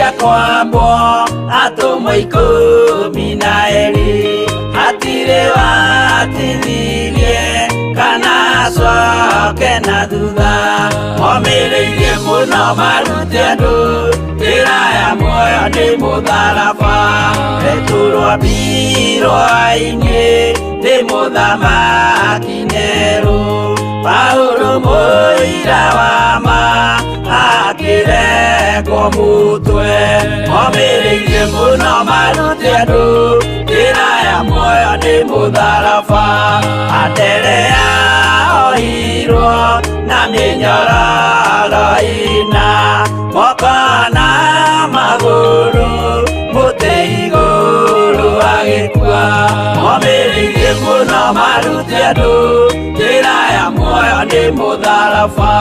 Arĩkia kwambwo atũmwo 12 hatirĩ watithirie kana acoke na thutha. Momĩrĩirie mũno marute andũ njĩra ya muoyo nĩ mũtharaba. Petero ambirwo ainĩ nĩ mũthamaki Nero. Paulo mũira wa ma akĩrekwo mũtwe. Momĩrĩirie mũno marute andũ njĩra ya muoyo nĩ mũtharaba. Anderea ohirwo na mĩnyororo ĩna moko na magũrũ mũtĩ igũrũ agĩkua. Momĩrĩirie mũno marute andũ njĩra ya muoyo nĩ mũtharaba.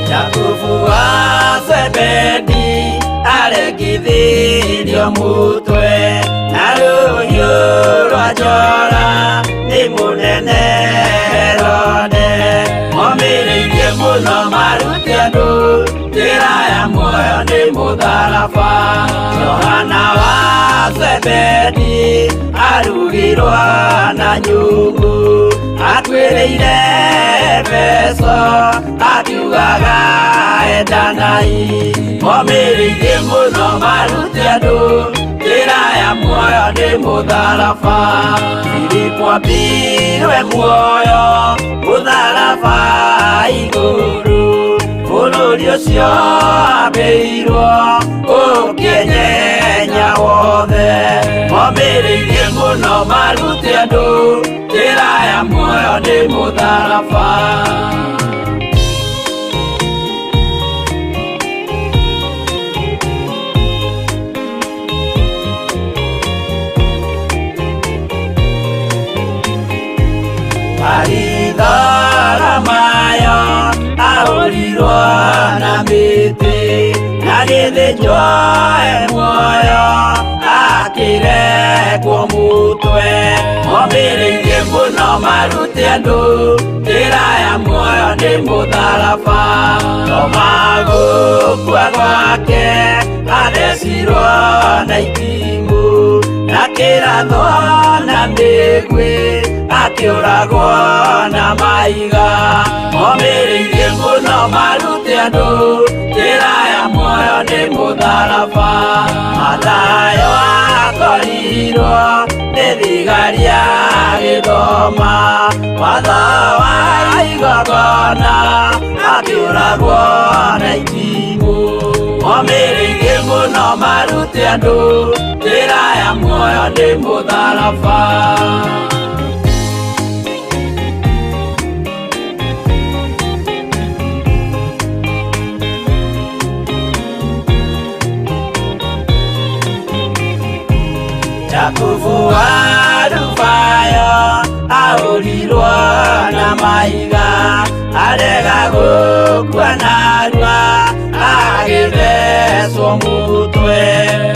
Jakubu wa Zebedi aregithirio mutwe na rũhiũ rwa njora nĩ mũnene Herode. Momĩrĩirie mũno marute andũ njĩra ya muoyo nĩ mũtharaba. Johana wa Zebedi arugirwo na nyungu akuĩrĩire Efeso akiugaga endanai. Momĩrĩirie mũno marute andũ njĩra ya muoyo nĩ mũtharaba. Filipo ambirwe muoyo mũtharaba igũrũ bũrũri ũcio ambĩirwo ũkĩenyenya wothe. Momĩrĩirie mũno marute andũ njĩra ya muoyo nĩ mũtharaba. Baritholomayo ahũrirwo na mĩtĩ agĩthĩnjwo e muoyo akĩrekwo mũtwe. Momĩrĩirie mũno marute andũ njĩra ya muoyo nĩ mũtharaba. Toma gũkua gwake athecirwo na itimũ na kĩrathwo na mĩguĩ akĩũragwo na mahiga. Momĩrĩirie mũno marute andũ njĩra ya muoyo nĩ mũtharaba. Mathayo akorirwo nĩ thigari agĩthoma watho wa igongona akĩũragwo na itimũ. Momĩrĩirie mũno marute andũ njĩra ya muoyo nĩ mũtharaba. Jakubu wa Alufayo ahũrirwo na mahiga arega gũkua narua agĩthecwo mũtwe.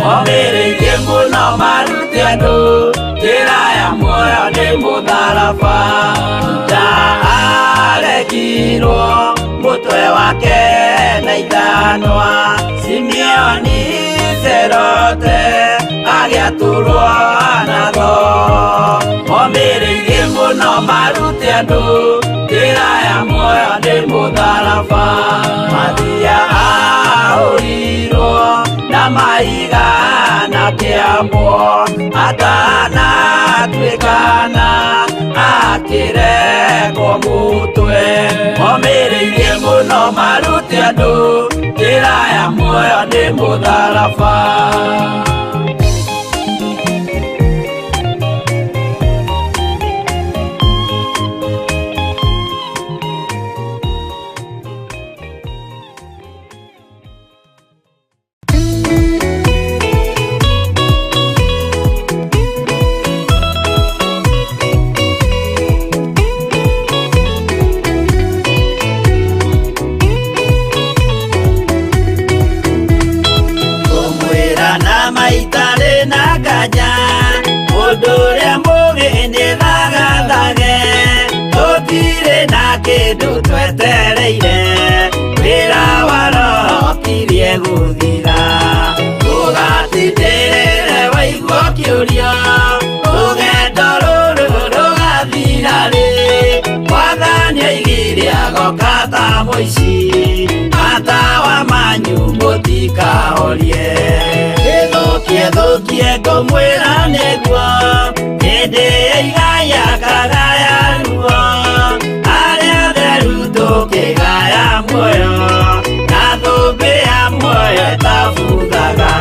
Momĩrĩirie mũno marute andũ njĩra ya muoyo nĩ mũtharaba. Juda aregirwo mũtwe wake na ithanwa. Simeoni Zerote agĩatũrwo na thoo. Momĩrĩirie mũno marute andũ njĩra ya muoyo nĩ mũtharaba. Mathia ahũrirwo na mahiga na kĩambwo atanatuĩkana akĩrekwo mũtwe. Momĩrĩirie mũno marute andũ njĩra ya muoyo nĩ mũtharaba. Kũmwĩra na ta mũici, matawa manyu mũtikahorie. Ĩthũkie thũkie ngũmwĩra nĩguo, hĩndĩ ĩigaya kagaya ruo, arĩa atheru tũkĩgaya muoyo, na thũmbĩ ya muoyo ĩtabuthaga.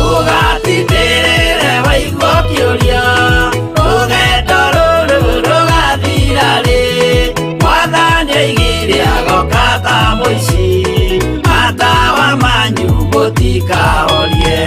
Ũgatindĩrĩre waigua ũkĩũria, rũgendo rũrũ rũgathira rĩ? Mwathani oigire agoka ta mũici, matawa manyu mũtikahorie.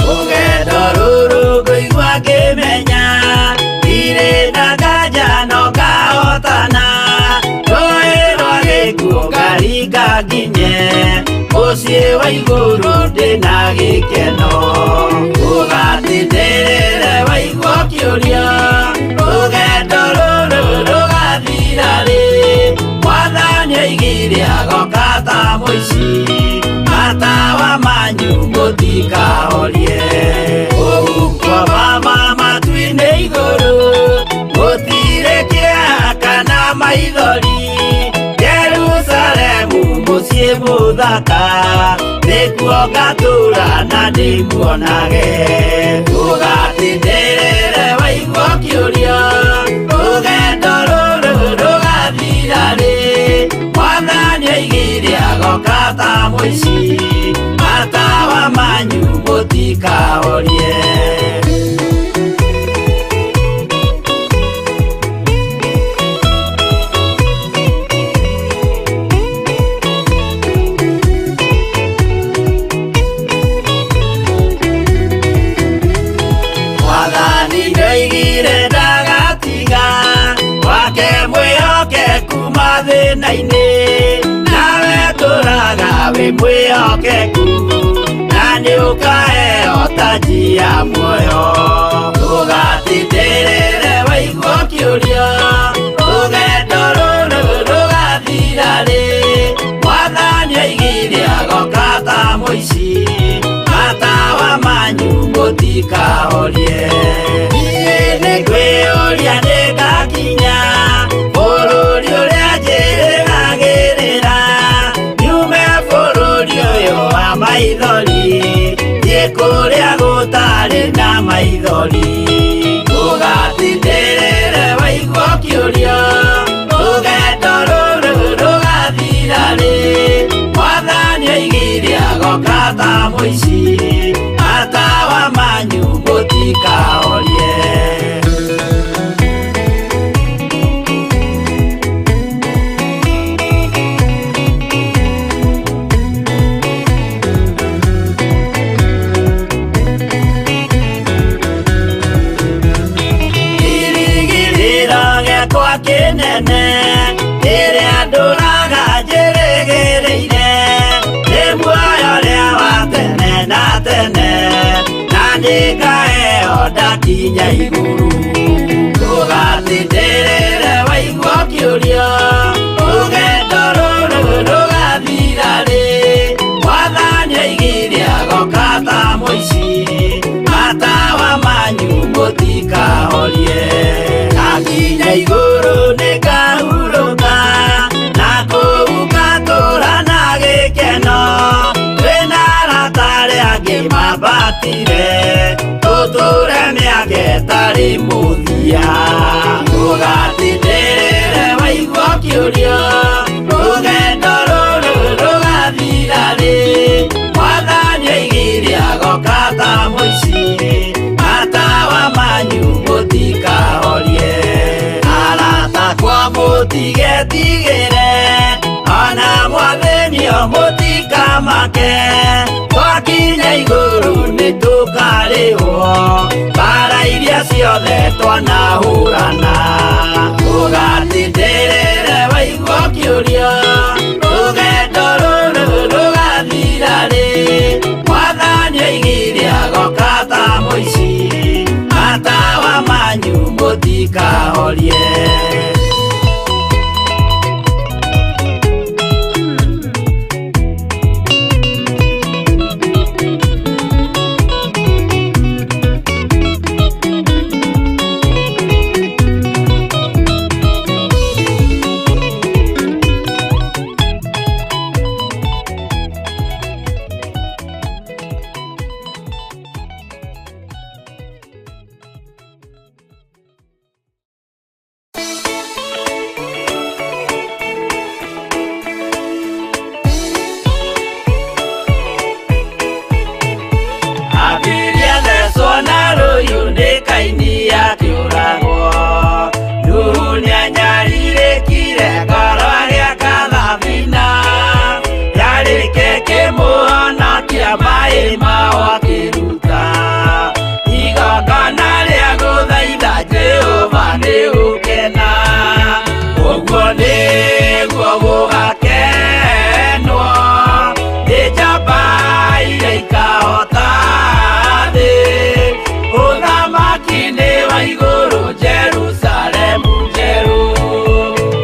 Rũgendo rũrũ ngũigua ngĩmenya, ndirĩ na nganja no ngahotana, rũĩ rwa gĩkuũ ngaringa nginye, mũciĩ wa igũrũ ndĩna gĩkeno. Ũgatindĩrĩre waigua ũkĩũria, rũgendo rũrũ rũgathira rĩ? Mwathani oigire agoka ta mũici, matawa manyu mũtikahorie. Kũu kwa mama matu-inĩ igũrũ, gũtirĩ kĩeha kana maithori, Jerusalemu mũciĩ mũthaka, nĩkuo ngatũũra na ndĩmuonage. Ũgatindĩrĩre waigua ũkĩũria, rũgendo rũrũ rũgathira rĩ? Mwathani oigire agoka ta mũici, matawa manyu mũtikahorie. Mwathani nĩoigire ndagatiga wake mwĩhokeku mathĩna-inĩ, nawe tũraga wĩ mwĩhokeku, na nĩũkaheo taji ya muoyo. Ũgatindĩrĩre waigua ũkĩũria, rũgendo rũrũ rũgathira rĩ? Mwathani oigire agoka ta mũici, matawa manyu mũtikahorie. Niĩ nĩngwĩyũria nĩngakinya bũrũri ũrĩa njĩrĩgagĩrĩra, nyume bũrũri ũyũ wa maithori, thiĩ kũrĩa gũtarĩ na maithori. Ũgatindĩrĩre waigua ũkĩũria, rũgendo rũrũ rũgathira rĩ? Mwathani oigire agoka ta mũici, matawa manyu mũtikahorie. Kĩrĩgĩrĩro gĩakwa kĩnene, kĩrĩa ndũraga njĩrĩgĩrĩire, nĩ muoyo ũrĩa wa tene na tene, na nĩngaheo ndakinya igũrũ. Ũgatindĩrĩre waigua ũkĩũria, rũgendo rũrũ rũgathira rĩ? Mwathani oigire agoka ta mũici, matawa manyu mũtikahorie. Ndakinya igũrũ nĩngahurũka, na kũu ngatũũra na gĩkeno, twĩna arata arĩa angĩ mambatire, tũtũũre mĩaka ĩtarĩ mũthia. Ũgatindĩrĩre waigua ũkĩũria, rũgendo rũrũ rũgathira rĩ? Mwathani oigire agoka ta mũici, matawa manyu mũtikahorie. Arata akwa mũtigetigĩre, ona mwathĩnio mũtikamake, twakinya igũrũ nĩtũkarĩhwo, mbara iria ciothe twanahũrana. Ũgatindĩrĩre waigua ũkĩũria, rũgendo rũrũ rũgathira rĩ? Mwathani oigire agoka ta mũici, matawa manyu mũtikahorie. akĩaria maĩ mao akĩruta igongona rĩa gũthaitha Jehova nĩ gũkena ũguo nĩguo gũgakenwo nĩ njamba iria ikahota thĩ ũthamaki-inĩ wa igũrũ Jerusalemu njerũ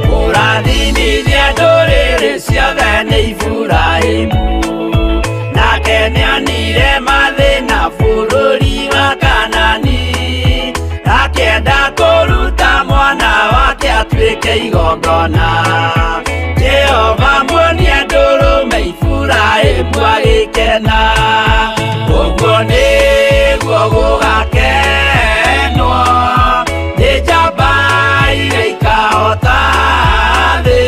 kũrathimithia ndũrĩrĩ ciothe nĩ Iburahĩmu nake nĩonire mathĩna bũrũri wa Kanani akĩenda kũruta mwana wake atuĩke igongona Jehova muonia ndũrũme Iburahĩmu agĩkena ũguo nĩguo gũgakenwo nĩ njamba iria ikahota thĩ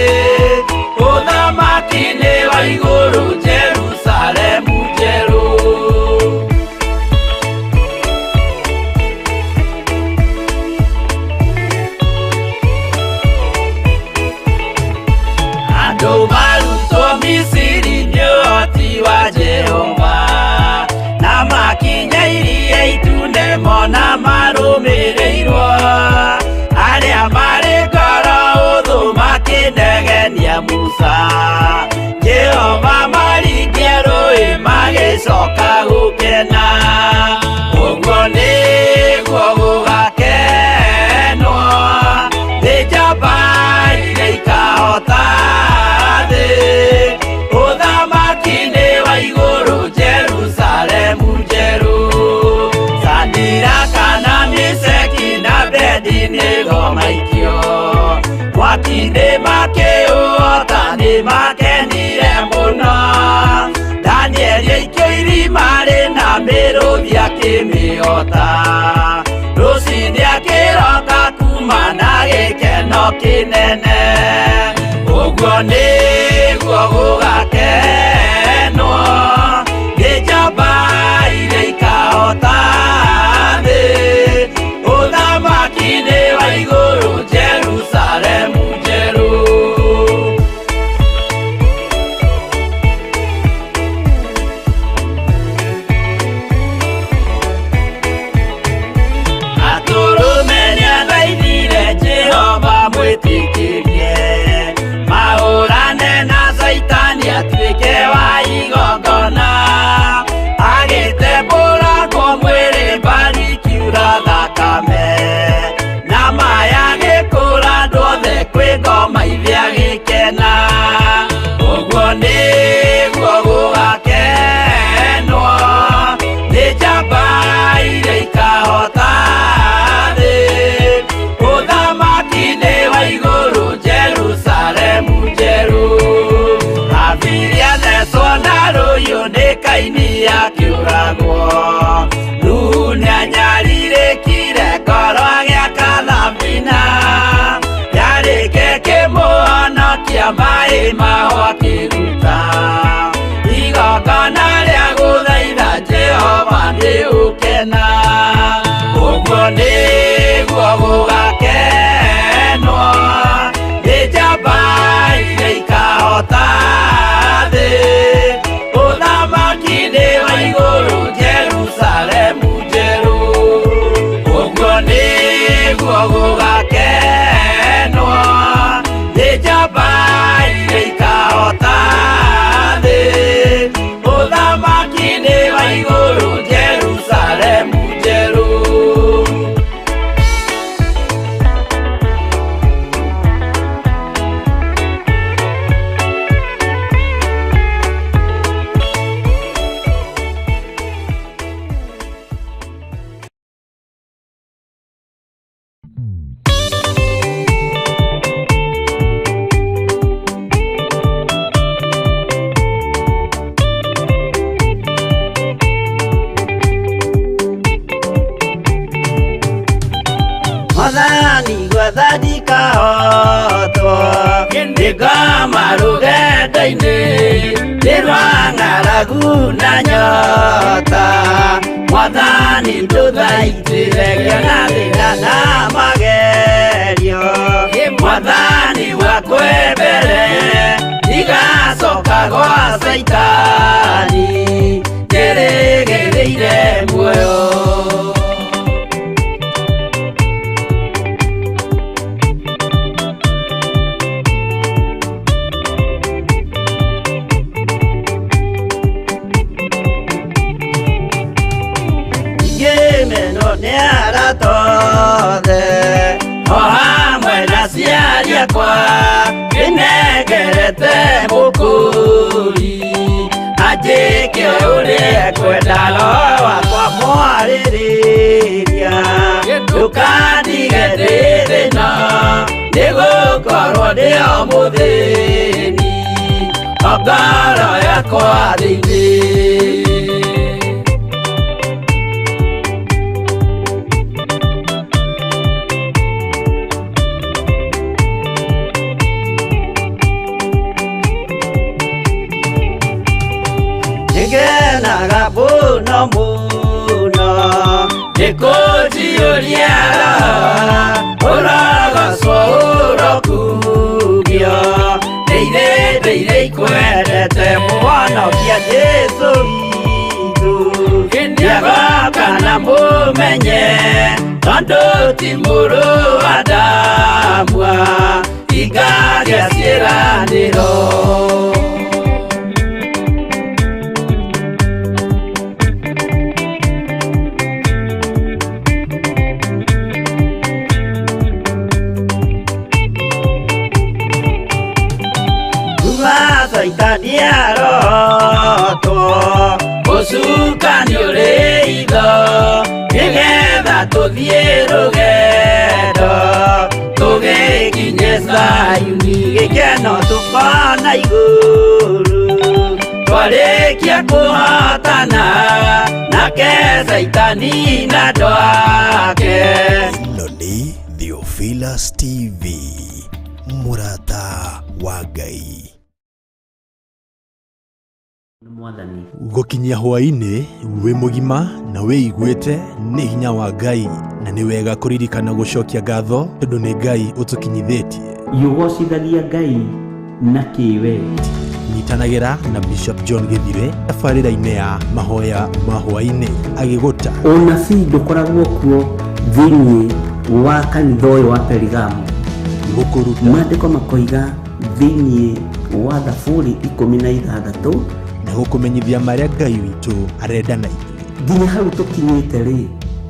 ũthamaki-inĩ wa igũrũ Jerusalemu njerũ. Andũ marutwo Misiri nĩ ũhoti wa Jehova na makinya iria itune mona marũmĩrĩirwo arĩa marĩ ngoro ũthũ makĩnegenia Musa Jehova maringia rũĩ magĩcoka gũkena ũguo nĩguo gũgakenwo nĩ njamba iria ikahota thĩ ũthamaki-inĩ wa igũrũ Jerusalemu njerũ Sadiraka na Meshaki na Abednego maikio mwaki-inĩ makĩũhota nĩ makenire mũno Danieli aikio irima rĩna mĩrũthi akĩmĩhota rũcinĩ akĩroka kuma na gĩkeno kĩnene ũguo nĩguo gũgakenwo nĩ njamba iria ikahota thĩ ũthamaki-inĩ wa igũrũ Jerusalemu njerũ. Atũrũme nĩathaithire Jehova mwĩtĩkĩrie mahũrane na Caitani atuĩke wa igongona agĩtembũrangwo mwĩrĩ mbari kiura thakame na maya gĩkũra andũ othe kwĩ ngoma ithe agĩkena ũguo nĩguo gũgakenwo nĩ njamba iria ikahota thĩ ũthamaki-inĩ wa igũrũ Jerusalemu njerũ Habili athecwo na rũhiũ nĩ Kaini akĩũragwo Nuhu nĩanyarirĩkire ngoro agĩaka thabina yarĩke kĩmũhonokia maĩ mao akĩruta igongona rĩa gũthaitha Jehova nĩ ũkena ũguo nĩguo gũgakenwo nĩ njamba iria ikahota thĩ ũthamaki-inĩ wa igũrũ Jerusalemu njerũ ũguo nĩguo gũgakenwo nĩ njamba iria ikahota thĩ ũthamaki-inĩ wa igũrũ Jerusalemu njerũ. Mwathani gwetha ndikahotwo nĩngoma rũgendo-inĩ nĩ rwa ng'aragu na nyota Mwathani ndũthaitĩre ngĩona thĩna na magerio Mwathani wakwe mbere ndigacoka gwa Caitani. Othe o hamwe na aciari akwa ĩnengerete mũkũri anjĩke ũrĩa ekwenda roho wakwa mwarĩrĩria ndũkandige ndĩ thĩna nĩgũkorwo ndĩ o mũthĩni o ngoro yakwa thĩinĩ. Nĩngenaga mũno mũno nĩkũnjiyũria ũrogocwo ũrokugio ndĩire ndĩire ikwendete mũhonokia Jesũ witũ nĩagoka na mũmenye tondũ ti mũrũ wa Adamu ingagia ciĩranĩro. Saitani arotwo ũcukani ũrĩ itho nĩgetha tũthiĩ rũgendo tũgĩkinye Zayuni gĩkeno tũkona igũrũ twarĩkia kũhotana nake Saitani na andũ ake. Ĩno nĩ Theophilus TV, mũrata wa Ngai. Mwathani Gũkinyia hwaĩ-inĩ wĩ mũgima na wĩiguĩte nĩ hinya wa Ngai, na nĩ wega kũririkana gũcokia ngatho tondũ nĩ Ngai ũtũkinyithĩtie. Yũgocithagia Ngai na kĩwe. Nyitanagĩra na Bishop John Gĩthire tabarĩra-inĩ ya mahoya ma hwaĩ-inĩ agĩgũta. Ũnabii ndũkoragwo kuo thĩinĩ wa kanitha ũyũ wa Perigamo. Gũkũruta Maandĩko makoiga thĩinĩ wa Thaburi 16 na gũkũmenyithia marĩa Ngai witũ arenda na ithuĩ. Nginya hau tũkinyĩte rĩ,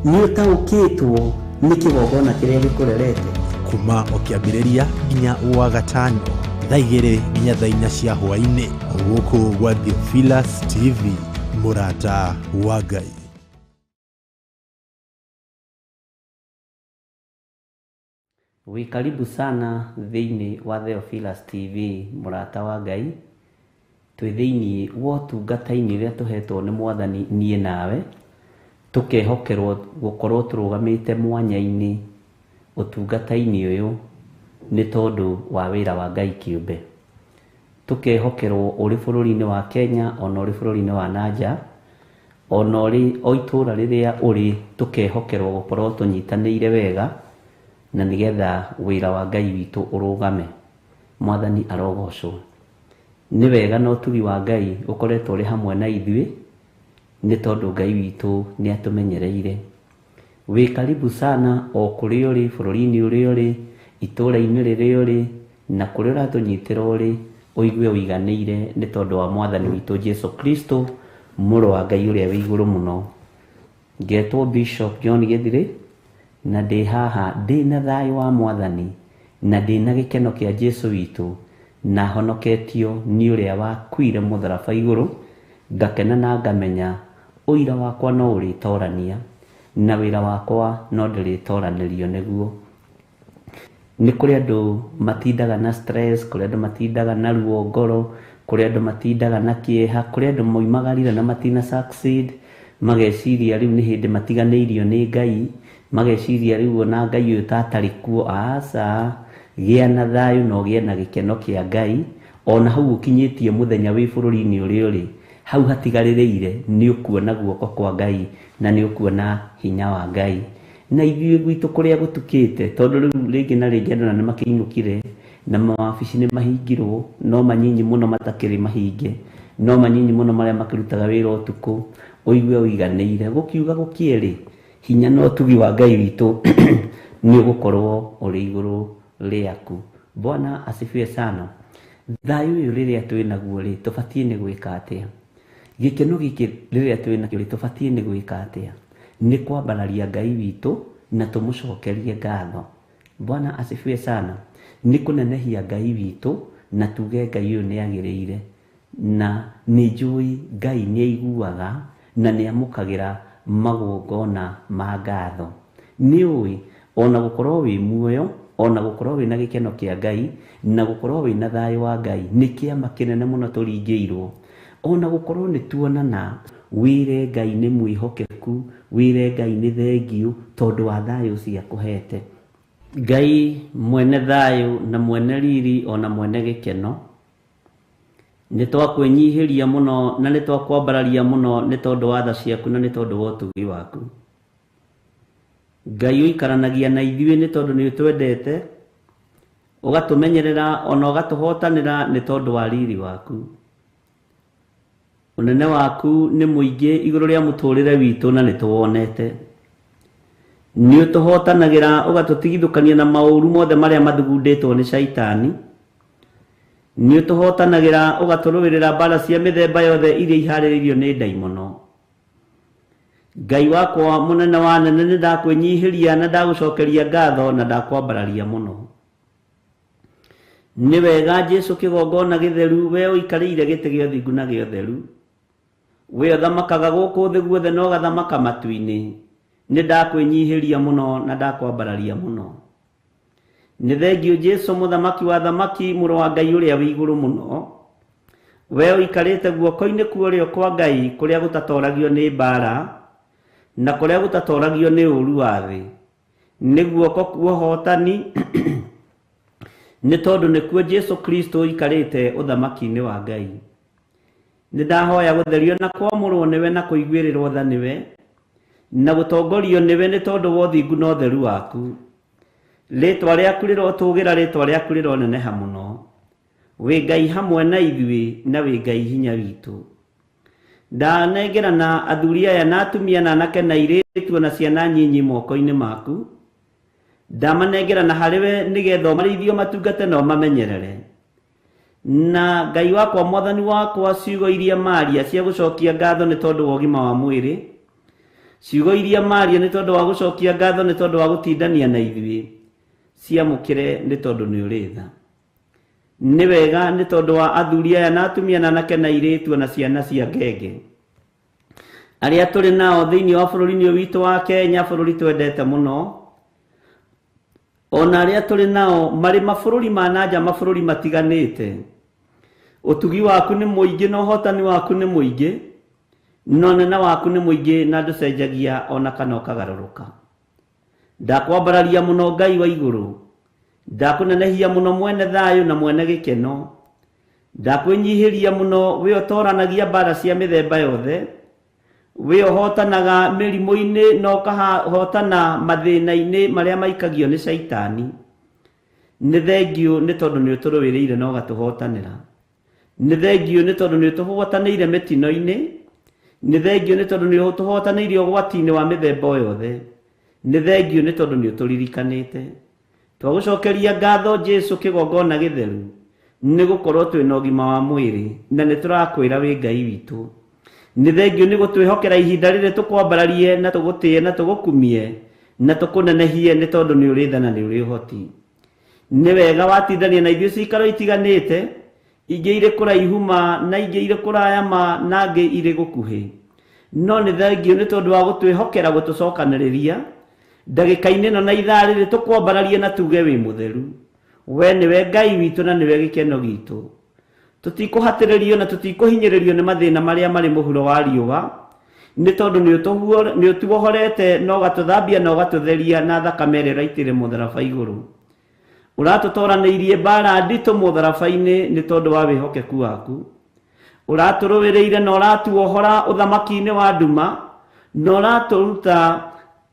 nĩ ũtaũkĩtwo nĩ kĩgongona kĩrĩa gĩkũrerete. Kuma o kĩambĩrĩria nginya wa gatano thaa 2 nginya thaa 4 cia hwaĩ-inĩ gũkũ gwa Theophilus TV, mũrata wa Ngai. Wĩ karibu sana thĩinĩ wa Theophilus TV, mũrata wa Ngai. Twĩ thĩinĩ wa ũtungata-inĩ ũrĩa tũhetwo nĩ Mwathani niĩ nawe, tũkehokerwo gũkorwo tũrũgamĩte mwanya-inĩ ũtungata-inĩ ũyũ nĩ tondũ wa wĩra wa Ngai kĩũmbe. Tũkehokerwo ũrĩ bũrũri-inĩ wa Kenya ona ũrĩ bũrũri-inĩ wa nanja, ona ũrĩ o itũũra rĩrĩa ũrĩ, tũkehokerwo gũkorwo tũnyitanĩire wega na nĩgetha wĩra wa Ngai witũ ũrũgame. Mwathani arogocwo. Nĩ wega na ũtugi wa Ngai ũkoretwo ũrĩ hamwe na ithuĩ nĩ tondũ Ngai witũ nĩ atũmenyereire. Wĩ karibu sana o kũrĩa ũrĩ, bũrũri-inĩ ũrĩa ũrĩ, itũũra-inĩ rĩrĩa ũrĩ, na kũrĩa ũratũnyitĩra ũrĩ, ũigue ũiganĩire nĩ tondũ wa Mwathani witũ Jesu Kristo, mũrũ wa Ngai ũrĩa wĩ igũrũ mũno. Ngetwo Bishop John Gĩthire na ndĩ haha ndĩ na thayũ wa Mwathani na ndĩ na gĩkeno kĩa Jesu witũ, na honoketio nĩ ũrĩa wakuire mũtharaba igũrũ, ngakena na ngamenya ũira wakwa no ũrĩtorania na wĩra wakwa no ndĩrĩtoranĩrio nĩguo. Nĩ kũrĩ andũ matindaga na stress, kũrĩ andũ matindaga na ruo ngoro, kũrĩ andũ matindaga na kĩeha, kũrĩ andũ moimagarire na matina succeed, mageciria rĩu nĩ hĩndĩ matiganĩirio nĩ Ngai, mageciria rĩu ona Ngai ũyũ ta atarĩ kuo. Aca, gĩa na thayũ na ũgĩe na gĩkeno kĩa Ngai ona hau ũkinyĩtie mũthenya wĩ bũrũri-inĩ ũrĩa ũrĩ, hau hatigarĩrĩire nĩ ũkuona guoko kwa Ngai na nĩ ũkuona hinya wa Ngai. Na ithuĩ gwitũ kũrĩa gũtukĩte, tondũ rĩu rĩngĩ na rĩngĩ andũ na nĩmakĩinũkire na mawabici nĩ mahingirwo, no manyinyi mũno matakĩrĩ mahinge, no manyinyi mũno marĩa makĩrutaga wĩra ũtukũ, ũigue ũiganĩire. Gũkiuga gũkĩerĩ, hinya na ũtugi wa Ngai witũ nĩ ũgũkorwo ũrĩ igũrũ rĩaku. Bwana asifiwe sana. Thayũ ũyũ rĩrĩa twĩ naguo rĩ, tũbatiĩ nĩ gwĩka atĩa? Gĩkeno gĩkĩ rĩrĩa twĩ nakĩo rĩ, tũbatiĩ nĩ gwĩka atĩa? Nĩ kwambararia Ngai witũ na tũmũcokerie ngatho. Bwana asifiwe sana. Nĩ kũnenehia Ngai witũ na tuge Ngai ũyũ nĩ agĩrĩire, na nĩ njũĩ Ngai nĩ aiguaga na nĩ amũkagĩra magongona ma ngatho. Nĩ ũĩ ona gũkorwo wĩ muoyo, ona gũkorwo wĩna gĩkeno kĩa Ngai, na gũkorwo wĩna thayũ wa Ngai nĩ kĩama kĩnene mũno tũringĩirwo. Ona gũkorwo nĩ tuonana, wĩre Ngai nĩ mwĩhokeku, wĩre Ngai nĩ thengiũ tondũ wa thayũ ũcio akũhete. Ngai mwene thayũ na mwene riri ona mwene gĩkeno, nĩ twakwĩnyihĩria mũno na nĩ twakwambararia mũno nĩ tondũ wa tha ciaku na nĩ tondũ wa ũtugi waku. Ngai ũikaranagia na ithuĩ nĩ tondũ nĩ ũtwendete, ũgatũmenyerera ona ũgatũhotanĩra nĩ tondũ wa riri waku. Ũnene waku nĩ mũingĩ igũrũ rĩa mũtũrĩre witũ na nĩ tũwonete. Nĩ ũtũhotanagĩra ũgatũtigithũkania na maũru mothe marĩa mathugundĩtwo nĩ caitani. Nĩ ũtũhotanagĩra ũgatũrũĩrĩra mbara cia mĩthemba yothe iria iharĩrĩirio nĩ ndaimono. Ngai wakwa mũnene wa nene, nĩ ndakwĩnyihĩria na ndagũcokeria ngatho na ndakwambararia mũno. Nĩ wega Jesũ kĩgongona gĩtheru, we ũikarĩire gĩtĩ gĩa ũthingu na gĩa ũtheru, we ũthamakaga gũkũ thĩ guothe na ũgathamaka matu-inĩ. Nĩ ndakwĩnyihĩria mũno na ndakwambararia mũno. Nĩ thengiũ Jesũ mũthamaki wa thamaki, mũrũ wa Ngai ũrĩa wĩ igũrũ mũno, we ũikarĩte guoko-inĩ kwa ũrĩo kwa Ngai kũrĩa gũtatoragio nĩ mbara na kũrĩa gũtatoragio nĩ ũũru wa thĩ. Nĩ guoko kwa ũhotani nĩ tondũ nĩkuo Jesũ Kristo ũikarĩte ũthamaki-inĩ wa Ngai. Nĩ ndahoya gũtherio na kwamũrwo nĩwe na kũiguĩrĩrwo tha nĩwe na gũtongorio nĩwe nĩ tondũ wa ũthingu na ũtheru waku. Rĩtwa rĩaku rĩrotũgĩra, rĩtwa rĩaku rĩroneneha mũno. Wĩ Ngai hamwe na ithuĩ na wĩ Ngai hinya witũ. Ndanengerana athuri aya na atumia na anake na airĩtu na ciana nyinyi moko-inĩ maku. Ndamanengerana harĩ we nĩgetha ũmarĩithie, ũmatungate na ũmamenyerere. Na Ngai wakwa, mwathani wakwa, ciugo iria maria cia gũcokia ngatho nĩ tondũ wa ũgima wa mwĩrĩ, ciugo iria maria nĩ tondũ wa gũcokia ngatho nĩ tondũ wa gũtindania na ithuĩ, ciamũkĩre nĩ tondũ nĩ ũrĩ tha. Nĩ wega nĩ tondũ wa athuri aya na atumia na anake na airĩtu na ciana cia ngenge arĩa tũrĩ nao thĩinĩ wa bũrũri-inĩ ũyũ witũ wa Kenya, bũrũri twendete mũno, ona arĩa tũrĩ nao marĩ mabũrũri ma nanja, mabũrũri matiganĩte. Ũtugi waku nĩ mũingĩ na ũhotani waku nĩ mũingĩ na ũnene waku nĩ mũingĩ na ndũcenjagia ona kana ũkagarũrũka. Ndakwambararia mũno Ngai wa igũrũ, ndakũnenehia mũno mwene thayũ na mwene gĩkeno, ndakwĩnyihĩria mũno we ũtoranagia mbara cia mĩthemba yothe, we ũhotanaga mĩrimũ-inĩ na ũkahotana mathĩna-inĩ marĩa maikagio nĩ caitani. Nĩ thengiũ nĩ tondũ nĩ ũtũrũĩrĩire na ũgatũhotanĩra. Nĩ thengiũ nĩ tondũ nĩ ũtũhotanĩire mĩtino-inĩ. Nĩ thengiũ nĩ tondũ nĩ ũtũhotanĩire ũgwati-inĩ wa mĩthemba o yothe. Nĩ thengiũ nĩ tondũ nĩ ũtũririkanĩte. Twagũcokeria ngatho Jesũ kĩgongona gĩtheru, nĩ gũkorwo twĩna ũgima wa mwĩrĩ na nĩ tũrakwĩra wĩ Ngai witũ. Nĩ thengiũ nĩ gũtwĩhokera ihinda rĩrĩ tũkwambararie na tũgũtĩe na tũgũkumie na tũkũnenehie nĩ tondũ nĩ ũrĩ tha na nĩ ũrĩ ũhoti. Nĩ wega watindania na ithuĩ cikaro itiganĩte, ingĩ irĩ kũraihu ma na ingĩ irĩ kũraya ma na ingĩ irĩ gũkuhĩ. No nĩ thengiũ nĩ tondũ wa gũtwĩhokera gũtũcokanĩrĩria ndagĩka-inĩ ĩno na ithaa rĩrĩ tũkwambararie na tuge wĩ mũtheru. We nĩwe Ngai witũ na nĩwe gĩkeno gitũ. Tũtikũhatĩrĩrio na tũtikũhinyĩrĩrio nĩ mathĩna marĩa marĩ mũhuro wa riũa, nĩ tondũ nĩ ũtuohorete na ũgatũthambia na ũgatũtheria na thakame ĩrĩa ũraitĩire mũtharaba igũrũ. Ũratũtoranĩirie mbara nditũ mũtharaba-inĩ nĩ tondũ wa wĩhokeku waku. Ũratũrũĩrĩire na ũratuohora ũthamaki-inĩ wa nduma na ũratũruta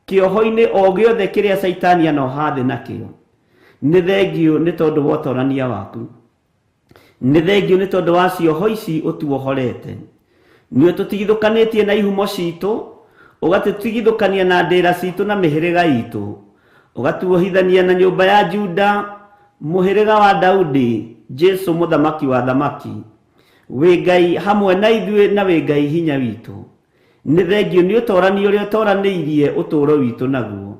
kĩoho-inĩ o gĩothe kĩrĩa caitani anoha thĩ nakĩo. Nĩ thengiũ nĩ tondũ wa ũtorania waku. Nĩ thengiũ nĩ tondũ wa cioho ici ũtuohorete. Nĩ ũtũtigithũkanĩtie na ihumo citũ, ũgatũtigithũkania na ndĩra citũ na mĩhĩrĩga itũ, ũgatuohithania na nyũmba ya Juda, mũhĩrĩga wa Daudi, Jesũ mũthamaki wa thamaki. Wĩ Ngai hamwe na ithuĩ na wĩ Ngai hinya witũ. Nĩ thengiũ nĩ ũtorani ũrĩa ũtoranĩirie ũtũũro witũ naguo.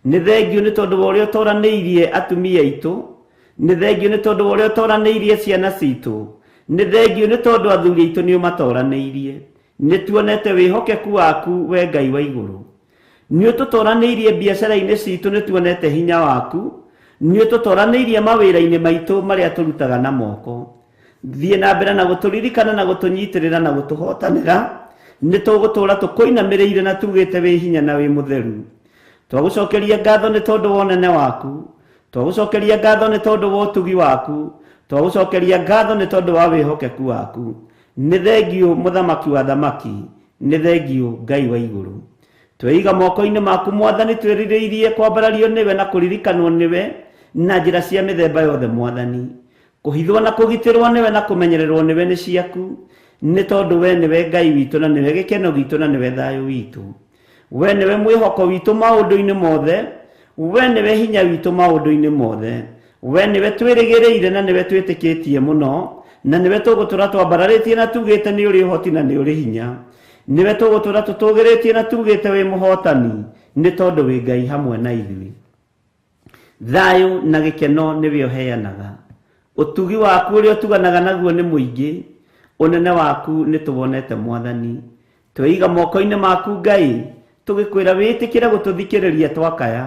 Nĩ thengiũ nĩ tondũ wa ũrĩa ũtoranĩirie atumia aitũ, nĩ thengiũ nĩ tondũ wa ũrĩa ũtoranĩirie ciana citũ, nĩ thengiũ nĩ tondũ athuri aitũ nĩ ũmatoranĩirie. Nĩ tuonete wĩhokeku waku we Ngai wa igũrũ. Nĩ ũtũtoranĩirie biacara-inĩ citũ, nĩ tuonete hinya waku. Nĩ ũtũtoranĩirie mawĩra-inĩ maitũ marĩa tũrutaga na moko. Thiĩ na mbere na gũtũririkana na gũtũnyitĩrĩra na gũtũhotanĩra. Nĩ tũgũtũũra tũkũinamĩrĩire na tugĩte wĩ hinya na wĩ mũtheru. Twagũcokeria ngatho nĩ tondũ wa ũnene waku, twagũcokeria ngatho nĩ tondũ wa ũtugi waku, twagũcokeria ngatho nĩ tondũ wa wĩhokeku waku. Nĩ thengiũ mũthamaki wa thamaki, nĩ thengiũ Ngai wa igũrũ. Tweiga moko-inĩ maku Mwathani, twĩrirĩirie kwambarario nĩwe na kũririkanwo nĩwe na njĩra cia mĩthemba yothe Mwathani. Kũhithwo na kũgitĩrwo nĩwe na kũmenyererwo nĩwe nĩ ciaku, nĩ tondũ we nĩwe Ngai witũ na nĩwe gĩkeno gitũ na nĩwe thayũ witũ. We nĩwe mwĩhoko witũ maũndũ-inĩ mothe, we nĩwe hinya witũ maũndũ-inĩ mothe, we nĩwe twĩrĩgĩrĩire na nĩwe twĩtĩkĩtie mũno, na nĩwe tũgũtũra twambararĩtie na tugĩte nĩ ũrĩ ũhoti na nĩ ũrĩ hinya. Nĩwe tũgũtũra tũtũgĩrĩtie na tugĩte wĩ mũhotani, nĩ tondũ wĩ Ngai hamwe na ithuĩ. Thayũ na gĩkeno nĩwe ũheanaga. Ũtugi waku ũrĩa ũtuganaga naguo nĩ mũingĩ, ũnene waku nĩ tũwonete Mwathani. Tweiga moko-inĩ maku Ngai, tũgĩkwĩra wĩtĩkĩre gũtũthikĩrĩria twakaya,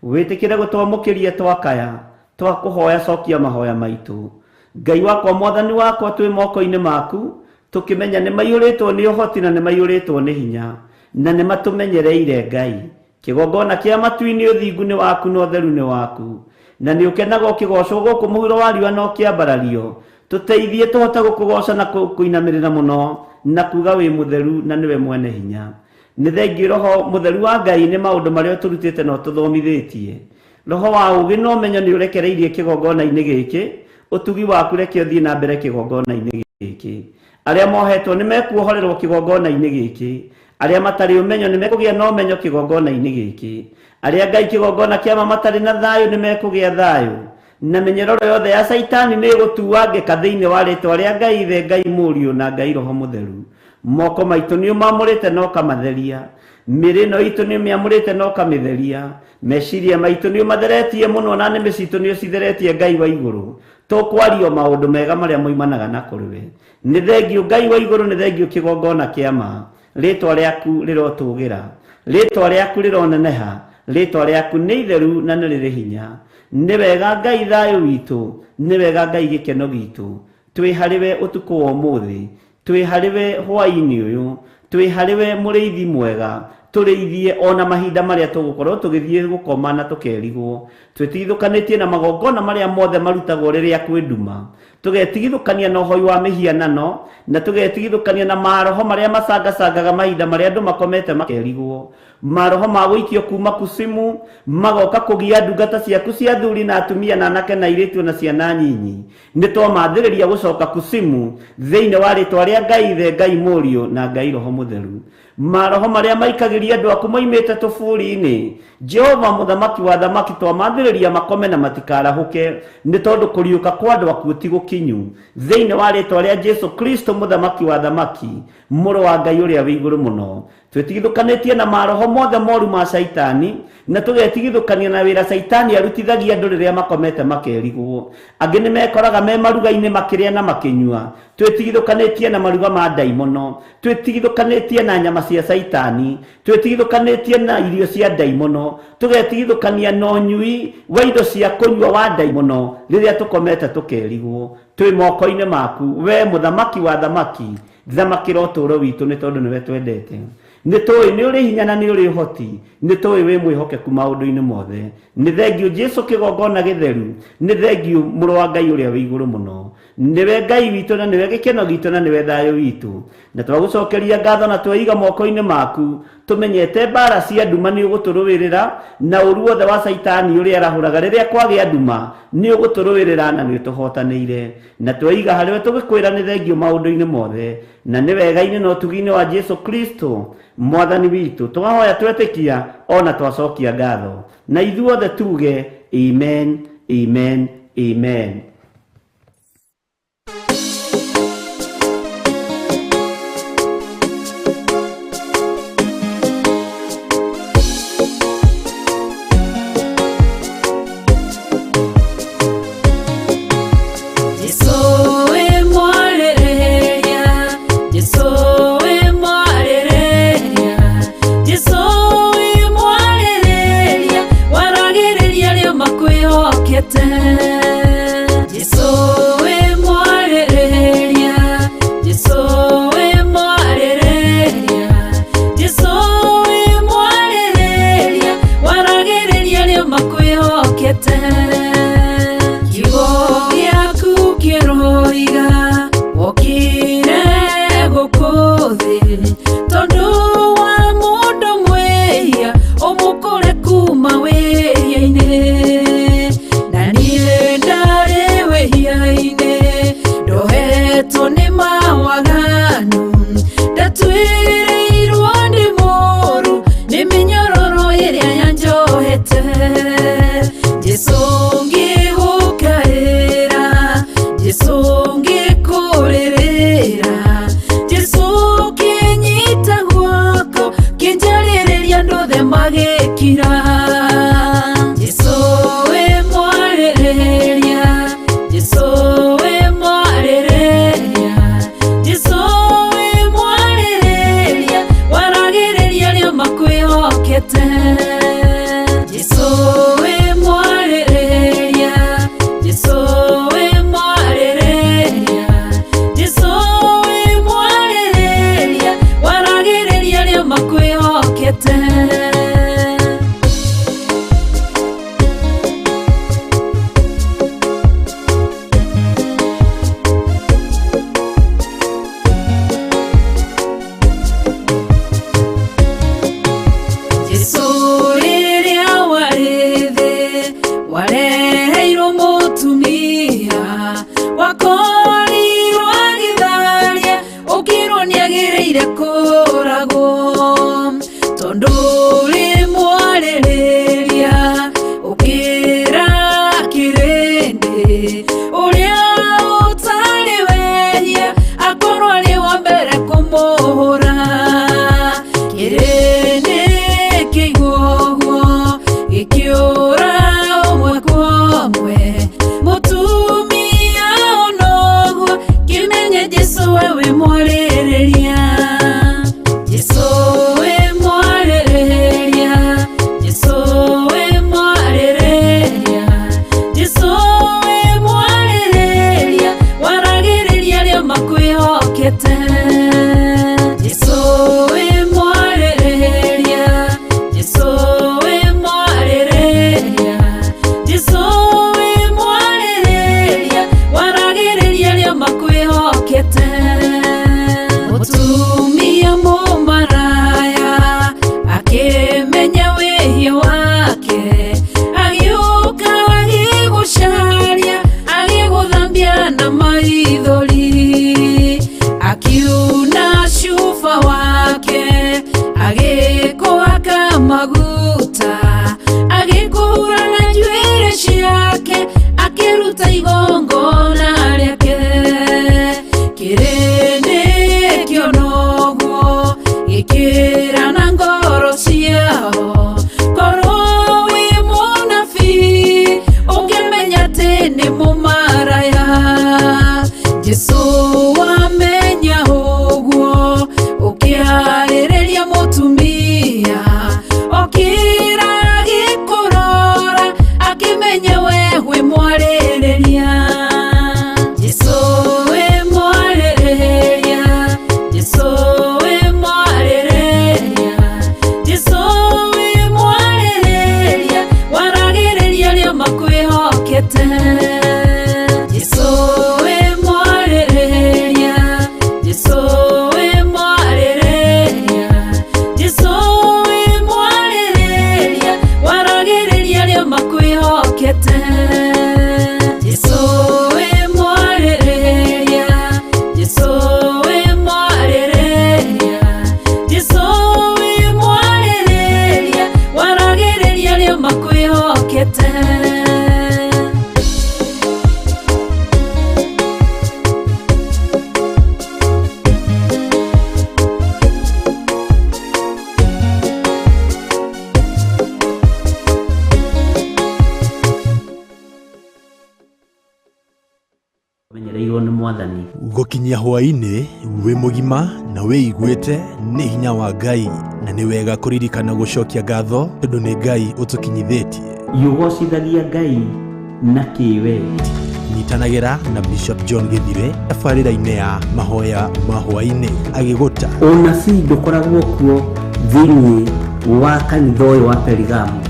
wĩtĩkĩre gũtwamũkĩria twakaya, twakũhoya cokia mahoya maitũ. Ngai wakwa Mwathani wakwa, twĩ moko-inĩ maku, tũkĩmenya nĩ maiyũrĩtwo nĩ ũhoti na nĩ maiyũrĩtwo nĩ hinya, na nĩ matũmenyereire Ngai. Kĩgongona kĩa matu-inĩ ũthingu nĩ waku na ũtheru nĩ waku, na nĩ ũkenaga ũkĩgocwo gũkũ mũhuro wa riũa na ũkĩambarario. Tũteithie tũhote gũkũgoca na kũinamĩrĩra mũno na kuga wĩ mũtheru na nĩwe mwene hinya. Nĩ thengiũ Roho mũtheru wa Ngai nĩ maũndũ marĩa ũtũrutĩte na ũtũthomithĩtie. Roho wa ũũgĩ na ũmenyo nĩ ũrekereirie kĩgongona-inĩ gĩkĩ, ũtugi waku reke ũthiĩ na mbere kĩgongona-inĩ gĩkĩ. Arĩa mohetwo nĩ mekuohorerwo kĩgongona-inĩ gĩkĩ, arĩa matarĩ ũmenyo nĩ mekũgĩa na ũmenyo kĩgongona-inĩ gĩkĩ, arĩa Ngai kĩgongona kĩa ma matarĩ na thayũ nĩ mekũgĩa thayũ, na mĩnyororo yothe ya Caitani nĩ ĩgũtuangĩka thĩinĩ wa rĩtwa rĩa Ngai Ithe, Ngai Mũriũ na Ngai Roho Mũtheru. Moko maitũ nĩ ũmamũrĩte na ũkamatheria, mĩĩrĩ ĩno itũ nĩ ũmĩamũrĩte na ũkamĩtheria, meciria maitũ nĩ ũmatheretie mũno na nĩmĩ citũ nĩ ũcitheretie Ngai wa igũrũ. Tũkwario maũndũ mega marĩa moimanaga na kũrĩ we. Nĩ thengiũ Ngai wa igũrũ, nĩ thengiũ kĩgongona kĩa ma. Rĩtwa rĩaku rĩrotũgĩra, rĩtwa rĩaku rĩroneneha, rĩtwa rĩaku nĩ itheru na nĩ rĩrĩ hinya. Nĩ wega Ngai thayũ witũ, nĩ wega Ngai gĩkeno gitũ. Twĩ harĩ we ũtukũ wa ũmũthĩ, twĩ harĩ we hwaĩ-inĩ ũyũ, twĩ harĩ we mũrĩithi mwega, tũrĩithie ona mahinda marĩa tũgũkorwo tũgĩthiĩ gũkoma na tũkerigwo. Twĩtigithũkanĩtie na magongona marĩa mothe marutagwo rĩrĩa kwĩ nduma, tũgetigithũkania na ũhoi wa mĩhianano, na tũgetigithũkania na maroho marĩa macangacangaga mahinda marĩa andũ makomete makerigwo. Maroho ma gũikio kuma kusimu magoka kũgia ndungata ciaku cia athuri na atumia na anake na airĩtu na ciana nyinyi. Nĩ twamathĩrĩria gũcoka kusimu thĩinĩ wa rĩtwa rĩa Ngai Ithe, Ngai Mũriũ na Ngai Roho Mũtheru. Maroho marĩa maikagĩria andũ aku moimĩte tũburi-inĩ, Jehova mũthamaki wa thamaki, twamathĩrĩria makome na matikarahũke, nĩ tondũ kũriũka kwa andũ akuũ ti gũkinyu. Thĩinĩ wa rĩtwa rĩa Jesu Kristo mũthamaki wa thamaki, mũrũ wa Ngai ũrĩa wĩ igũrũ mũno. Twĩtigithũkanĩtie na maroho mothe moru ma Caitani, na tũgetigithũkania na wĩra Caitani arutithagia andũ rĩrĩa makomete makerigwo. Angĩ nĩ mekoraga me maruga-inĩ makĩrĩa na makĩnyua. Twĩtigithũkanĩtie na maruga ma ndaimono, twĩtigithũkanĩtie na nyama cia Caitani, twĩtigithũkanĩtie na irio cia ndaimono, tũgetigithũkania na ũnyui wa indo cia kũnyua wa ndaimono rĩrĩa tũkomete tũkerigwo. Twĩ moko-inĩ maku, we mũthamaki wa thamaki, thamakĩra ũtũũro witũ nĩ tondũ nĩwe twendete. Nĩ tũĩ nĩ ũrĩ hinya na nĩ ũrĩ ũhoti, nĩ tũĩ wĩ mwĩhokeku maũndũ-inĩ mothe. Nĩ thengiũ Jesu kĩgongona gĩtheru, nĩ thengiũ mũrũ wa Ngai ũrĩa wĩ igũrũ mũno. Nĩwe Ngai witũ na nĩwe gĩkeno gitũ na nĩwe thayũ witũ. Na twagũcokeria ngatho na tweiga moko-inĩ maku, tũmenyete mbara cia nduma nĩ ũgũtũrũĩrĩra, na ũru wothe wa Caitani ũrĩa arahũraga rĩrĩa kwagĩa nduma nĩ ũgũtũrũĩrĩra na nĩ ũtũhotanĩire. Na tweiga harĩwe tũgĩkwĩra nĩ thengiũ maũndũ-inĩ mothe, na nĩ wega-inĩ na ũtugi-inĩ wa Jesu Kristo Mwathani witũ. Twahoya twetĩkia ona twacokia ngatho, na ithuothe tuge amen, amen, amen. Nĩagĩrĩire kũragwo tondũ ũrĩ mwarĩrĩria ũkĩra kĩrĩndĩ ũrĩa ũtarĩ wehia akorwo arĩ wa mbere kũmũhũra. Kĩrĩndĩ kĩigua ũguo gĩkĩũra ũmwe kwa ũmwe. Mũtumia onoguo kĩmenye Jesũ we wĩ mwarĩrĩria. Jesũ wĩ mwarĩrĩria, Jesũ wĩ mwarĩrĩria, Jesũ wĩ mwarĩrĩria, waragĩrĩria arĩa makwĩhokete. Jesũ wĩ mwarĩrĩria, Jesũ wĩ mwarĩrĩria, Jesũ wĩ mwarĩrĩria, waragĩrĩria arĩa makwĩhokete. Mũtumia mũmaraya akĩmenya wĩhia wake, agĩũka agĩgũcaria, agĩgũthambia na maithori, akiuna cuba wake, agĩkũhaka maguta, agĩkũhura na njuĩrĩ ciake, akĩruta igongona rĩake. Kĩrĩndĩ kĩona ũguo gĩkĩra na ngoro ciao, korwo wĩ mũnabii ũngĩmenya atĩ nĩ mũmaraya. Jesũ wamenya ũguo ũkĩarĩrĩria mũtumia, okĩra agĩkũrora akĩmenya we wĩ mwarĩrĩria. Jesũ wĩ mwarĩrĩria, Jesũ wĩ mwarĩrĩria, Jesũ wĩ mwarĩrĩria, waragĩrĩria arĩa makwĩhokete. Jesũ wĩ mwarĩrĩria, Jesũ wĩ mwarĩrĩria, Jesũ wĩ mwarĩrĩria, waragĩrĩria arĩa makwĩhokete. Jesũ wĩ mwarĩrĩria, Jesũ wĩ mwarĩrĩria, Jesũ wĩ mwarĩrĩria, waragĩrĩria arĩa makwĩhokete. Menyereirwo nĩ mwathani. Gũkinyia hwaĩ-inĩ wĩ mũgima na wĩiguĩte nĩ hinya wa Ngai, na nĩ wega kũririkana gũcokia ngatho tondũ nĩ Ngai ũtũkinyithĩtie. Yũgocithagia Ngai na kĩwe. Nyitanagĩra na Bishop John Gĩthire tabarĩra-inĩ ya mahoya ma hwaĩ-inĩ agĩgũta. Ũnabii ndũkoragwo kuo thĩinĩ wa kanitha ũyũ wa Perigamo.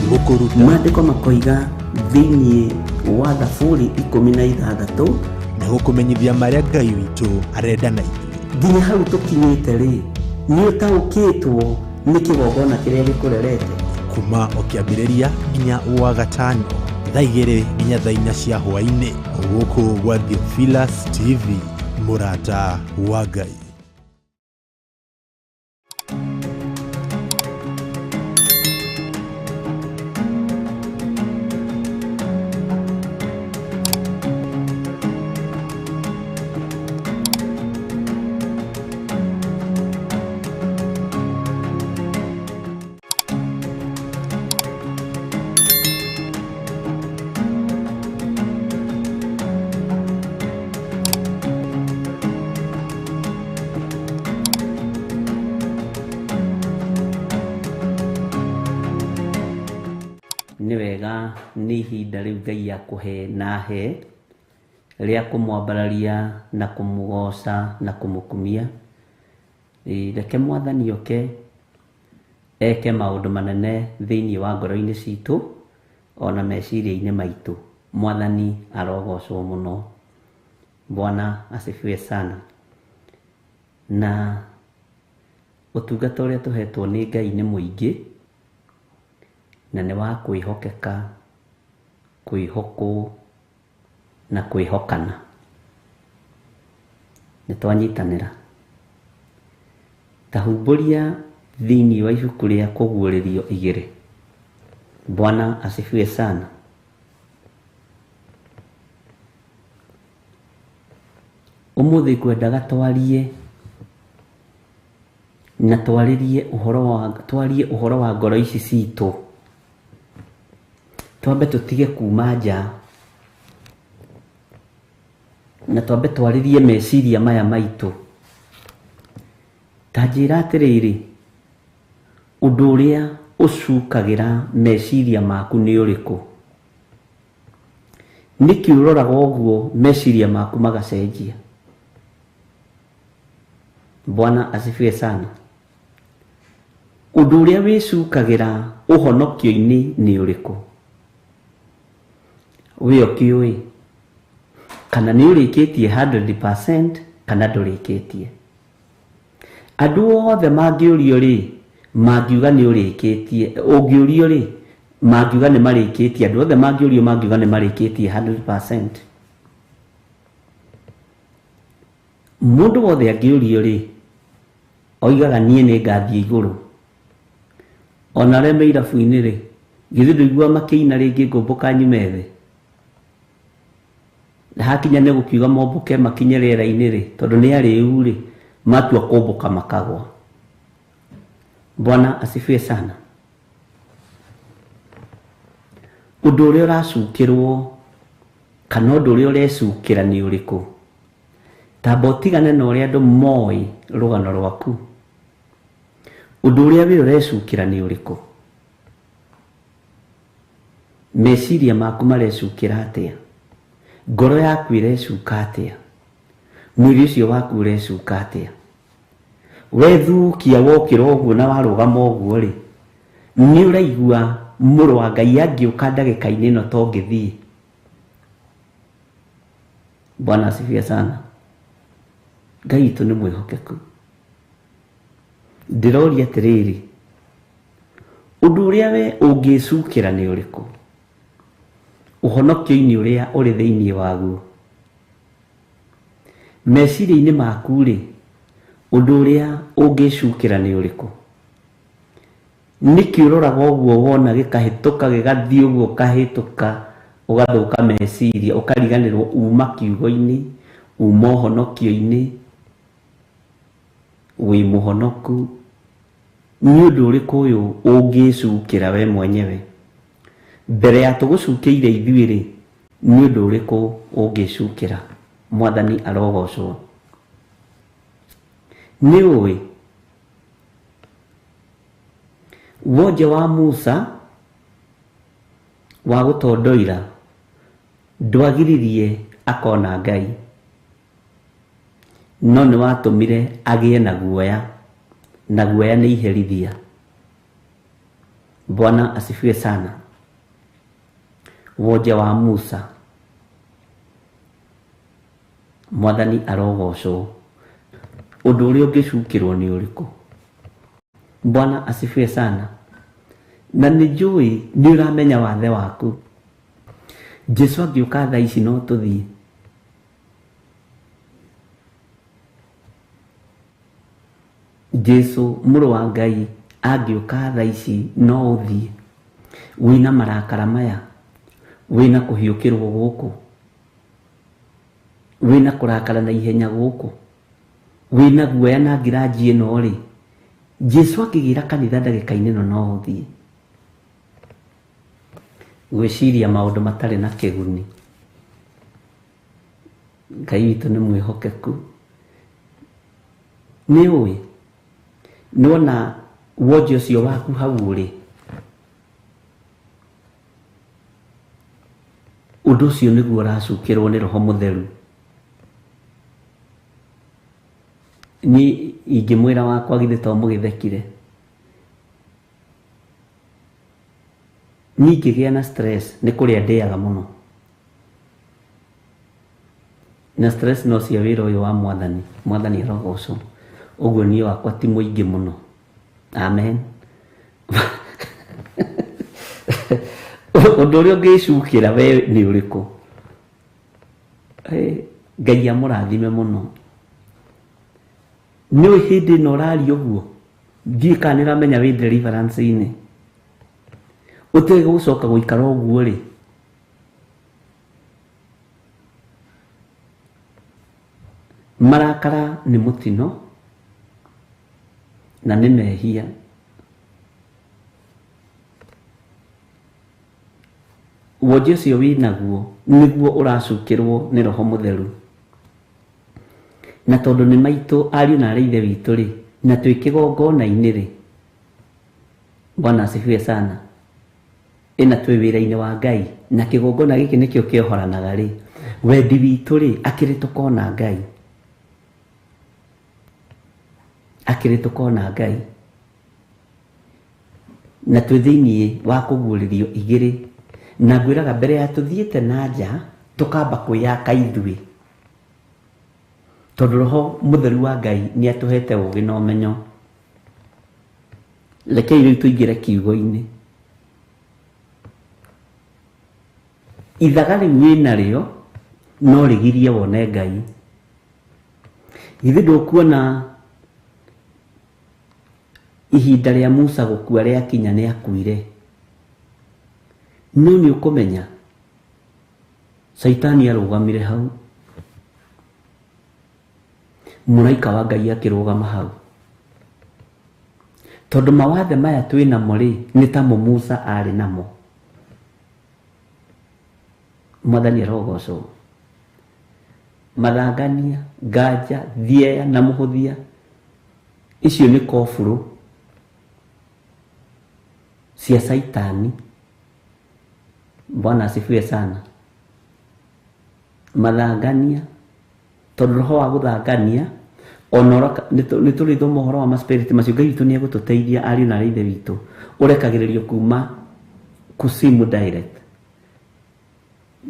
Gũkũruta. Maandĩko makoiga thĩinĩ wa Thaburi 16 na gũkũmenyithia marĩa Ngai witũ arenda na ithuĩ. Nginya hau tũkinyĩte rĩ, nĩ ũtaũkĩtwo nĩ kĩgongona kĩrĩa gĩkũrerete. Kuma o kĩambĩrĩria nginya wa gatano thaa 2 nginya thaa 4 cia hwaĩ-inĩ gũkũ gwa Theophilus TV, mũrata wa Ngai. Nĩ wega nĩ ihinda rĩu Ngai akũhe na ahe rĩa kũmwambararia na kũmũgoca na kũmũkumia. Reke mwathani oke eke maũndũ manene thĩinĩ wa ngoro-inĩ citũ ona meciria-inĩ maitũ. Mwathani arogocwo mũno. Bwana asifiwe sana. Na ũtungata ũrĩa tũhetwo nĩ Ngai nĩ mũingĩ na nĩ wa kwĩhokeka, kwĩhokwo na kwĩhokana. Nĩ twanyitanĩra. Ta humbũria thĩinĩ wa ibuku rĩa kũguũrĩrio 2. Bwana asifiwe sana. Ũmũthĩ ngwendaga twarie na twarĩrie ũhoro wa ngoro ici citũ. Twambe tũtige kuma nja na twambe twarĩrie meciria maya maitũ. Ta njĩra atĩrĩrĩ, ũndũ ũrĩa ũcukagĩra meciria maku nĩ ũrĩkũ? Nĩkĩ ũroraga ũguo meciria maku magacenjia? Bwana asifiwe sana. Ũndũ ũrĩa wĩcukagĩra ũhonokio-inĩ nĩ ũrĩkũ? Wĩ ũkĩũĩ kana nĩ ũrĩkĩtie 100% kana ndũrĩkĩtie? Andũ othe mangĩũrio rĩ, mangiuga nĩ ũrĩkĩtie. Ũngĩũrio rĩ, mangiuga nĩ marĩkĩtie. Andũ othe mangĩũrio mangiuga nĩ marĩkĩtie 100%. Mũndũ wothe angĩũrio rĩ, oigaga niĩ nĩ ngathiĩ igũrũ. Ona arĩa me irabu-inĩ rĩ, githĩ ndũiguaga makĩina rĩngĩ ngũmbũka nyume thĩ? Na hakinya nĩ gũkiuga mombũke makinye rĩera-inĩ rĩ, tondũ nĩ arĩu rĩ, matua kũmbũka makagwa. Bwana asifiwe sana. Ũndũ ũrĩa ũracukĩrwo kana ũndũ ũrĩa ũrecukĩra nĩ ũrĩkũ? Tamba ũtigane na ũrĩa andũ moĩ rũgano rwaku. Ũndũ ũrĩa we ũrecukĩra nĩ ũrĩkũ? Meciria maku marecukĩra atĩa? Ngoro yaku ĩrecuka atĩa? Mwĩrĩ ũcio waku ũrecuka atĩa? Wethukia wokĩra ũguo na warũgama ũguo rĩ, nĩ ũraigua mũrũ wa Ngai angĩũka ndagĩka-inĩ ĩno to ngĩthiĩ? Bwana asifiwe sana. Ngai witũ nĩ mwĩhokeku. Ndĩroria atĩrĩrĩ, ũndũ ũrĩa we ũngĩcukĩra nĩ ũrĩkũ? Ũhonokio-inĩ ũrĩa ũrĩ thĩinĩ waguo. Meciria-inĩ maku rĩ, ũndũ ũrĩa ũngĩcukĩra nĩ ũrĩkũ? Nĩkĩ ũroraga ũguo wona gĩkahĩtũka gĩgathiĩ ũguo ũkahĩtũka ũgathũka meciria, ũkariganĩrwo uma kiugo-inĩ, uma ũhonokio-inĩ, wĩ mũhonoku? Nĩ ũndũ ũrĩkũ ũyũ ũngĩcukĩra we mwenyewe? Mbere ya tũgũcukĩire ithuĩ rĩ, nĩ ũndũ ũrĩkũ ũngĩcukĩra? Mwathani arogocwo. Nĩ ũĩ wonje wa Musa wa gũtondoira ndwagiririe akona Ngai, no nĩ watũmire agĩe na guoya, na guoya nĩ iherithia. Bwana asifiwe sana. Wonje wa Musa, Mwathani arogocwo. Ũndũ ũrĩa ũngĩcukĩrwo nĩ ũrĩkũ? Bwana asifiwe sana. Na nĩ njũĩ nĩ ũramenya wathe waku. Jesu angĩũka thaa ici no tũthiĩ. Jesu mũrũ wa Ngai angĩũka thaa ici no ũthiĩ. Wĩna marakara maya, wĩna kũhiũkĩrwo gũkũ, wĩna kũrakara na ihenya gũkũ, wĩna guoya na ngiranji ĩno rĩ, Jesu akĩgĩra kanitha ndagĩka-inĩ ĩno no ũthiĩ. Gwĩciria maũndũ matarĩ na kĩguni. Ngai witũ nĩ mwĩhokeku. Nĩ ũĩ nĩwona wonje ũcio waku hau ũrĩ, ũndũ ũcio nĩguo ũracukĩrwo nĩ Roho Mũtheru. Niĩ ingĩmwĩra wakwa githĩ to mũgĩthekire? Niĩ ingĩgĩa na stress nĩ kũrĩa ndĩaga mũno. Na stress no cia wĩra ũyũ wa Mwathani. Mwathani arogocwo. Ũguo niĩ wakwa ti mũingĩ mũno. Amen. Ũndũ ũrĩa ũngĩcukĩra we nĩ ũrĩkũ? Ngai amũrathime mũno. Nĩ hĩndĩ ĩno ũraria ũguo ndiũĩ kana nĩ ũramenya wĩ deliverance-inĩ. Ũtige gũcoka gũikara ũguo rĩ. Marakara nĩ mũtino na nĩ mehia. Wonje ũcio wĩnaguo nĩguo ũracukĩrwo nĩ Roho Mũtheru. Na tondũ nĩ maitũ ariũ na arĩ ithe witũ rĩ, na twĩ kĩgongona-inĩ rĩ, Bwana asifiwe sana, ĩna twĩ wĩra-inĩ wa Ngai na kĩgongona gĩkĩ nĩkĩo kĩohoranaga rĩ, wendi witũ rĩ akĩrĩ tũkona Ngai, akĩrĩ tũkona Ngai. Na twĩ thĩiniĩ wa kũguũrĩrio igĩrĩ, na ngwĩraga mbere ya tũthiĩte na nja tũkamba kwĩyaka ithuĩ, tondũ Roho Mũtheru wa Ngai nĩ atũhete ũũgĩ na ũmenyo. Rekei rĩu tũingĩre kiugo-inĩ. Ithaga rĩu wĩnarĩo no rĩgirie wone Ngai. Githĩ ndũkuona ihinda rĩa Musa gũkua rĩakinya nĩ akuire? No nĩ ũkũmenya Caitani arũgamire hau, mũraika wa Ngai akĩrũgama hau. Tondũ mawathe maya twĩ namo rĩ, nĩ tamo Musa arĩ namo. Mwathani arogocwo. Mathangania, nganja, thieya na mũhũthia, icio nĩ kobũrũ cia Caitani. Bwana asifiwe sana. Mathangania, tondũ roho wa gũthangania ona nĩ tũrĩthoma ũhoro wa ma-spirit macio, Ngai witũ nĩ egũtũteithia ariũ na arĩ ithe witũ, ũrekagĩrĩrio kuma kusimu direct.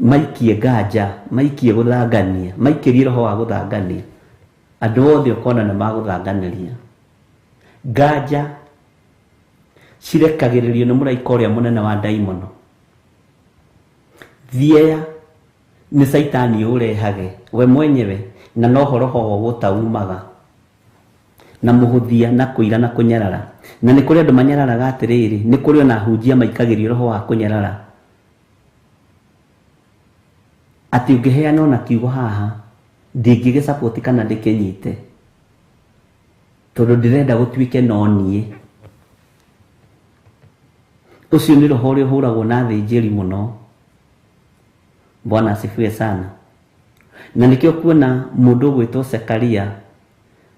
Maikie nganja, maikie gũthangania, maikĩrie roho wa gũthangania, andũ othe ũkona nĩ magũthanganĩria. Nganja cirekagĩrĩrio nĩ mũraika ũrĩa mũnene wa ndaimono. Thieya nĩ Caitani ũrehage we mwenyewe, na noho roho wa gũtaumaga na mũhũthia na kũira na kũnyarara. Na nĩ kũrĩ andũ manyararaga atĩrĩrĩ, nĩ kũrĩ ona ahunjia maikagĩrio roho wa kũnyarara, atĩ ũngĩheana ona kiugo haha ndingĩgĩcapoti kana ndĩkĩnyite, tondũ ndĩrenda gũtuĩke no niĩ. Ũcio nĩ roho ũrĩa ũhũragwo na athĩnjĩri mũno. Bwana asifiwe sana. Na nĩkĩo kuona mũndũ ũgwĩtwo Sekaria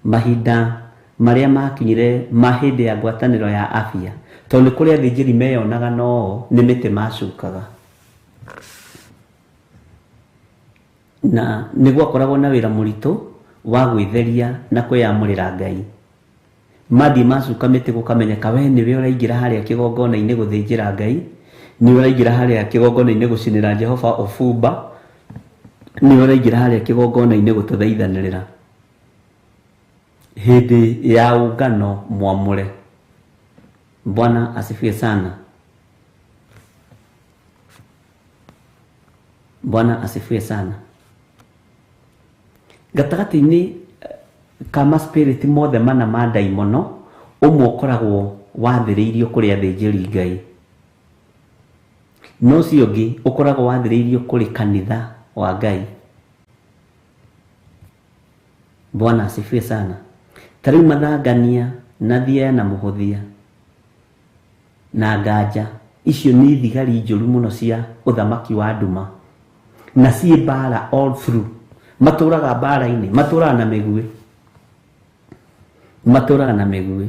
mahinda marĩa makinyire ma hĩndĩ ya ngwatanĩro ya afya, tondũ nĩ kũrĩ athĩnjĩri meyonaga noo nĩ mĩtĩ macukaga, na nĩ gwakoragwo na wĩra mũritũ wa gwĩtheria na kwĩyamũrĩra Ngai. Mathiĩ macuka mĩtĩ gũkamenyeka we nĩwe ũraingĩra harĩa kĩgongona-inĩ gũthĩnjĩra Ngai, nĩwe ũraingĩra harĩa kĩgongona-inĩ gũcinĩra Jehova ũbumba, nĩwe ũraingĩra harĩa kĩgongona-inĩ gũtũthaithanĩrĩra hĩndĩ ya ũngano mwamũre. Bwana asifiwe sana. Bwana asifiwe sana. Gatagatĩ-inĩ ka ma-spirit mothe mana ma ndaimono, ũmwe ũkoragwo wathĩrĩirio kũrĩ athĩnjĩri Ngai, no ũcio ũngĩ ũkoragwo wathĩrĩirio kũrĩ kanitha wa Ngai. Bwana asifiwe sana. Ta rĩu mathangania na thieya na mũhũthia na nganja, icio nĩ thigari njũru mũno cia ũthamaki wa nduma, na ciĩ mbara all through. Matũraga mbara-inĩ, matũraga na mĩguĩ, matũraga na mĩguĩ.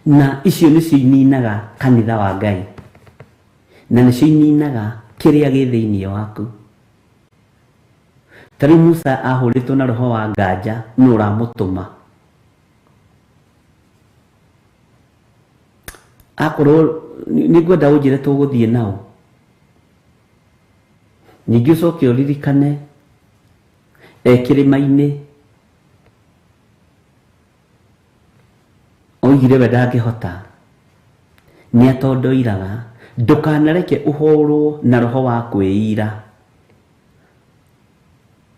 Na icio nĩcio ininaga kanitha wa Ngai, na nĩcio ininaga kĩrĩa gĩ thĩiniĩ waku. Ta rĩu Musa ahũrĩtwo na roho wa nganja, nũ ũramũtũma? Akorwo nĩ ngwenda ũnjĩre tũgũthiĩ nao. Ningĩ ũcoke ũririkane e kĩrĩma-inĩ oigire we ndangĩhota, nĩ atondoiraga. Ndũkanareke ũhũrwo na roho wa kwĩira.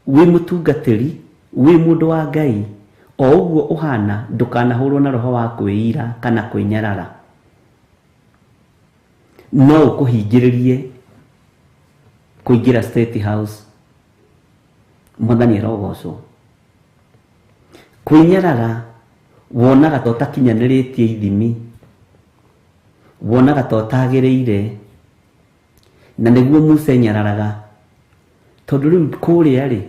Wĩ mũtungatĩri Wĩ mũndũ wa Ngai o ũguo ũhana ndũkanahũrwo na roho wa kwĩira kana kwĩnyarara no ũkũhingĩrĩrie kũingĩra State House. Mwathani arogocwo. Kwĩnyarara wonaga ta ũtakinyanĩrĩtie ithimi, wonaga ta ũtagĩrĩire, na nĩguo Musa enyararaga tondũ rĩu kũrĩa rĩ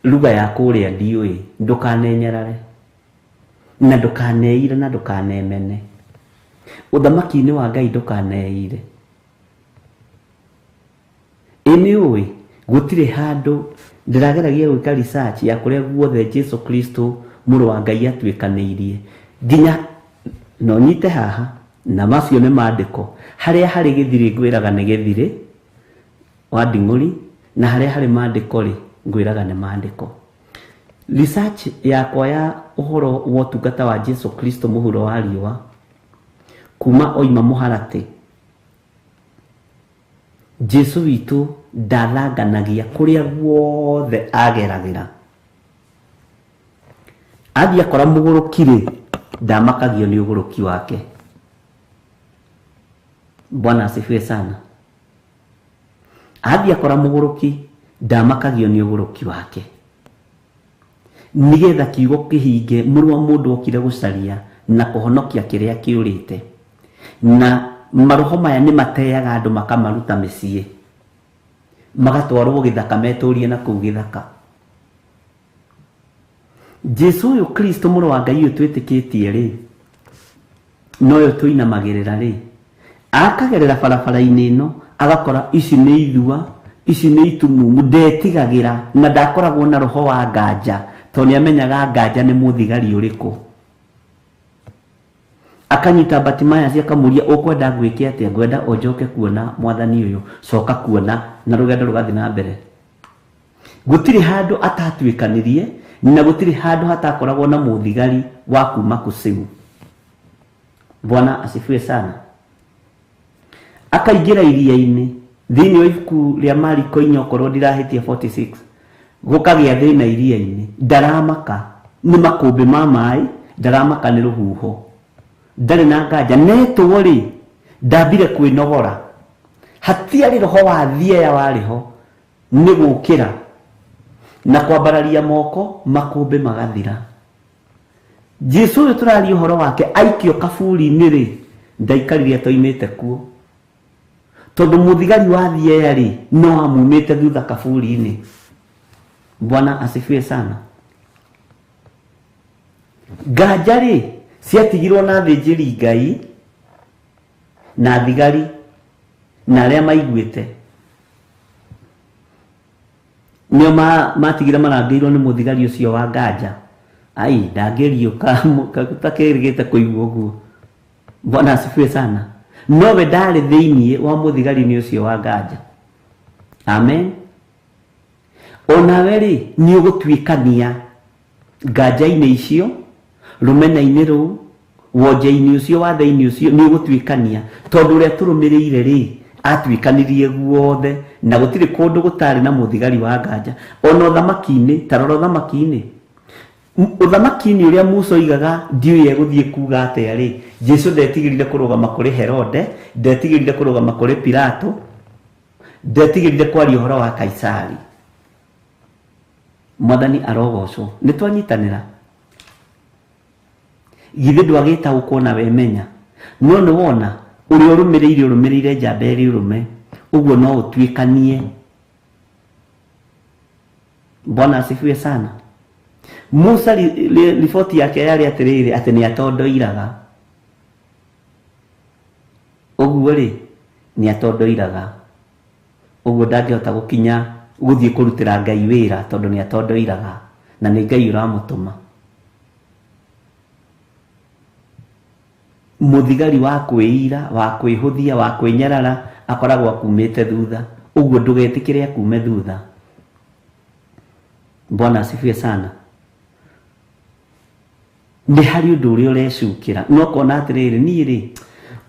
lugha ya kũrĩa ndiũĩ. Ndũkanenyarare na ndũkaneire na ndũkanemene. Ũthamaki-inĩ wa Ngai ndũkaneire. Ĩ nĩ ũĩ gũtirĩ handũ ndĩrageragia gwĩka research ya kũrĩa guothe Jesu Kristo mũrũ wa Ngai atuĩkanĩirie nginya no nyite haha na macio nĩ maandĩko harĩa harĩ gĩthirĩ ngwĩraga nĩ gĩthirĩ wa nding'ũri na harĩa harĩ maandĩko rĩ ngwĩraga nĩ maandĩko. Research yakwa ya ũhoro wa ũtungata wa Jesu Kristo mũhuro wa riũa kuma oima mũharatĩ, Jesu witũ ndathanganagia kũrĩa guothe ageragĩra. Athiĩ akora mũgũrũki rĩ ndamakagio nĩ ũgũrũki wake. Bwana asifiwe sana. Athiĩ akora mũgũrũki ndamakagio nĩ ũgũrũki wake nigetha kiugo kĩhinge mũrũ wa mũndũ okire gũcaria na kũhonokia kĩrĩa kĩũrĩte. Na maroho maya nĩ mateaga andũ makamaruta mĩciĩ magatwarwo gĩthaka metũrie na kũu gĩthaka. Jesu ũyũ Kristo mũrũ wa Ngai ũyũ twĩtĩkĩtie rĩ noyo tũinamagĩrĩra rĩ akagerera barabara-inĩ ĩno agakora ici nĩ ithua ici nĩ itumumu ndetigagĩra na ndakoragwo na roho wa nganja tondũ nĩamenyaga nganja nĩ mũthigari ũrĩkũ. Akanyita Bartimaeus akamũria ũkwenda ngwĩke atĩa? Ngwenda ũnjoke kuona mwathani ũyũ, coka kuona, na rũgendo rũgathiĩ na mbere. Gũtirĩ handũ atatuĩkanirie na gũtirĩ handũ hatakoragwo na mũthigari wa kuma kusimu. Bwana asifiwe sana. Akaingĩra iria-inĩ thĩinĩ wa ibuku rĩa Mariko 4 okorwo ndirahĩtia 46 gũkagĩa thĩna iria-inĩ, ndaramaka nĩ makũmbĩ ma maĩ, ndaramaka nĩ rũhuho, ndarĩ na nganja netwo rĩ ndambire kwĩnogora. Hatiarĩ roho wa thieya warĩ ho nĩ gũkĩra na kwambararia moko makũmbĩ magathira. Jesu ũyũ tũraria ũhoro wake aikio kaburi-inĩ rĩ ndaikarire atoimĩte kuo tondũ mũthigari wa thieya rĩ no amumĩte thutha kaburi-inĩ. Bwana asifiwe sana. Nganja rĩ ciatigirwo na athĩnjĩri Ngai na thigari na arĩa maiguĩte nĩo matigire marangĩirwo nĩ mũthigari ũcio wa nganja. Ai ndangĩriũka takĩrĩgĩte kũigua ũguo. Bwana asifiwe sana. Nowe ndarĩ thĩinĩ wa mũthigari-inĩ ũcio wa nganja. Amen. Onawe rĩ nĩ ũgũtuĩkania nganja-inĩ icio, rũmena-inĩ rũu, wonje-inĩ ũcio, wathe-inĩ ũcio, nĩ ũgũtuĩkania tondũ ũrĩa tũrũmĩrĩire rĩ atuĩkanirie guothe na gũtirĩ kũndũ gũtarĩ na mũthigari wa nganja. Ona ũthamaki-inĩ, ta rora ũthamaki-inĩ, ũthamaki-inĩ ũrĩa Musa oigaga ndiũĩ egũthiĩ kuga atĩa rĩ, Jesu ndetigĩrire kũrũgama kũrĩ Herode, ndetigĩrire kũrũgama kũrĩ Pilato, ndetigĩrire kwaria ũhoro wa Kaisari. Mwathani arogocwo. Nĩ twanyitanĩra. Githĩ ndwagĩtaũkwo na wemenya, no nĩ wona ũrĩa ũrũmĩrĩire ũrũmĩrĩire njamba ĩrĩ ũrũme, ũguo no ũtuĩkanie. Bwana asifiwe sana. Musa riboti yake yarĩ atĩrĩrĩ atĩ nĩ atondoiraga. Ũguo rĩ nĩ atondoiraga, ũguo ndangĩhota gũkinya gũthiĩ kũrutĩra Ngai wĩra tondũ nĩ atondoiraga na nĩ Ngai ũramũtũma. Mũthigari wa kwĩira, wa kwĩhũthia, wa kwĩnyarara akoragwo akumĩte thutha, ũguo ndũgetĩkĩre akume thutha. Bwana asifiwe sana. Nĩ harĩ ũndũ ũrĩa ũrecukĩra no ũkona atĩrĩrĩ niĩ rĩ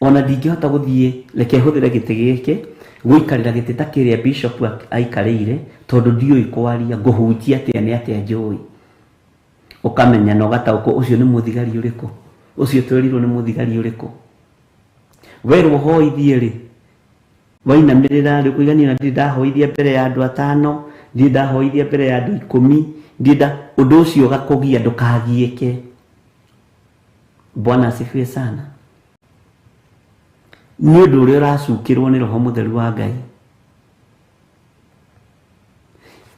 Ona ndingĩhota gũthiĩ, reke hũthĩre gĩtĩ gĩkĩ gũikarĩra gĩtĩ ta kĩrĩa bishop aikarĩire, tondũ ndiũĩ kwaria, ngũhunjia atĩa nĩ atĩa njũĩ. Ũkamenya na ũgataũkwo ũcio nĩ mũthigari ũrĩkũ, ũcio twerirwo nĩ mũthigari ũrĩkũ. Werwo hoithie rĩ, wainamĩrĩra rĩ, ũkũigania na ndirĩ ndahoithia mbere ya andũ 5, ndirĩ ndahoithia mbere ya andũ 10, ndirĩ nda, ũndũ ũcio ũgakũgia ndũkagiĩke. Bwana asifiwe sana. Nĩ ũndũ ũrĩa ũracukĩrwo nĩ Roho Mũtheru wa Ngai.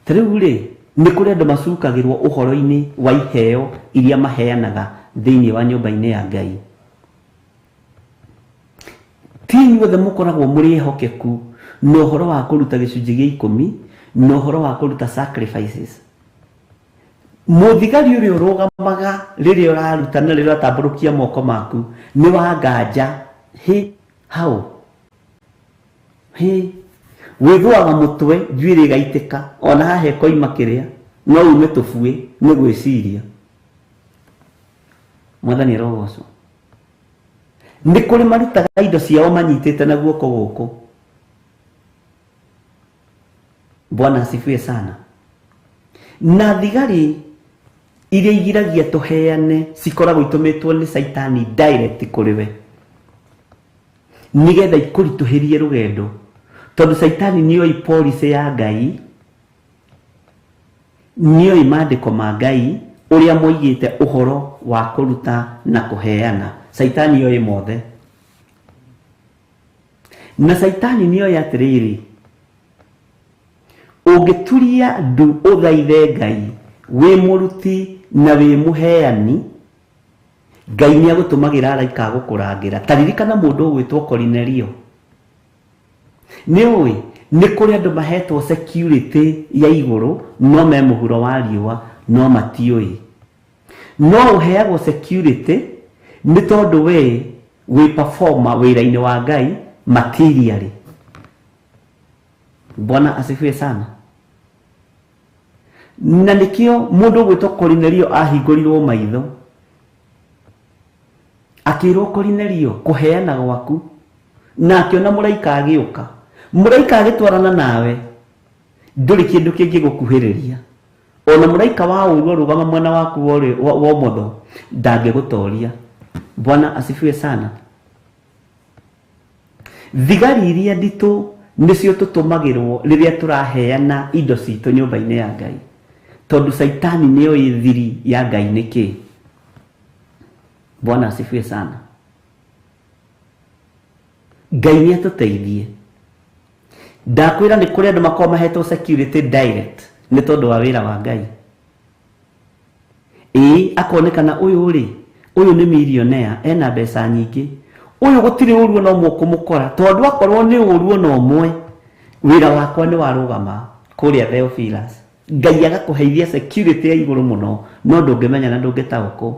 Ta rĩu rĩ, nĩ kũrĩ andũ macukagĩrwo ũhoro-inĩ wa iheo iria maheanaga thĩinĩ wa nyũmba-inĩ ya Ngai. Ti inyuothe mũkoragwo mũrĩ ehokeku na ũhoro wa kũruta gĩcunjĩ gĩa 10 na ũhoro wa kũruta sacrifices. Mũthigari ũrĩa ũrũgamaga rĩrĩa ũraruta na rĩrĩa ũratambũrũkia moko maku nĩ wa nganja. Hĩ, hau hĩ, wĩthũaga mũtwe njuĩrĩ ĩgaitĩka, ona haha ĩkoima kĩrĩa, no ume tũbuĩ nĩ gwĩciria. Mwathani arogocwo. Nĩ kũrĩ marutaga indo ciao manyitĩte na guoko gũkũ. Bwana asifiwe sana. Na thigari iria igiragia tũheane cikoragwo itũmĩtwo nĩ Caitani direct kũrĩ we, nĩgetha ikũritũhĩrie rũgendo, tondũ Caitani nĩoĩ policy ya Ngai, nĩoĩ maandĩko ma Ngai ũrĩa moigĩte ũhoro wa kũruta na kũheana. Caitani oĩ mothe. Na Caitani nĩoĩ atĩrĩrĩ, ũngĩturia ndu ũthaithe Ngai wĩ mũruti na wĩ mũheani, Ngai nĩ agũtũmagĩra araika a gũkũrangĩra. Ta ririkana mũndũ ũgwĩtwo Korinelio. Nĩ ũĩ nĩ kũrĩ andũ mahetwo security ya igũrũ no me mũhuro wa riũa no matiũĩ. No ũheagwo security nĩ tondũ we wĩ performer wĩra-inĩ wa Ngai materially. Bwana asifiwe sana. Na nĩkĩo mũndũ ũgwĩtwo Korinelio ahingũrirwo maitho, akĩrwo Korinelio kũheana gwaku, na akĩona mũraika agĩũka. Mũraika agĩtwarana nawe, ndũrĩ kĩndũ kĩngĩgũkuhĩrĩria. Ona mũraika wa ũũru arũgama mwena waku wa ũmotho, ndangĩgũtoria. Bwana asifiwe sana. Thigari iria nditũ nĩcio tũtũmagĩrwo rĩrĩa tũraheana indo citũ nyũmba-inĩ ya Ngai, tondũ Caitani nĩoĩ thiri ya Ngai nĩ kĩĩ. Bwana asifiwe sana. Ngai nĩ atũteithie. Ndakwĩra nĩ kũrĩ andũ makoragwo mahetwo security direct nĩ tondũ wa wĩra wa Ngai. Ĩĩ, akonekana ũyũ rĩ, ũyũ nĩ millionaire, ena mbeca nyingĩ, ũyũ gũtirĩ ũru ona ũmwe ũkũmũkora, tondũ akorwo nĩ ũru ona ũmwe, wĩra wakwa nĩ warũgama kũrĩa Theophilus. Ngai agakũheithia security ya igũrũ mũno, no ndũngĩmenya na ndũngĩtaũkwo.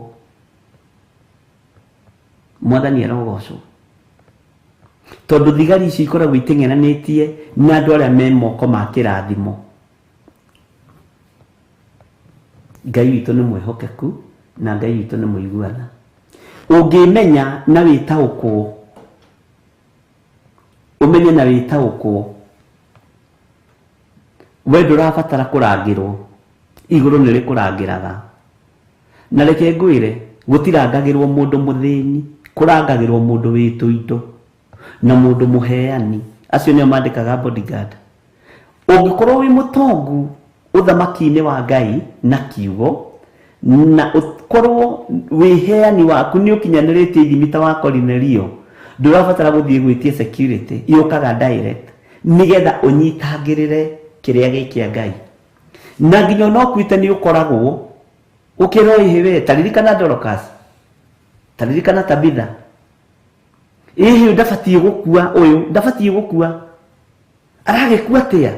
Mwathani arogocwo. Tondũ thigari ici ikoragwo iteng'eranĩtie na andũ arĩa me moko ma kĩrathimo. Ngai witũ nĩ mwĩhokeku na Ngai witũ nĩ mũiguana. Ũngĩmenya na wĩtaũkwo, ũmenye na wĩtaũkwo, we ndũrabatara kũrangĩrwo, igũrũ nĩ rĩkũrangĩraga. Na reke ngwĩre, gũtirangagĩrwo mũndũ mũthĩni, kũrangagĩrwo mũndũ wĩ tũindo na mũndũ mũheani. Acio nĩo mandĩkaga bodyguard. Ũngĩkorwo wĩ mũtongu ũthamaki-inĩ wa Ngai na kiugo, na ũkorwo wĩheani waku nĩ ũkinyanĩrĩtie ithimi ta wa Korinelio, ndũrabatara gũthiĩ gwĩtia security, yũkaga direct nĩgetha ũnyitangĩrĩre kĩrĩa gĩ kĩa Ngai. Na nginya ona ũkuĩte nĩ ũkoragwo ũkĩrwo ĩhĩ we, ta ririkana Dorcas, ta ririkana Tabitha, ĩhĩ ndabatiĩ gũkua, ũyũ ndabatiĩ gũkua, aragĩkua atĩa?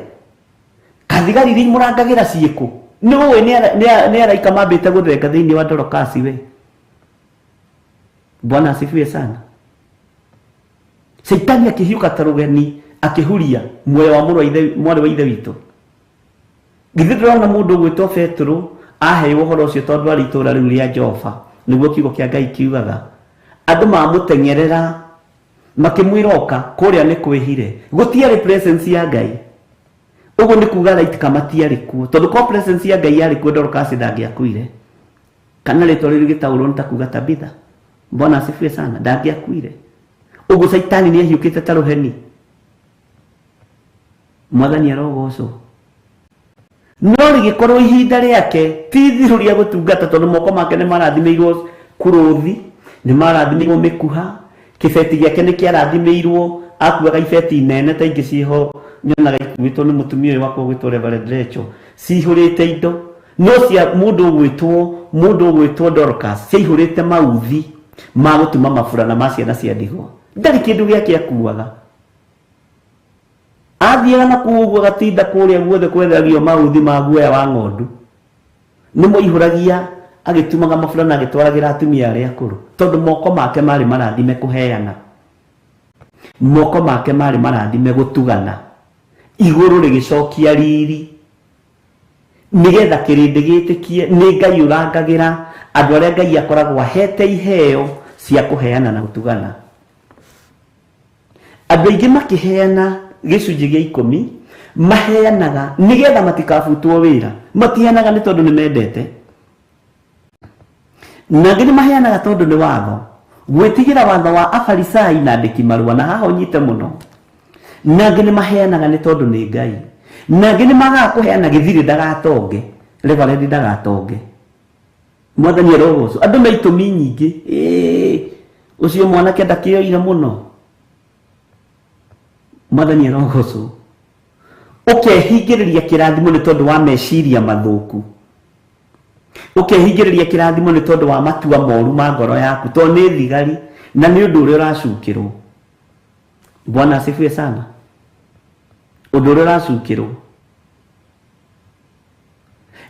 Kathigari iria imũrangagĩra ciĩkũ? Nĩ ũĩ nĩ araika mambĩte gũthenga thĩinĩ wa Dorcas we. Bwana asifiwe sana. Caitani akĩhiũka ta rũgeni akĩhuria muoyo wa mwarĩ wa ithe witũ. Githĩ ndũrona mũndũ ũgwĩtwo Petero aheirwo ũhoro ũcio tondũ arĩ itũũra rĩu rĩa Jofa, nĩguo kiugo kĩa Ngai kiugaga. Andũ mamũteng'erera Makĩmwĩra oka kũrĩa nĩ kwĩhire. Gũtiarĩ presence ya Ngai. Ũguo nĩ kuga araika matiarĩ kuo. Tondũ kwa presence ya Ngai yarĩ kuo Dorcas ndangĩakuire. Kana rĩtwa rĩu rĩgĩtaũrwo nĩ ta kuga Tabitha. Bwana asifiwe sana, ndangĩakuire. Ũguo Caitani nĩ ahiũkĩte ta rũheni. Mwathani arogocwo. No rĩgĩkorwo ihinda rĩake ti ithiru rĩa gũtungata tondũ moko make nĩ marathimĩirwo kũrũthi, nĩ marathimĩirwo mĩkuha, kĩbeti gĩake nĩ kĩarathimĩirwo, akuaga ibeti nene ta ingĩ ciĩho nyonaga ikuĩtwo nĩ mũtumia ũyũ wakwa ũgwĩtwo Reverend Rachel, cihũrĩte indo no cia mũndũ ũgwĩtwo Dorcas ciaihũrĩte mauthi ma gũtuma maburana ma ciana cia ndigwa. Ndarĩ kĩndũ gĩake akuaga. Athiaga na kũu ũguo agatinda kũrĩa guothe kwethagio mauthi ma guoya wa ng'ondu. Nĩ moihũragia agĩtumaga maburana agĩtwaragĩra atumia arĩa akũrũ tondũ moko make marĩ marathime kũheana. Moko make marĩ marathime gũtugana. Igũrũ rĩgĩcokia riri nĩgetha kĩrĩndĩ gĩtĩkie nĩ Ngai ũrangagĩra andũ arĩa Ngai akoragwo ahete iheo cia kũheana na gũtugana. Andũ aingĩ makĩheana gĩcunjĩ gĩa 10 maheanaga nĩgetha matikabutwo wĩra. Matiheanaga nĩ tondũ nĩ mendete. Na angĩ nĩ maheanaga tondũ nĩ watho. Gwĩtigĩra watho wa Afarisai na andĩki marũa na haha ũnyite mũno. Na angĩ nĩ maheanaga nĩ tondũ nĩ Ngai. Na angĩ nĩ magaga kũheana gĩthirĩ ndagatonge. Reverend ndagatonge. Mwathani arogocwo. Andũ me itũmi nyingĩ. Ũcio mwanake ndakĩoire mũno. Mwathani arogocwo. Ũkehingĩrĩria kĩrathimo nĩ tondũ wa meciria mathũku. Ũkehingĩrĩria kĩrathimo nĩ tondũ wa matua moru ma ngoro yaku tondũ nĩ thigari na nĩ ũndũ ũrĩa ũracukĩrwo. Bwana asifiwe sana. Ũndũ ũrĩa ũracukĩrwo.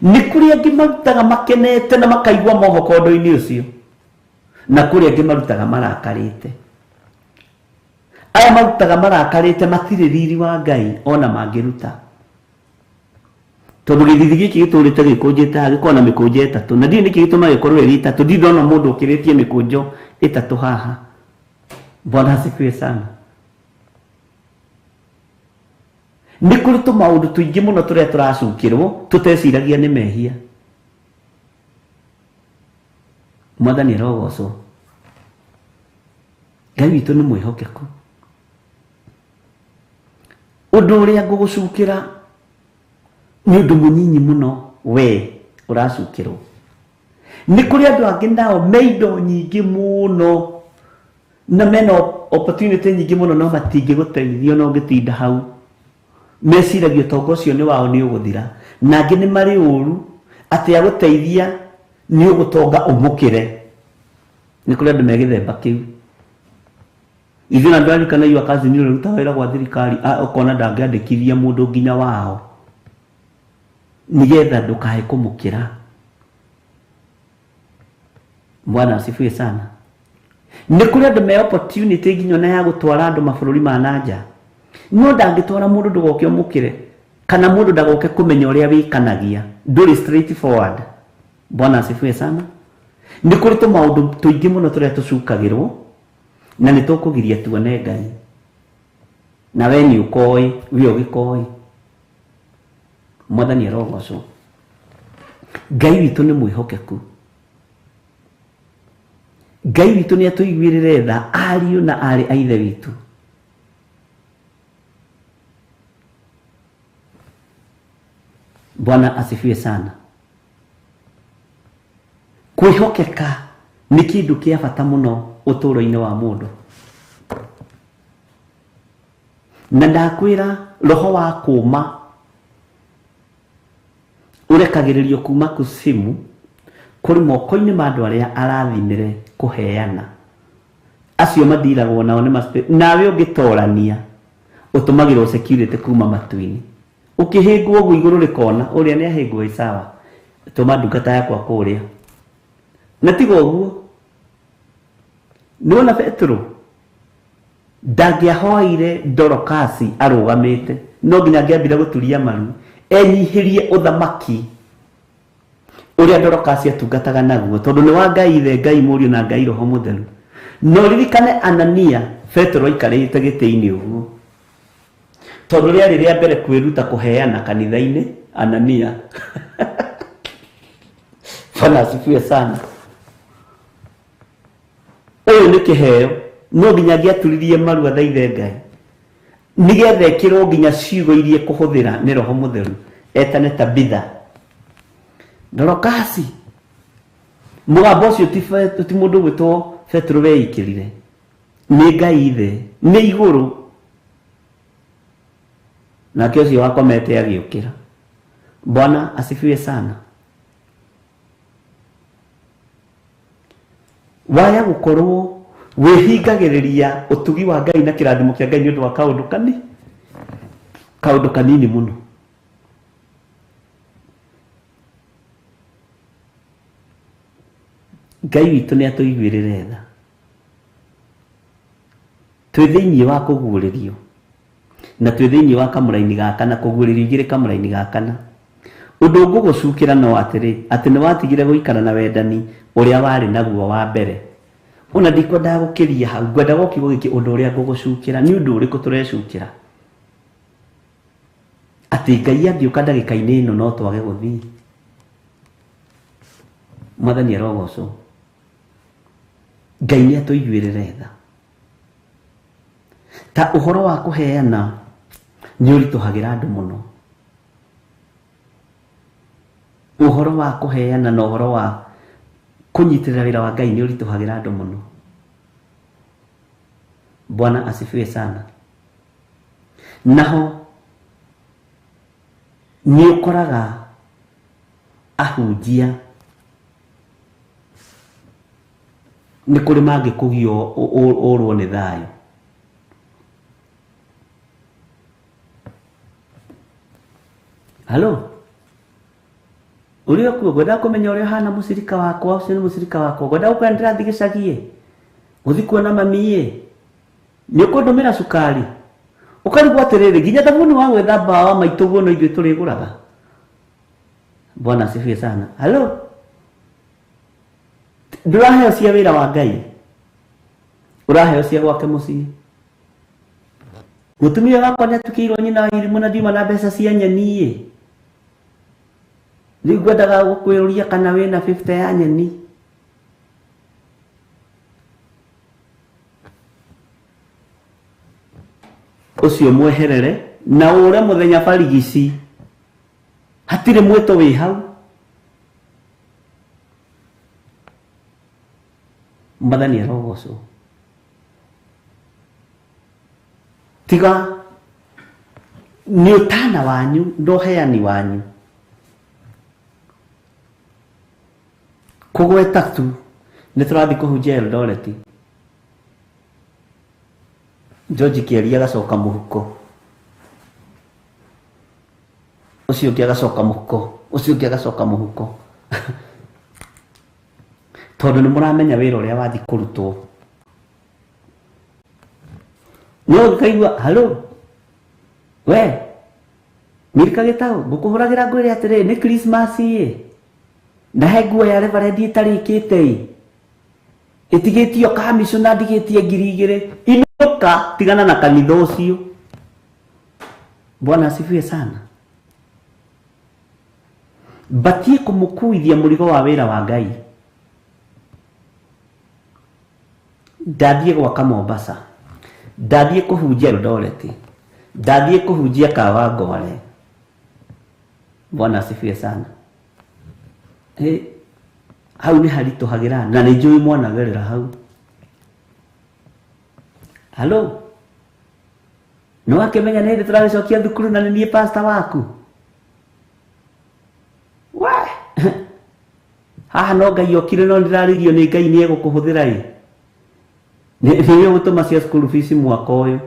Nĩ kũrĩ angĩ marutaga makenete na makaigua mohoko ũndũ-inĩ ũcio. Na kũrĩ angĩ marutaga marakarĩte. Aya marutaga marakarĩte matirĩ riri wa Ngai ona mangĩruta. Tondũ gĩthithi gĩkĩ gĩtũrĩte gĩkũnjĩte haha gĩkoragwo na mĩkũnjo ĩtatũ. Na ndiũĩ nĩkĩ gĩtũmaga gĩkorwo ĩrĩ ĩtatũ. Ndirĩ ndona mũndũ ũkĩrĩtie mĩkũnjo ĩtatũ haha. Bwana asifiwe sana. Nĩ kũrĩ tũmaũndũ tũingĩ mũno tũrĩa tũracukĩrwo tũteciragia nĩ mehia. Mwathani arogocwo. Ngai witũ nĩ mwĩhokeku. Ũndũ ũrĩa ngũgũcukĩra nĩ ũndũ mũnyinyi mũno we ũracukĩrwo. Nĩ kũrĩ andũ angĩ nao me indo nyingĩ mũno na mena opportunity nyingĩ mũno no matingĩgũteithia no ũngĩtinda hau. Meciragia ũtonga ũcio nĩ wao nĩ ũgũthira. Na angĩ nĩ marĩ ũru atĩ agũteithia nĩ ũgũtonga ũmũkĩre. Nĩ kũrĩ andũ me gĩthemba kĩu. Ithuĩ na ndũraririkana iwa cousin ũrĩa ũrutaga wĩra gwa thirikari ũkona ndangĩandĩkithia mũndũ nginya wao nĩgetha ndũkae kũmũkĩra. Bwana asifiwe sana. Nĩ kũrĩ andũ me opportunity nginya ona ya gũtwara andũ mabũrũri ma na nja. No ndangĩtwara mũndũ ndũgoke ũmũkĩre kana mũndũ ndagoke kũmenya ũrĩa wĩkanagia. Ndũrĩ straight forward. Bwana asifiwe sana. Nĩ kũrĩ tũmaũndũ tũingĩ mũno tũrĩa tũcukagĩrwo na nĩ tũkũgiria tuone Ngai. Na we nĩ ũkoĩ, we ũgĩkoĩ. Mwathani arogocwo. Ngai witũ nĩ mwĩhokeku. Ngai witũ nĩ atũiguĩrĩre tha ariũ na aarĩ a Ithe witũ. Bwana asifiwe sana. Kwĩhokeka nĩ kĩndũ kĩa bata mũno ũtũũro-inĩ wa mũndũ. Na ndakwĩra roho wa kũma ũrekagĩrĩrio kuma kusimu kũrĩ moko-inĩ ma andũ arĩa arathimire kũheana. Acio mathiragwo nao nĩ nawe ũngĩtorania ũtũmagĩrwo security kuma matu-inĩ. Ũkĩhĩngwo ũguo igũrũ rĩkona ũrĩa nĩ ahĩngwo sawa, tũma ndungata yakwa kũrĩa. Na tiga ũguo nĩwona Petero ndangĩahoire Dorokasi arũgamĩte, no nginya angĩambire gũturia maru enyihĩrie ũthamaki ũrĩa Dorokasi atungataga naguo tondũ nĩ wa Ngai Ithe, Ngai Mũriũ na Ngai Roho Mũtheru. No ririkane Anania, Petero aikarĩte gĩtĩ-inĩ ũguo tondũ rĩarĩ rĩa mbere kwĩruta kũheana kanitha-inĩ Anania. Bwana asifiwe sana. Ũyũ nĩ kĩheo no nginya angĩaturirie maru athaithe Ngai nĩgetha ĩkĩrwo nginya ciugo iria kũhũthĩra nĩ Roho Mũtheru etane Tabitha Dorokasi. Mũgambo ũcio ti mũndũ gwĩtwo Petero weikĩrire, nĩ Ngai ithe, nĩ igũrũ. Nake ũcio wakomete agĩũkĩra. Bwana asifiwe sana. Waya gũkorwo wĩhingagĩrĩria ũtugi wa Ngai na kĩrathimo kĩa Ngai nĩ ũndũ wa kaũndũ kanini mũno. Ngai witũ nĩ atũiguĩrĩre tha. Twĩ thĩinĩ wa kũguũrĩrio na twĩ thĩinĩ wa kamũraini ga kana, kũguũrĩrio igĩrĩ kamũraini ga kana. Ũndũ ngũgũcukĩra no atĩrĩ, atĩ nĩ watigire gũikara na wendani ũrĩa warĩ naguo wa mbere. Ona ndikwendaga gũkĩria hau, ngwendaga kiugo gĩkĩ, ũndũ ũrĩa ngũgũcukĩra nĩ ũndũ ũrĩkũ tũrecukĩra? Atĩ Ngai angĩũka ndagĩka-inĩ ĩno no twage gũthiĩ. Mwathani arogocwo. Ngai nĩ atũiguĩrĩre tha. Ta ũhoro wa kũheana nĩ ũritũhagĩra andũ mũno. Ũhoro wa kũheana na ũhoro wa kũnyitĩrĩra wĩra wa Ngai nĩ ũritũhagĩra andũ mũno. Bwana asifiwe sana. Naho nĩ ũkoraga ahunjia nĩ kũrĩ mangĩkũgio ũrwo nĩ thayũ. Halo, ũrĩa kuo ngwendaga kũmenya ũrĩa ũhana mũcirika wakwa, ũcio nĩ mũcirika wakwa, ngwendaga gũkwĩra ndĩrathiĩ gĩcagi-ĩ, gũthiĩ kuona mami-ĩ, nĩ ũkũndũmĩra cukari? Ũkarigwo atĩrĩrĩ, nginya thabuni wa gwĩthamba wa maitũguo no ithuĩ tũrĩgũraga. Bwana asifiwe sana. Halo, ndũraheo cia wĩra wa Ngai, ũraheo cia gwake mũciĩ. Mũtumia wakwa nĩ atukĩirwo nyina wa irimũ na ndiuma na mbeca cia nyeni-ĩ, rĩu ngwendaga gũkwĩrũria kana wĩna 50 ya nyeni. Ũcio mweherere na ũre mũthenya barigici, hatirĩ mwĩto wĩ hau. Mwathani arogocwo. Tiga nĩ ũtana wanyu na ũheani wanyu. Kũgweta tu nĩ tũrathiĩ kũhunjia Eldoret, George Kĩaria agacoka mũhuko, ũcio ũngĩ agacoka mũhuko, ũcio ũngĩ agacoka mũhuko, tondũ nĩ mũramenya wĩra ũrĩa wathiĩ kũrutwo. No ũkaigua halo, we Mirika Gĩtaũ, ngũkũhũragĩra ngwĩre atĩrĩrĩ, nĩ Christmas ĩ, na he nguo ya reverend ĩtarĩkĩte ĩ, ĩtigĩtio kamishona ndigĩtie 2000, inũka tigana na kanitha ũcio. Bwana asifiwe sana. Batie kũmũkuithia mũrigo wa wĩra wa Ngai. Ndathiĩ gwaka Mombasa, ndathiĩ kũhunjia Eldoret, ndathiĩ kũhunjia Kawangware. Bwana asifiwe sana. Hau nĩ haritũhagĩra na nĩ njũĩ mwanagerera hau. Halo, nĩ wakĩmenya nĩ hĩndĩ tũragĩcokia thukuru na nĩ niĩ pastor waku? We haha no Ngai okire, no ndĩrarĩrio nĩ Ngai nĩ egũkũhũthĩra ĩ, nĩ ũgũtũma cia school fees mwaka ũyũ.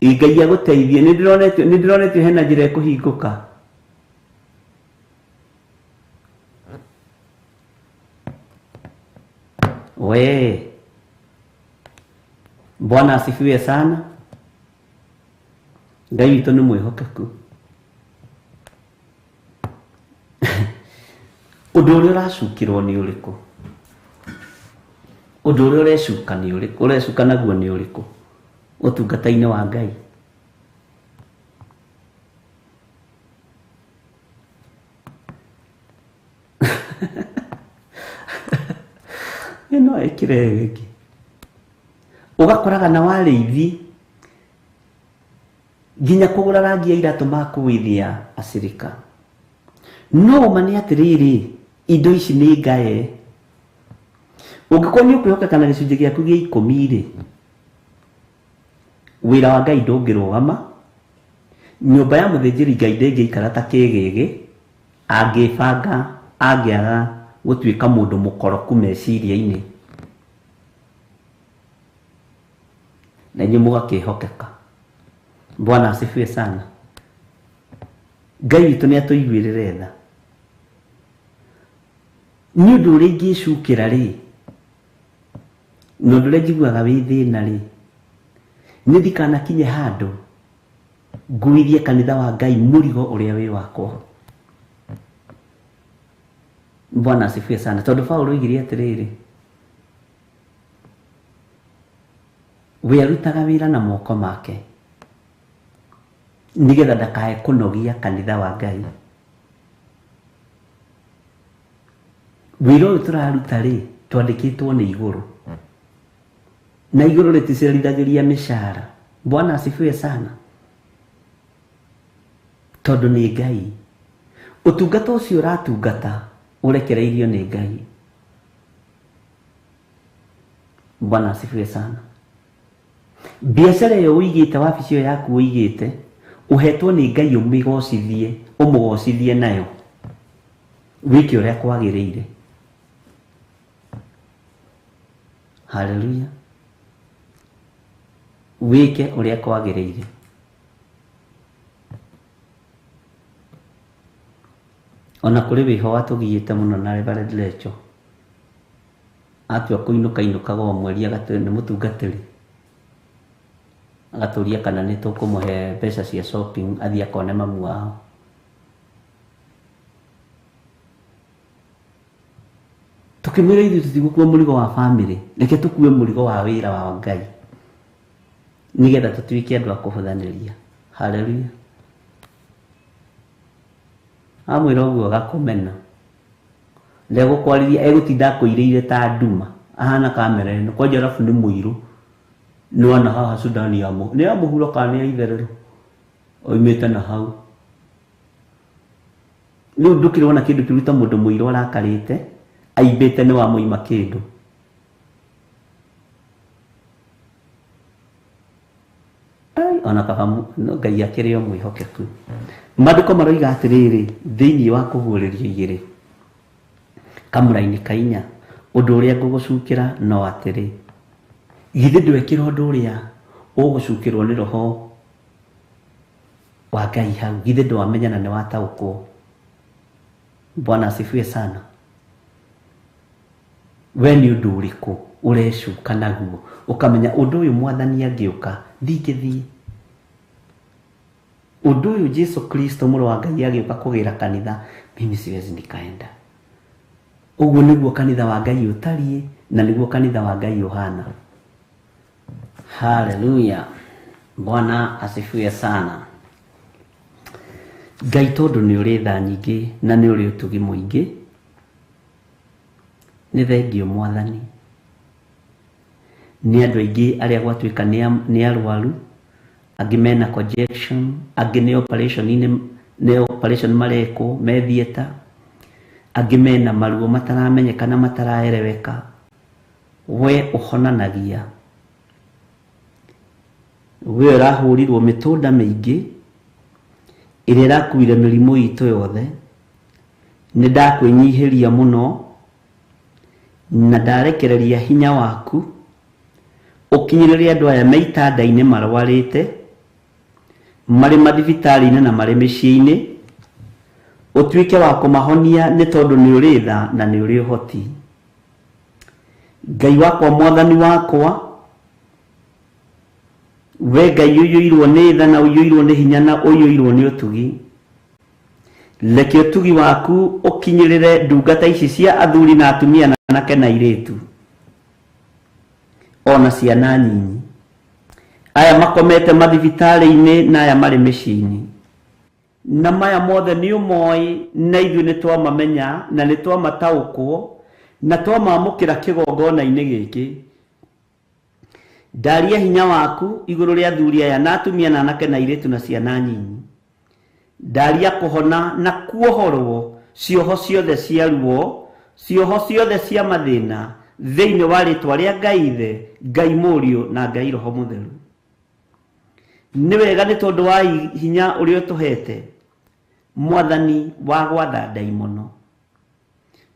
Ngai agũteithie, nĩ ndĩronetio hena njĩra ĩkũhingũka. We Bwana asifiwe sana. Ngai witũ nĩ mwĩhokeku. Ũndũ ũrĩa ũracukĩrwo nĩ ũrĩkũ? Ũndũ ũrĩa ũrecuka nĩ ũrĩkũ? Ũrecuka naguo nĩ ũrĩkũ ũtungata-inĩ wa Ngai? Ĩno ĩkĩre ĩngĩ. Ũgakoraga na warĩithi nginya kũgũra rangi ya iratũ makuithia acirika. No ma nĩ atĩrĩrĩ, indo ici nĩ ngae. Ũngĩkorwo nĩ ũkwĩhokeka na gĩcunjĩ gĩaku gĩa 10 rĩ, wĩra wa Ngai ndũngĩrũgama, nyũmba ya mũthĩnjĩri Ngai ndĩngĩikara ta kĩgĩgĩ, angĩbanga angĩaga gũtuĩka mũndũ mũkoroku meciria-inĩ, na inyuĩ mũgakĩhokeka. Bwana asifiwe sana. Ngai witũ nĩ atũiguĩrĩre tha. Nĩ ũndũ ũrĩa ingĩcukĩra rĩ, na ũndũ ũrĩa njiguaga wĩ thĩna rĩ, nĩ ndikanakinye handũ nguithie kanitha wa Ngai mũrigo ũrĩa wĩ wakwa. Bwana asifiwe sana. Tondũ Paũlũ oigire atĩrĩrĩ, we arutaga wĩra na moko make nĩgetha ndakae kũnogia kanitha wa Ngai. Wĩra ũyũ tũraruta rĩ, twandĩkĩtwo nĩ igũrũ, na igũrũ rĩticerithagĩria mĩcara. Bwana asifiwe sana. Tondũ nĩ Ngai. Ũtungata ũcio ũratungata ũrekereirio nĩ Ngai. Bwana asifiwe sana. Biacara ĩyo ũigĩte, wabici ĩyo yaku ũigĩte, ũhetwo nĩ Ngai ũmĩgocithie, ũmũgocithie nayo, wĩke ũrĩa kwagĩrĩire. Haleluya. Wĩke ũrĩa kwagĩrĩire. Ona kũrĩ wĩho watũgiĩte mũno na Reverend Lecho. Atua kũinũka inũkaga o mweri nĩ mũtungatĩri, agatũria kana nĩ tũkũmũhe mbeca cia shopping athiĩ akone mamu wao. Tũkĩmwĩra ithuĩ tũtigũkua mũrigo wa family, reke tũkue mũrigo wa wĩra wa Ngai nĩgetha tũtuĩke andũ a kũhũthanĩria. Haleluya. Amwĩra ũguo agakũmena, ndegũkwarĩria, egũtinda akũirĩire ta nduma, ahana kamera ĩno kwanja, arabu nĩ mũirũ. Nĩwona haha Sudani ya nĩ ya mũhuro kana nĩ ya itherero oimĩte na hau. Rĩu ndũkĩrĩ wona kĩndũ kĩru ta mũndũ mũirũ arakarĩte aimbĩte nĩ wamũima kĩndũ. Ai, ona kaba Ngai akĩrĩ o mwĩhokeku. Maandĩko maroiga atĩrĩrĩ, thĩinĩ wa kũguũrĩrio igĩrĩ kamũra-inĩ ka 4, ũndũ ũrĩa ngũgũcukĩra no atĩrĩ, githĩ ndwekĩra ũndũ ũrĩa ũgũcukĩrwo nĩ roho wa Ngai hau, githĩ ndwamenya na nĩwataũkwo. Bwana asifiwe sana. We nĩ ũndũ ũrĩkũ ũrecuka naguo ũkamenya ũndũ ũyũ mwathani angĩũka ndingĩthiĩ? Ũndũ ũyũ Jesu Kristo mũrũ wa Ngai agĩũka kũgĩra kanitha, mimi siwezi nikaenda. Ũguo nĩguo kanitha wa Ngai ũtariĩ na nĩguo kanitha wa Ngai ũhana. Haleluya. Bwana asifiwe sana. Ngai tondũ nĩ ũrĩ tha nyingĩ na nĩ ũrĩ ũtugi mũingĩ, nĩ thengio mwathani. Nĩ andũ aingĩ arĩa gwatuĩka nĩ arwaru, angĩ mena congestion, angĩ nĩ operation nĩ operation marekwo me theatre, angĩ mena maruo mataramenyeka na mataraereweka. We ũhonanagia, we ũrahũrirwo mĩtũnda mĩingĩ ĩrĩa ĩrakuire mĩrimũ itũ yothe. Nĩ ndakwĩnyihĩria mũno na ndarekereria hinya waku ũkinyĩrĩre andũ aya me itanda-inĩ marwarĩte, marĩ mathibitarĩ-inĩ na marĩ mĩciĩ-inĩ, ũtuĩke wa kũmahonia nĩ tondũ nĩ ũrĩ tha na nĩ ũrĩ ũhoti. Ngai wakwa, mwathani wakwa, we Ngai ũiyũirwo nĩ tha na ũiyũirwo nĩ hinya na ũiyũirwo nĩ ũtugi, reke ũtugi waku ũkinyĩrĩre ndungata ici cia athuri na atumia na anake na airĩtu. ona ciana nyinyi, aya makomete mathibitarĩ-inĩ na aya marĩ mĩciĩ-inĩ, na maya mothe nĩ ũmoĩ, na ithuĩ nĩ twamamenya na nĩ twamataũkwo na twamamũkĩra kĩgongona-inĩ gĩkĩ. Ndaria hinya waku igũrũ rĩa athuri aya na atumia na anake na airĩtu na ciana nyinyi. Ndaria kũhona na kuohorwo cioho ciothe cia ruo, cioho ciothe cia mathĩna thĩinĩ wa rĩtwa rĩa Ngai Ithe, Ngai Mũriũ na Ngai Roho Mũtheru. Nĩ wega nĩ tondũ wa hinya ũrĩa ũtũhete Mwathani wa gwatha ndaimono,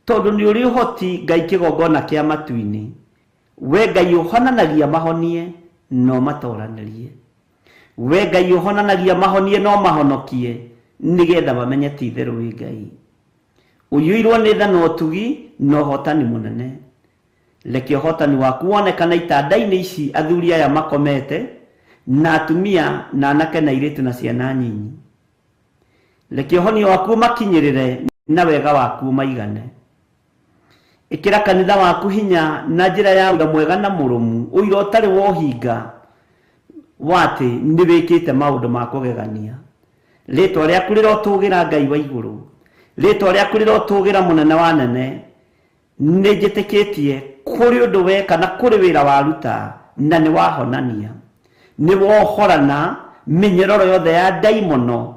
tondũ nĩ ũrĩ ũhoti Ngai kĩgongona kĩa matu-inĩ. We Ngai ũhonanagia mahonie no matoranĩrie, we Ngai ũhonanagia mahonie no mahonokie, nĩgetha mamenye ti itherũ wĩ Ngai. Ũiyũirwo nĩ tha na ũtugi na ũhotani mũnene. Reke ũhotani waku wonekane itanda-inĩ ici athuri aya makomete na atumia na anake na airĩtu na ciana nyinyi. Reke ũhonio waku ũmakinyĩrĩre na wega waku ũmaigane. Ĩkĩra kanitha waku hinya na njĩra ya ũira mwega na mũrũmu, ũira ũtarĩ wa ũhinga wa atĩ nĩ wĩkĩte maũndũ ma kũgegania. Rĩtwa rĩaku rĩrotũgĩra Ngai wa igũrũ, rĩtwa rĩaku rĩrotũgĩra mũnene wa nene. Nĩ njĩtĩkĩtie kũrĩ ũndũ weka na kũrĩ wĩra waruta na nĩ wahonania, nĩ wohorana mĩnyororo yothe ya ndaimono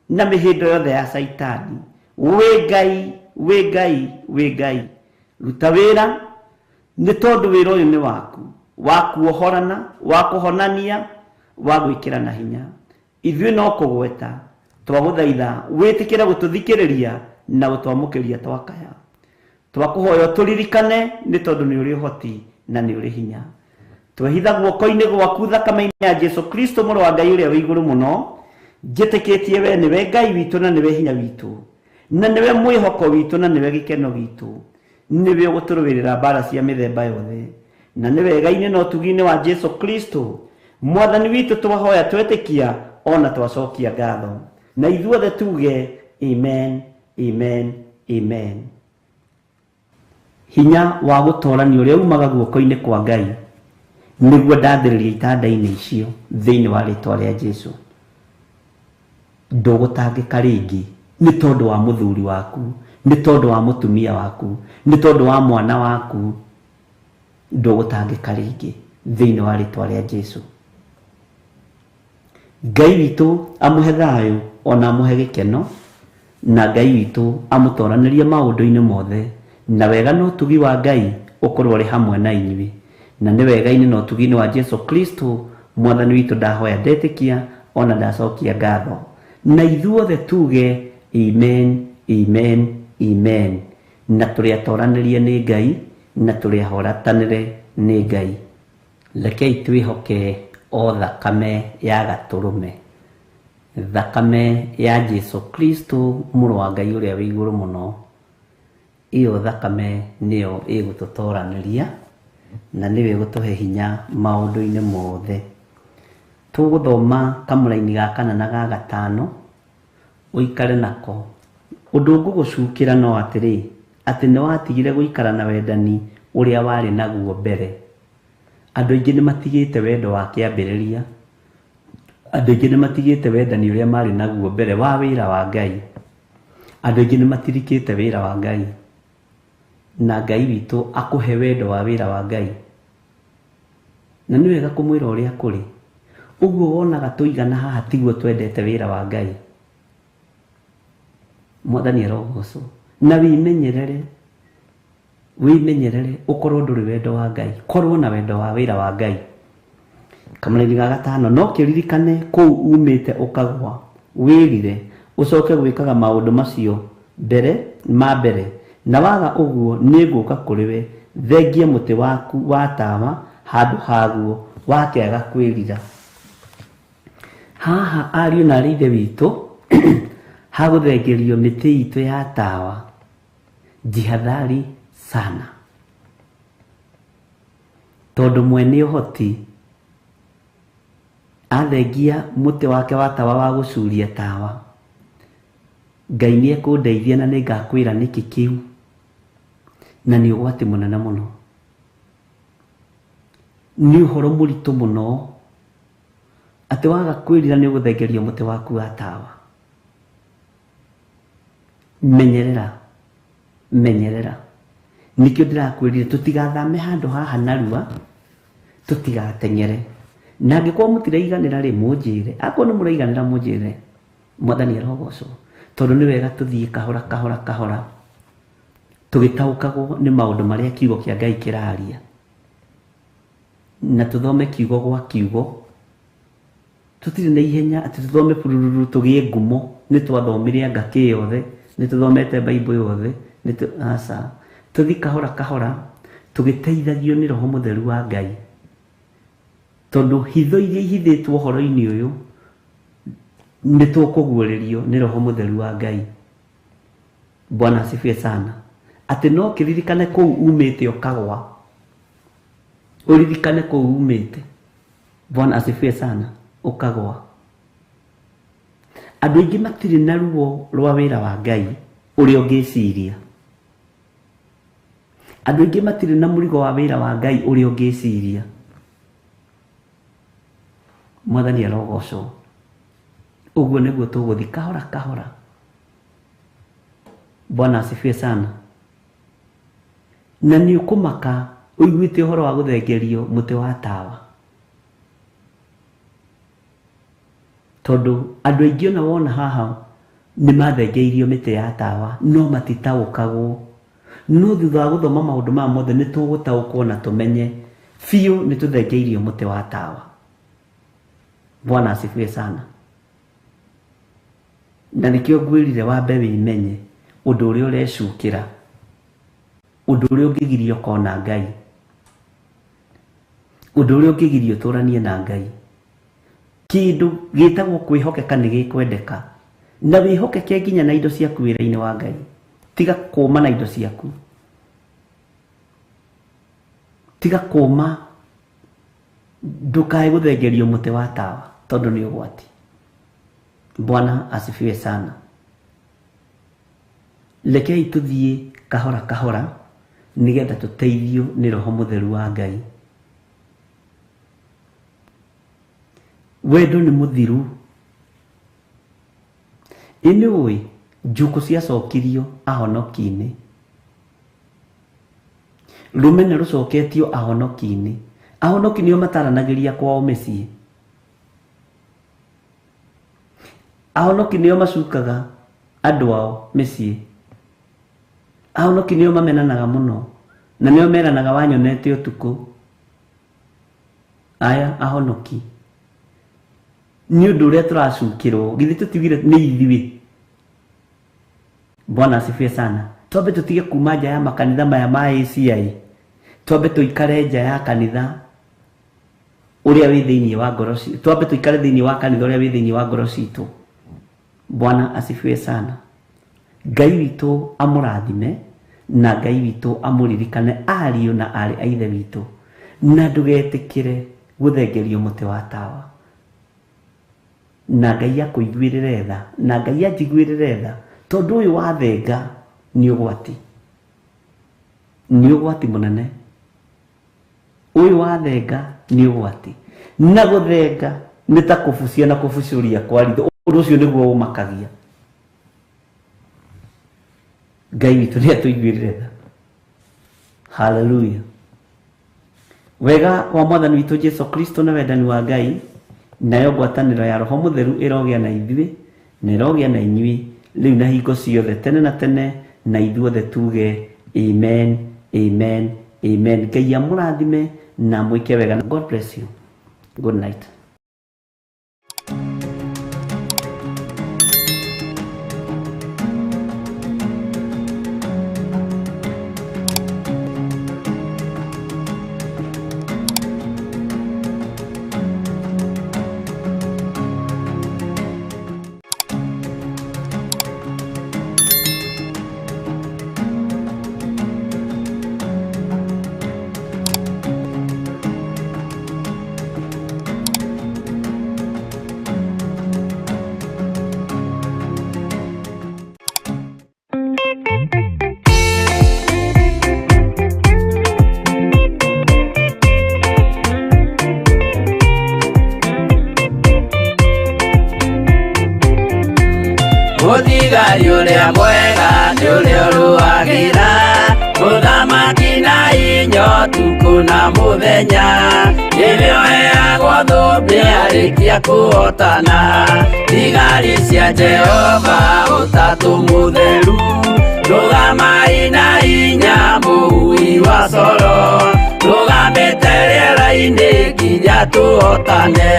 na mĩhĩndo yothe ya Caitani. Wĩ Ngai, wĩ Ngai, wĩ Ngai. Ruta wĩra nĩ tondũ wĩra ũyũ nĩ waku, wa kuohorana, wa kũhonania, wa gwĩkĩra na hinya. Ithuĩ no kũgweta twagũthaitha wĩtĩkĩre gũtũthikĩrĩria na gũtwamũkĩria twakaya. Twakũhoya tũririkane nĩ tondũ nĩ ũrĩ ũhoti na nĩ ũrĩ hinya. Twehitha guoko-inĩ gwaku thakame-inĩ ya Jesu Kristo mũrũ wa Ngai ũrĩa wĩ igũrũ mũno. Njĩtĩkĩtie we nĩwe Ngai witũ na nĩwe hinya witũ, na nĩwe mwĩhoko witũ na nĩwe gĩkeno gitũ. Nĩwe ũgũtũrũĩrĩra mbara cia mĩthemba yothe, na nĩ wega-inĩ na ũtugi-inĩ wa Jesu Kristo Mwathani witũ twahoya twetĩkia ona twacokia ngatho, na ithuothe tuge amen, amen, amen. Hinya wa gũtorania ũrĩa umaga guoko-inĩ kwa Ngai nĩguo ndathĩrĩria itanda-inĩ icio thĩinĩ wa rĩtwa rĩa Jesu. Ndũgũtangĩka rĩngĩ nĩ tondũ wa mũthuri waku, nĩ tondũ wa mũtumia waku, nĩ tondũ wa mwana waku. Ndũgũtangĩka rĩngĩ thĩinĩ wa rĩtwa rĩa Jesu. Ngai witũ amũhe thayũ ona amũhe gĩkeno, na Ngai witũ amũtoranĩrie maũndũ-inĩ mothe, na wega na ũtugi wa Ngai ũkorwo ũrĩ hamwe na inyuĩ. Na nĩ wega-inĩ na ũtugi-inĩ wa Jesu Kristo Mwathani witũ ndahoya ndetĩkia ona ndacokia ngatho, na ithuothe tuge amen, amen, amen. Na tũrĩatoranĩrie nĩ Ngai na tũrĩahoratanĩre nĩ Ngai. Rekei twĩhoke o thakame ya gatũrũme, thakame ya Jesu Kristo mũrũ wa Ngai ũrĩa wĩ igũrũ mũno. Ĩyo thakame nĩyo ĩgũtũtoranĩria na nĩyo ĩgũtũhe hinya maũndũ-inĩ mothe. Tũgũthoma kamũraini ga kana na ga gatano, ũikare nako. Ũndũ ngũgũcukĩra no atĩrĩ, atĩ nĩ watigire gũikara na wendani ũrĩa warĩ naguo mbere. Andũ aingĩ nĩ matigĩte wendo wa kĩambĩrĩria, andũ aingĩ nĩ matigĩte wendani ũrĩa marĩ naguo mbere wa wĩra wa Ngai. Andũ aingĩ nĩ matirikĩte wĩra wa Ngai, na Ngai witũ akũhe wendo wa wĩra wa Ngai. Na nĩ wega kũmwĩra ũrĩa kũrĩ. Ũguo wonaga tũigana haha tiguo twendete wĩra wa Ngai. Mwathani arogocwo. Na wĩmenyerere, wĩmenyerere ũkorwo ndũrĩ wendo wa Ngai, korwo na wendo wa wĩra wa Ngai. Kamũraini ga gatano, no kĩririkane kũu umĩte ũkagwa, wĩrire ũcoke gwĩkaga maũndũ macio mbere ma mbere, na waga ũguo nĩ ngũka kũrĩ we thengie mũtĩ waku wa tawa handũ haguo wakĩaga kwĩrira. Haha ariũ na aarĩ ithe witũ hagũthengerio mĩtĩ itũ ya tawa, jihadhari sana, tondũ mwene ũhoti athengia mũtĩ wake wa tawa wa gũcuria tawa, Ngai nĩ ekũndeithia na nĩ ngakwĩra nĩkĩ kĩu, na nĩ ũgwati mũnene mũno. Nĩ ũhoro mũritũ mũno atĩ waga kwĩrira nĩ ũgũthengerio mũtĩ waku wa tawa. Menyerera, menyerera. Nĩkĩo ndĩrakwĩrire tũtigathame handũ haha narua, tũtigateng'ere. Na angĩkorwo mũtiraiganĩra rĩ, mũnjĩre. Akorwo nĩ mũraiganĩra mũnjĩre. Mwathani arogocwo. Tondũ nĩ wega tũthiĩ kahora kahora kahora tũgĩtaũkagwo nĩ maũndũ marĩa kiugo kĩa Ngai kĩraria. Na tũthome kiugo gwa kiugo. Tũtirĩ na ihenya atĩ tũthome burururu tũgĩe ngumo. Nĩ twathomire anga kĩ yothe, nĩ tũthomete Bible yothe, aca. Tũthiĩ kahora kahora tũgĩteithagio nĩ Roho Mũtheru wa Ngai. Tondũ hitho iria ihithĩtwo ũhoro-inĩ ũyũ nĩ tũkũguũrĩrio nĩ Roho Mũtheru wa Ngai. Bwana asifiwe sana. Atĩ no kĩririkane kũu umĩte ũkagwa. Ũririkane kũu umĩte. Bwana asifiwe sana. Ũkagwa. Andũ aingĩ matirĩ na ruo rwa wĩra wa Ngai ũrĩa ũngĩciria. Andũ aingĩ matirĩ na mũrigo wa wĩra wa Ngai ũrĩa ũngĩciria. Mwathani arogocwo. Ũguo nĩguo tũgũthiĩ kahora kahora. Bwana asifiwe sana. Na nĩ ũkũmaka ũiguĩte ũhoro wa gũthengerio mũtĩ wa tawa. Tondũ andũ aingĩ ona wona haha nĩ mathengeirio mĩtĩ ya tawa no matitaũkagwo. No thutha wa gũthoma maũndũ maya mothe nĩ tũgũtaũkwo na tũmenye biũ nĩ tũthengeirio mũtĩ wa tawa. Bwana asifiwe sana. Na nĩkĩo ngwĩrire wambe wĩmenye ũndũ ũrĩa ũrecukĩra, ũndũ ũrĩa ũngĩgiria ũkona Ngai, ũndũ ũrĩa ũngĩgiria ũtũranie na Ngai. Kĩndũ gĩtagwo kwĩhokeka nĩ gĩkwendeka, na wĩhokeke nginya na indo ciaku wĩra-inĩ wa Ngai. Tiga kũma na indo ciaku, tiga kũma, ndũkae gũthengerio mũtĩ wa tawa tondũ nĩ ũgwati. Bwana asifiwe sana. Rekei tũthiĩ kahora kahora nĩgetha tũteithio nĩ Roho Mũtheru wa Ngai. Wendo nĩ mũthiru. Ĩ nĩ ũĩ njukũ ciacokirio ahonoki-inĩ, rũmena rũcoketio ahonoki-inĩ. Ahonoki nĩo mataranagĩria kwao mĩciĩ. Ahonoki nĩo macukaga andũ ao mĩciĩ. Ahonoki nĩo mamenanaga mũno na nĩo meranaga wanyonete ũtukũ. Aya ahonoki nĩ ũndũ ũrĩa tũracukĩrwo, githĩ tũtiugire nĩ ithuĩ. Bwana asifiwe sana. Twambe tũtige kuma nja ya makanitha maya ma ACI, twambe tũikare nja ya kanitha ũrĩa wĩ thĩinĩ wa ngoro citũ, twambe tũikare thĩinĩ wa kanitha ũrĩa wĩ thĩinĩ wa ngoro citũ. Bwana asifiwe sana. Ngai witũ amũrathime na Ngai witũ amũririkane ariũ na aarĩ a ithe witũ, na ndũgetĩkĩre gũthengerio mũtĩ wa tawa. Na Ngai akũiguĩrĩre tha, na Ngai anjiguĩrĩre tha, tondũ ũyũ wathenga nĩ ũgwati, nĩ ũgwati mũnene. Ũyũ wathenga nĩ ũgwati, na gũthenga nĩ ta kũbucia na kũbucũria kwa ritho. Ũndũ ũcio nĩguo ũmakagia. Ngai witũ nĩ atũiguĩrĩre tha. Hallelujah. Wega wa Mwathani witũ Jesu Kristo na wendani wa Ngai nayo ngwatanĩro ya Roho Mũtheru ĩrogĩa na ithuĩ na ĩrogĩa na inyuĩ rĩu na hingo ciothe tene na tene, na ithuothe tuge amen, amen, amen. Ngai amũrathime na mwĩke wega. God bless you. Good night. ũtukũ na mũthenya nĩwe ũheagwo thũmbĩ arĩkia kũhotana thigari cia Jehova ũtatũ mũtheru rũgamai na hinya mũhui wa coro rũgamĩte rĩera-inĩ nginya tũhotane.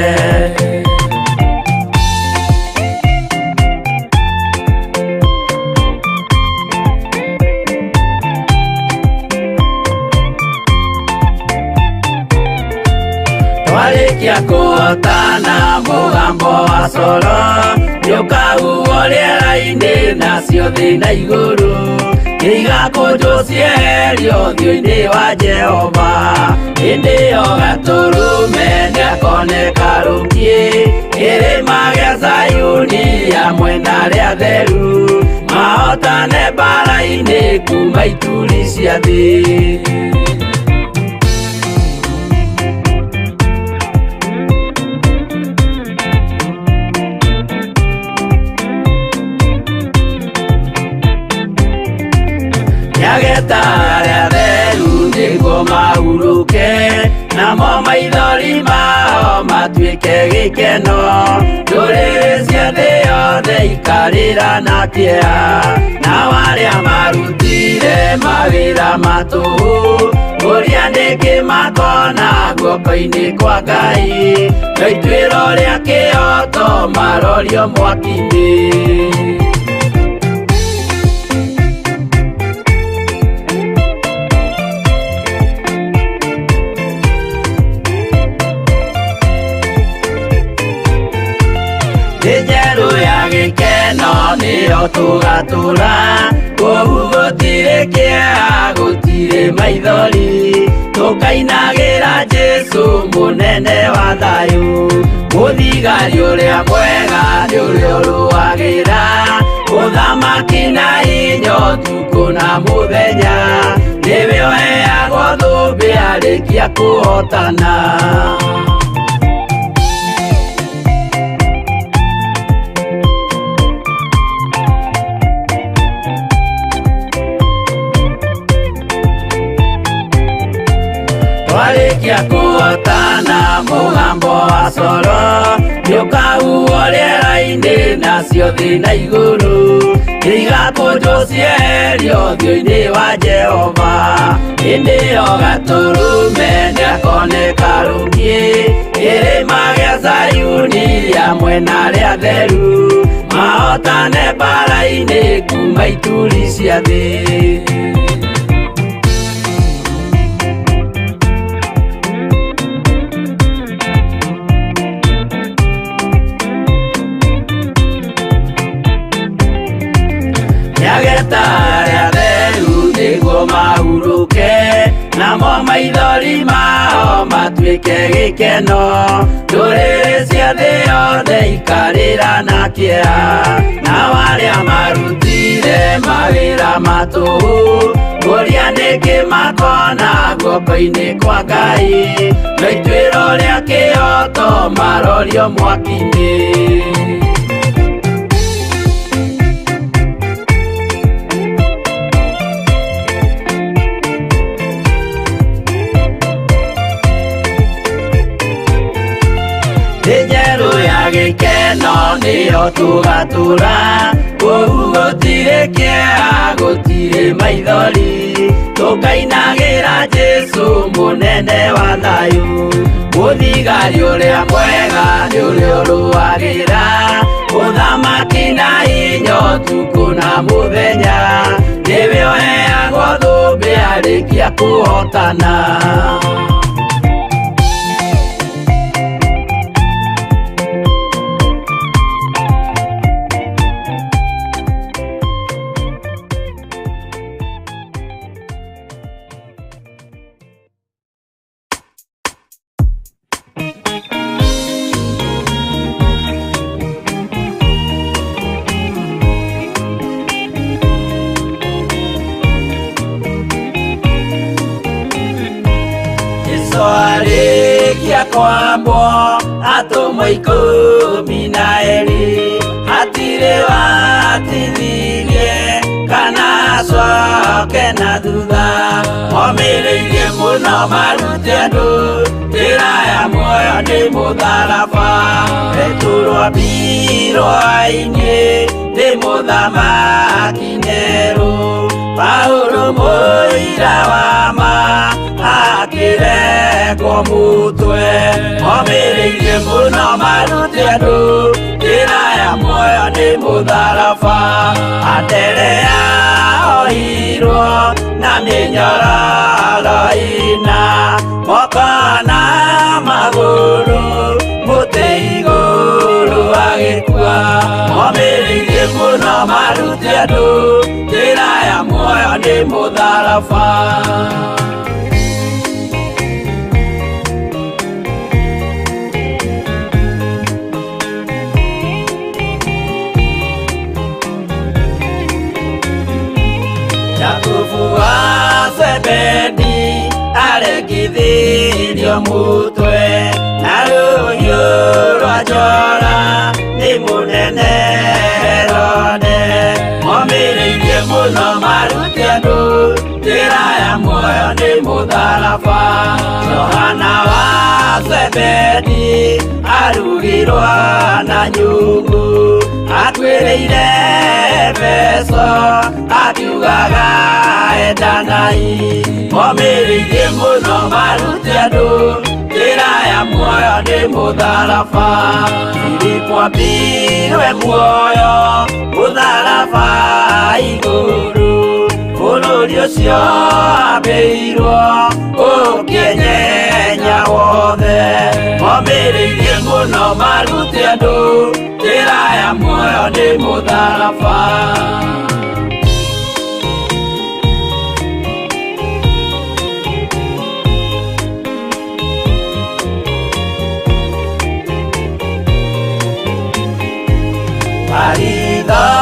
Twarĩkia kũhotana mũgambo wa coro nĩũkahuhwo rĩera-inĩ nacio thĩ na igũrũ igakũnjwo cieherio ũthiũ-inĩ wa Jehova hĩndĩ ĩyo gatũrũme nĩakoneka rũkiĩ kĩrĩma gĩa Zayuni hamwe na arĩa atheru mahotane mbaara-inĩ kuma ituri cia thĩ. Nĩageta arĩa atheru nĩguo mahurũke namo maithori mao matuĩke gĩkeno ndũrĩrĩ cia thĩ yothe ikarĩra na kĩeha nao arĩa marutire mawĩra ma tũhũ ũrĩa nĩkĩ makona guoko-inĩ kwa Ngai no ituĩro rĩa kĩhooto marorio mwaki-inĩ. Thĩ njerũ ya gĩkeno nĩyo tũgatũra kũu gũtirĩ kĩeha gũtirĩ maithori tũkainagĩra Jesũ mũnene wa thayũ mũthigari ũrĩa mwega nĩ ũrĩa ũrũagĩra ũthamaki na hinya ũtukũ na mũthenya nĩwe ũheagwo thũmbĩ arĩkia kũhotana. Twarĩkia kũhotana mũgambo wa coro nĩũkahuhwo rĩera-inĩ nacio thĩ na igũrũ igakũnjwo cieherio ũthiũ-inĩ wa Jehova hĩndĩ ĩyo gatũrũme nĩakoneka rũkiĩ kĩrĩma gĩa Zayuni hamwe na arĩa atheru mahotane mbaara-inĩ kuma ituri cia thĩ. Nĩageta arĩa atheru nĩguo mahurũke namo maithori mao matuĩke gĩkeno ndũrĩrĩ cia thĩ yothe ikarĩra na kĩeha nao arĩa marutire mawĩra ma tũhũ ũrĩa nĩkĩ makona guoko-inĩ kwa Ngai no ituĩro rĩa kĩhooto marorio mwaki-inĩ. Thĩ njerũ ya gĩkeno nĩyo tũgatũra kũu gũtirĩ kĩeha gũtirĩ maithori tũkainagĩra Jesũ mũnene wa thayũ mũthigari ũrĩa mwega nĩ ũrĩa ũrũagĩra ũthamaki na hinya ũtukũ na mũthenya nĩwe ũheagwo thũmbĩ arĩkia kũhotana. Arĩkia kwambwo atũmwo ikũmi na erĩ hatirĩ watithirie kana acoke na thutha omĩrĩirie mũno. mũno marute andũ njĩra ya muoyo nĩ mũtharaba Petero ambirwo ainĩ nĩ mũthamaki Nero Paulo mũira wa ma akĩrekwo mũtwe omĩrĩirie mũno marute andũ njĩra ya muoyo nĩ mũtharaba Anderea oirwo na mĩnyororo ĩna moko na magũrũ mũtĩ igũrũ agĩkua omĩrĩirie mũno marute andũ njĩra ya muoyo nĩ mũtharaba Jakubu wa Zebedi arekithirio mũtwe na rũhiũ rwa njora nĩ mũnene Herode omĩrĩirie mũno marute andũ njĩra ya muoyo nĩ mũtharaba Johana wa Zebedi arugirwo na nyũngũ atuĩrĩire Efeso akiugaga endanai omĩrĩirie mũno marute andũ njĩra ya muoyo nĩ mũtharaba Filipo ambirwe muoyo mũtharaba igũrũ bũrũri ũcio ambĩirwo ũkĩenyenya wothe omĩrĩirie mũno marute andũ njĩra ya muoyo nĩ mũtharaba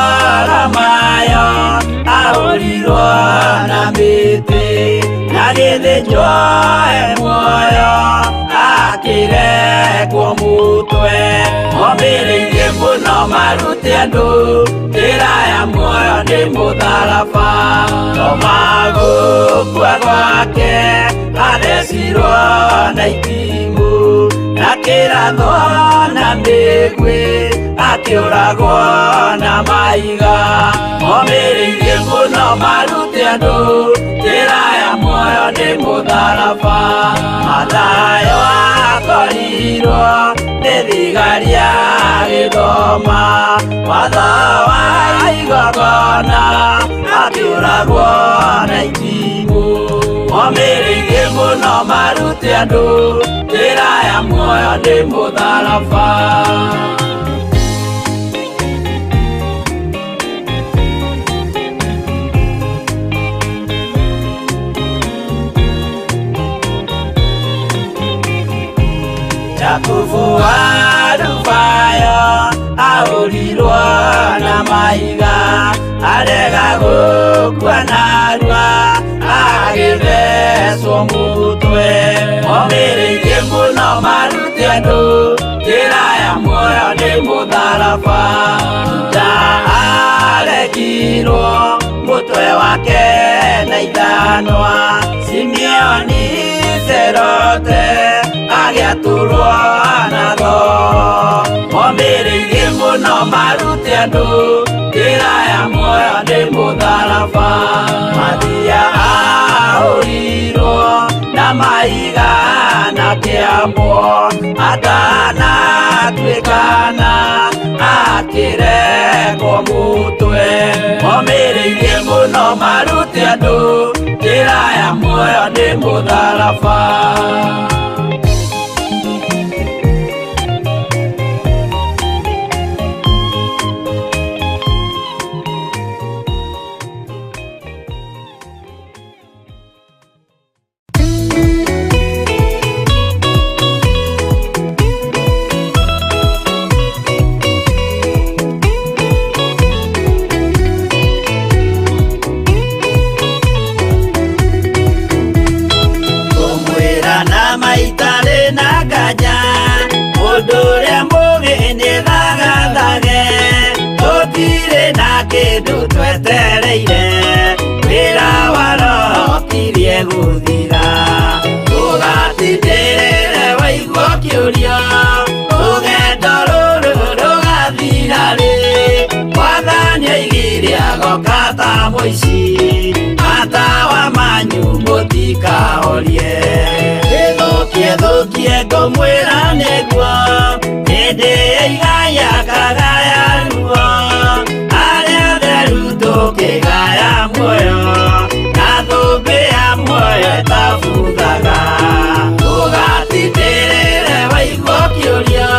Baritholomayo ahũrirwo na mĩtĩ na gĩthĩnjwo e muoyo akĩrekwo mũtwe omĩrĩirie mũno marute andũ njĩra ya muoyo nĩ mũtharaba Toma gũkua gwake athecirwo na itimũ na kĩrathwo na mĩguĩ akĩũragwo na mahiga omĩrĩirie mũno marute andũ njĩra ya muoyo nĩ mũtharaba Mathayo akorirwo nĩ thigari agĩthoma watho wa igongona akĩũragwo na itimũ omĩrĩirie mũno marute andũ njĩra ya muoyo nĩ mũtharaba Jakubu wa Alufayo ahũrirwo na mahiga arega gũkua narua agĩthecwo mũtwe omĩrĩirie mũno marute andũ njĩra ya muoyo nĩ mũtharaba Juda arekirwo mũtwe wake na ithanwa Simeoni Zerote agĩatũrwo na thoo omĩrĩirie mũno marute andũ njĩra ya muoyo nĩ mũtharaba Mathia ahũrirwo na mahiga na kĩambwo atanatuĩkana akĩrekwo mũtwe omĩrĩirie mũno marute andũ njĩra ya muoyo nĩ mũtharaba Kindu twetereire wĩra wa Roho kirie gũthira. agoka ta mũici, matawa manyu mũtikahorie. Ĩthũkie thũkie ngũmwĩra nĩguo, hĩndĩ ĩigaya kagaya ruo, arĩa atheru tũkĩgaya muoyo, na thũmbĩ ya muoyo ĩtabuthaga. Ũgatindĩrĩre waigua ũkĩũrio,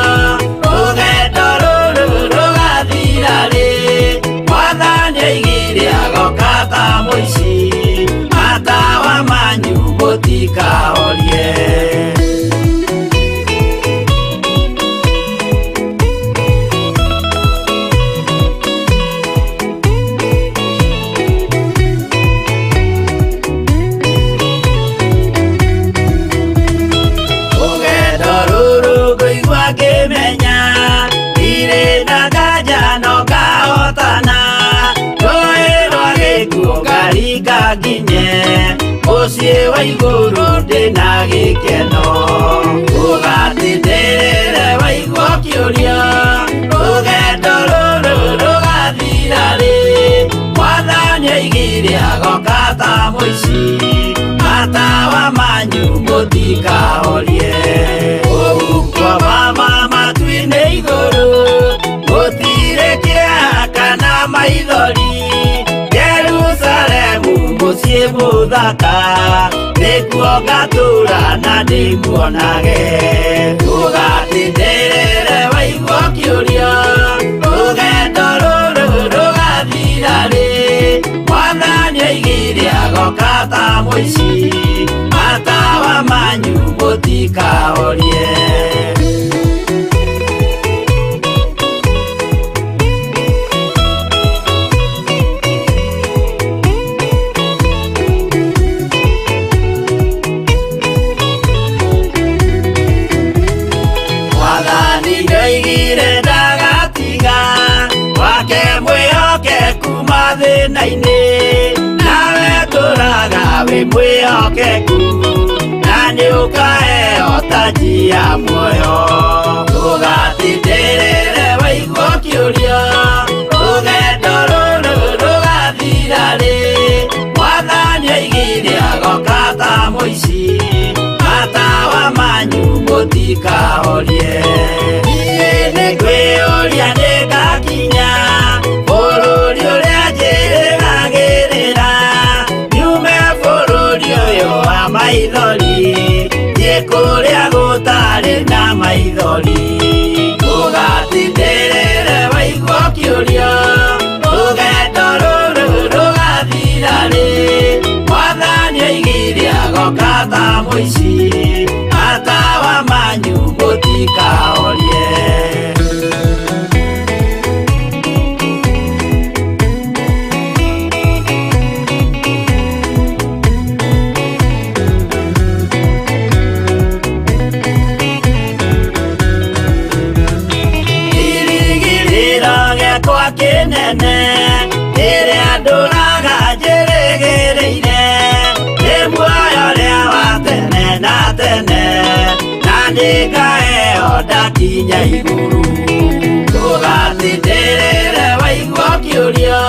rũgendo rũrũ rũgathira rĩ? Mwathani oigire agoka ta mũici, matawa manyu mũtikahorie. Rũgendo rũrũ ngũigua ngĩmenya, ndirĩ na nganja no ngahotana, rũĩ rwa gĩkuũ ngaringa nginye, mũciĩ wa igũrũ ndĩna gĩkeno. Ũgatindĩrĩre waigua ũkĩũrio, rũgendo rũrũ rũgathira rĩ? Mwathani oigire agoka ta mũici, matawa manyu mũtikahorie. Ũguo mama matu-inĩ igũrũ, gũtirĩ kĩeha kana maithori, Jerusalemu mũciĩ mũthaka, nĩkuo ngatũũra na ndĩmuonage. Ũgatindĩrĩre waigua ũkĩũrio, rũgendo rũrũ rũgathira rĩ? Mwathani oigire agoka ta mũici, matawa manyu mũtikahorie. Mwathani nĩoigire ndagatiga, wake mwĩhokeku mathĩna-inĩ, nawe tũraga wĩ mwĩhokeku, na nĩũkaheo taji ya muoyo. Ũgatindĩrĩre waigua ũkĩũrio, rũgendo rũrũ rũgathira rĩ? Mwathani oigire agoka ta mũici, matawa manyu mũtikahorie. Niĩ nĩngwĩyũria nĩngakinya bũrũri ũrĩa njĩrĩgagĩrĩra, nyume bũrũri ũyũ wa maithori, thiĩ kũrĩa gũtarĩ na maithori. Ũgatindĩrĩre waigua ũkĩũrio, rũgendo rũrũ rũgathira rĩ? Mwathani oigire agoka ta mũici, matawa manyu mũtikahorie. Kĩrĩgĩrĩro gĩakwa kĩnene, kĩrĩa ndũraga njĩrĩgĩrĩire, nĩ muoyo ũrĩa wa tene na tene, na nĩngaheo ndakinya igũrũ. Ũgatindĩrĩre waigua ũkĩũrio,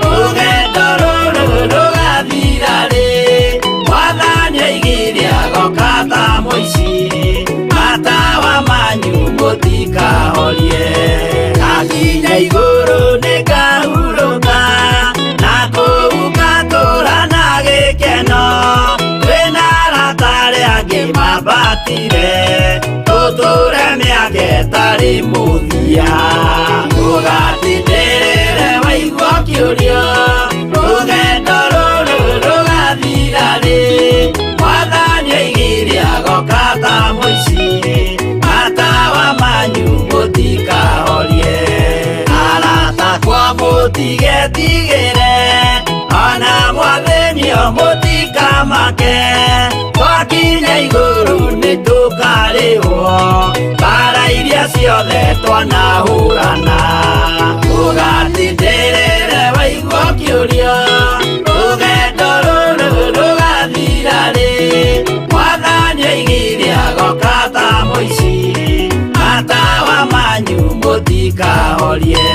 rũgendo rũrũ rũgathira rĩ? Mwathani oigire agoka ta mũici, matawa manyu mũtikahorie. Ndakinya igũrũ nĩngahurũka, na kũu ngatũũra na gĩkeno, twĩna arata arĩa angĩ mambatire, tũtũũre mĩaka ĩtarĩ mũthia. Ũgatindĩrĩre waigua ũkĩũrio, rũgendo rũrũ rũgathira rĩ? Mwathani oigire agoka ta mũici, matawa manyu mũtikahorie. Arata akwa mũtigetigĩre, ona mwathĩnio mũtikamake, twakinya igũrũ nĩtũkarĩhwo, mbara iria ciothe twanahũrana. Ũgatindĩrĩre waigua ũkĩũrio, rũgendo rũrũ rũgathira rĩ? Mwathani oigire agoka ta mũici, matawa manyu mũtikahorie.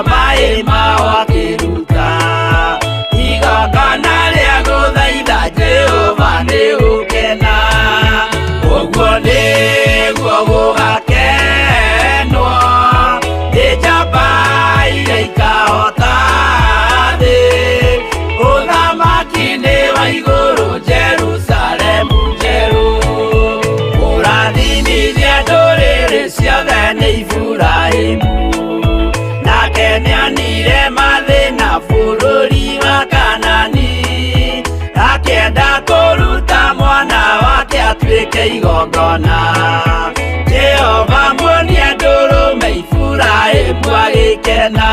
maĩ mao akĩruta igongona rĩa gũthaitha Jehova nĩ gũkena ũguo nĩguo gũgakenwo nĩ njamba iria ikahota thĩ ũthamaki-inĩ wa igũrũ Jerusalemu njerũ kũrathimithia ndũrĩrĩ ciothe nĩ Iburahĩmu nake nĩonire mathĩna bũrũri wa Kanani akĩenda kũruta mwana wake atuĩke igongona Jehova muonie ndũrũme Iburahĩmu agĩkena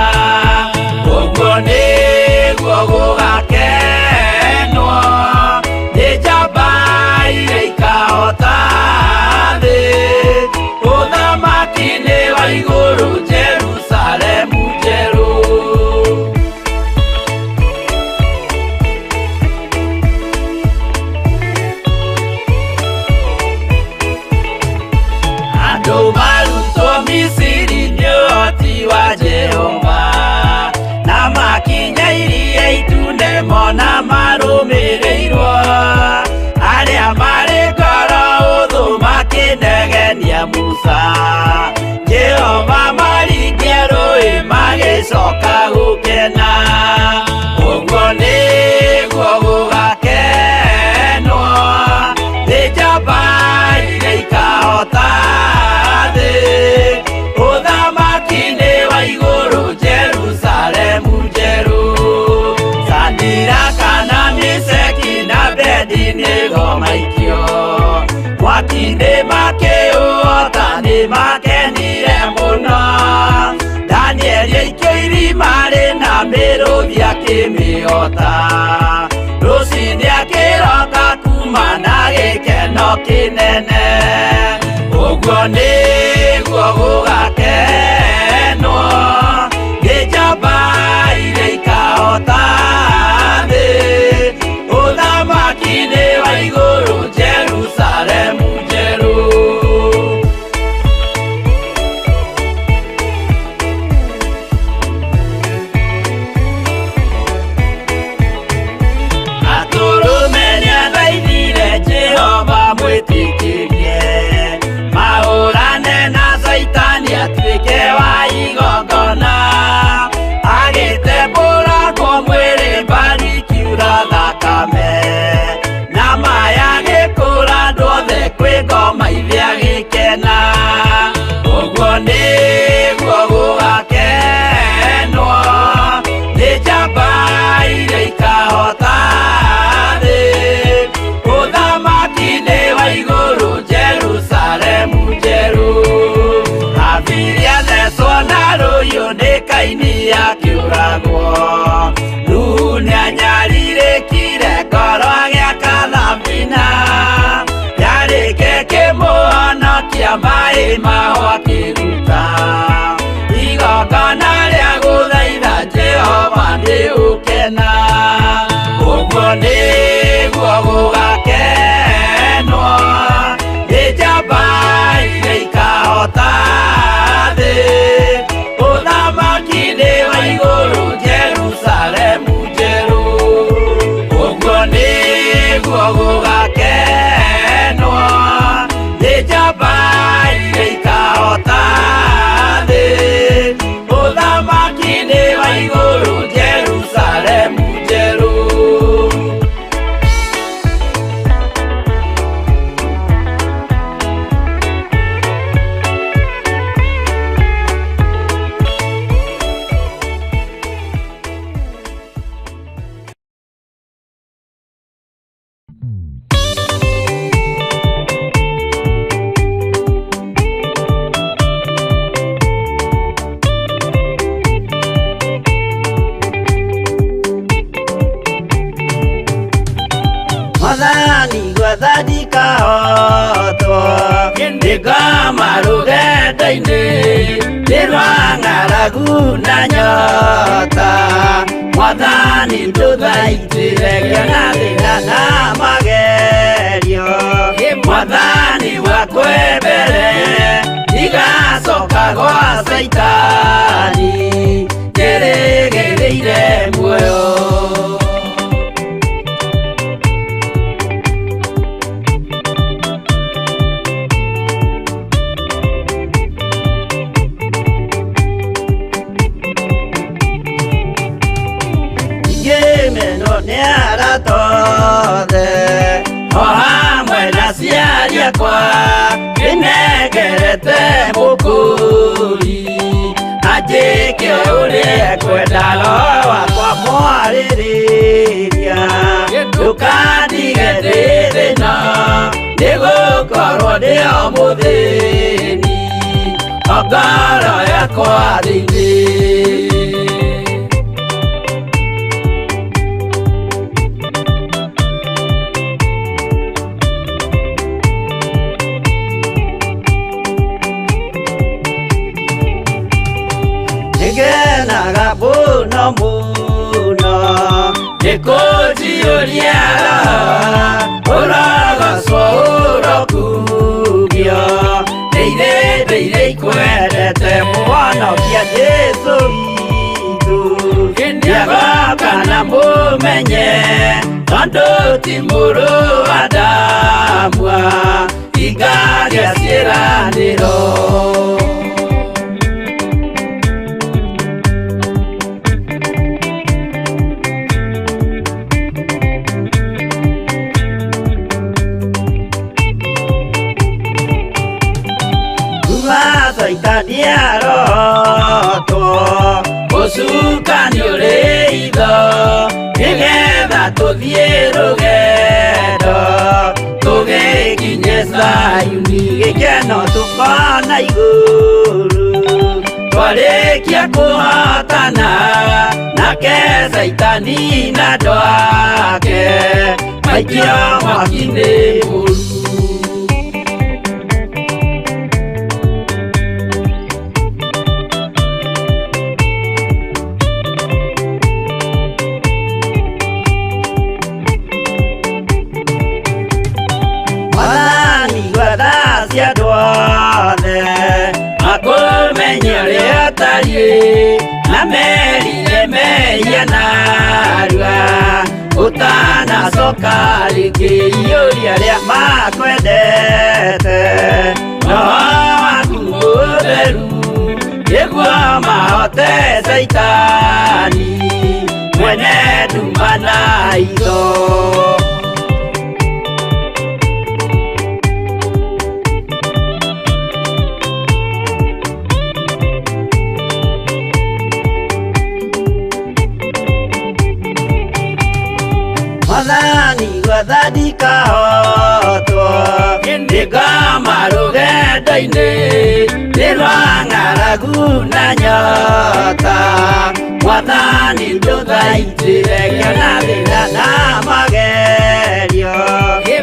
ũguo nĩguo gũgakenwo nĩ njamba iria ikahota thĩ ũthamaki-inĩ wa igũrũ Jerusalemu njerũ. Andũ marutwo Misiri nĩ ũhoti wa Jehova na makinya iria itune mona marũmĩrĩirwo arĩa marĩ ngoro ũthũ makĩnegenia Musa Jehova maringia rũĩ magĩcoka gũkena ũguo nĩguo gũgakenwo nĩ njamba iria ikahota thĩ ũthamaki-inĩ wa igũrũ Jerusalemu njerũ Sadiraka na Meshaki na Abednego maikio mwaki-inĩ makĩũhota nĩ makenire mũno Danieli aikio irima rĩna mĩrũthi akĩmĩhota rũcinĩ akĩroka kuma na gĩkeno kĩnene ũguo nĩguo gũgakenwo nĩ njamba iria ikahota thĩ ũthamaki-inĩ wa igũrũ Jerusalemu njerũ. Atũrũme nĩathaithire Jehova mwĩtĩkĩrie mahũrane na Caitani atuĩke wa igongona agĩtembũrangwo mwĩrĩ mbari ikiura thakame na maya gĩkũra andũ othe kwĩ ngoma ithe agĩkena ũguo nĩguo gũgakenwo nĩ njamba iria ikahota thĩ ũthamaki-inĩ wa igũrũ Jerusalemu njerũ Habili athecwo na rũhiũ nĩ Kaini akĩũragwo Nuhu nĩanyarirĩkire ngoro agĩaka thabina yarĩke kĩmũhonokia maĩ mao akĩruta igongona rĩa gũthaitha Jehova nĩ ũkena ũguo nĩguo gũgakenwo nĩ njamba iria ikahota thĩ ũthamaki-inĩ wa igũrũ Jerusalemu njerũ ũguo nĩguo gũgakenwo nĩ njamba iria ikahota thĩ ũthamaki-inĩ wa igũrũ Jerusalemu njerũ. Mwathani gwetha ndikahotwo ndĩngoma rũgendo-inĩ nĩ rwa ng'aragu na nyota Mwathani ndũthaitĩre ngĩona thĩna na magerio Mwathani wakwe mbere ndigacoka gwa Caitani. Nĩ arata othe o hamwe na aciari akwa ndĩnengerete mũkũri anjĩke ũrĩa ekwenda roho wakwa mwarĩrĩria ndũkandige ndĩ thĩna nĩgũkorwo ndĩ o mũthĩni o ngoro yakwa thĩinĩ. Nĩngenaga mũno mũno nĩkũnjiyũria roho ũrogocwo ũrokugio ndĩire ndĩire ikwendete mũhonokia Jesũ witũ nĩagoka na mũmenye tondũ ti mũrũ wa Adamu ingagia ciĩranĩro. Caitani arotwo ũcukani ũrĩ itho nĩgetha tũthiĩ rũgendo tũgĩkinye Zayuni gĩkeno tũkona igũrũ twarĩkia kũhotana nake Caitani na andũ ake maikio mwaki-inĩ mũru. Makũmenye ũrĩa ũtariĩ na merire mehia narua ũtanacoka rĩngĩ iyũria arĩa makwendete roho waku mũtheru nĩguo mahote Caitani mwene nduma na itho. Mwathani gwatha ndikahotwo ndĩkoma rũgendo-inĩ nĩ rwa ng'aragu na nyota Mwathani ndũthaitĩre ngĩona thĩna na magerio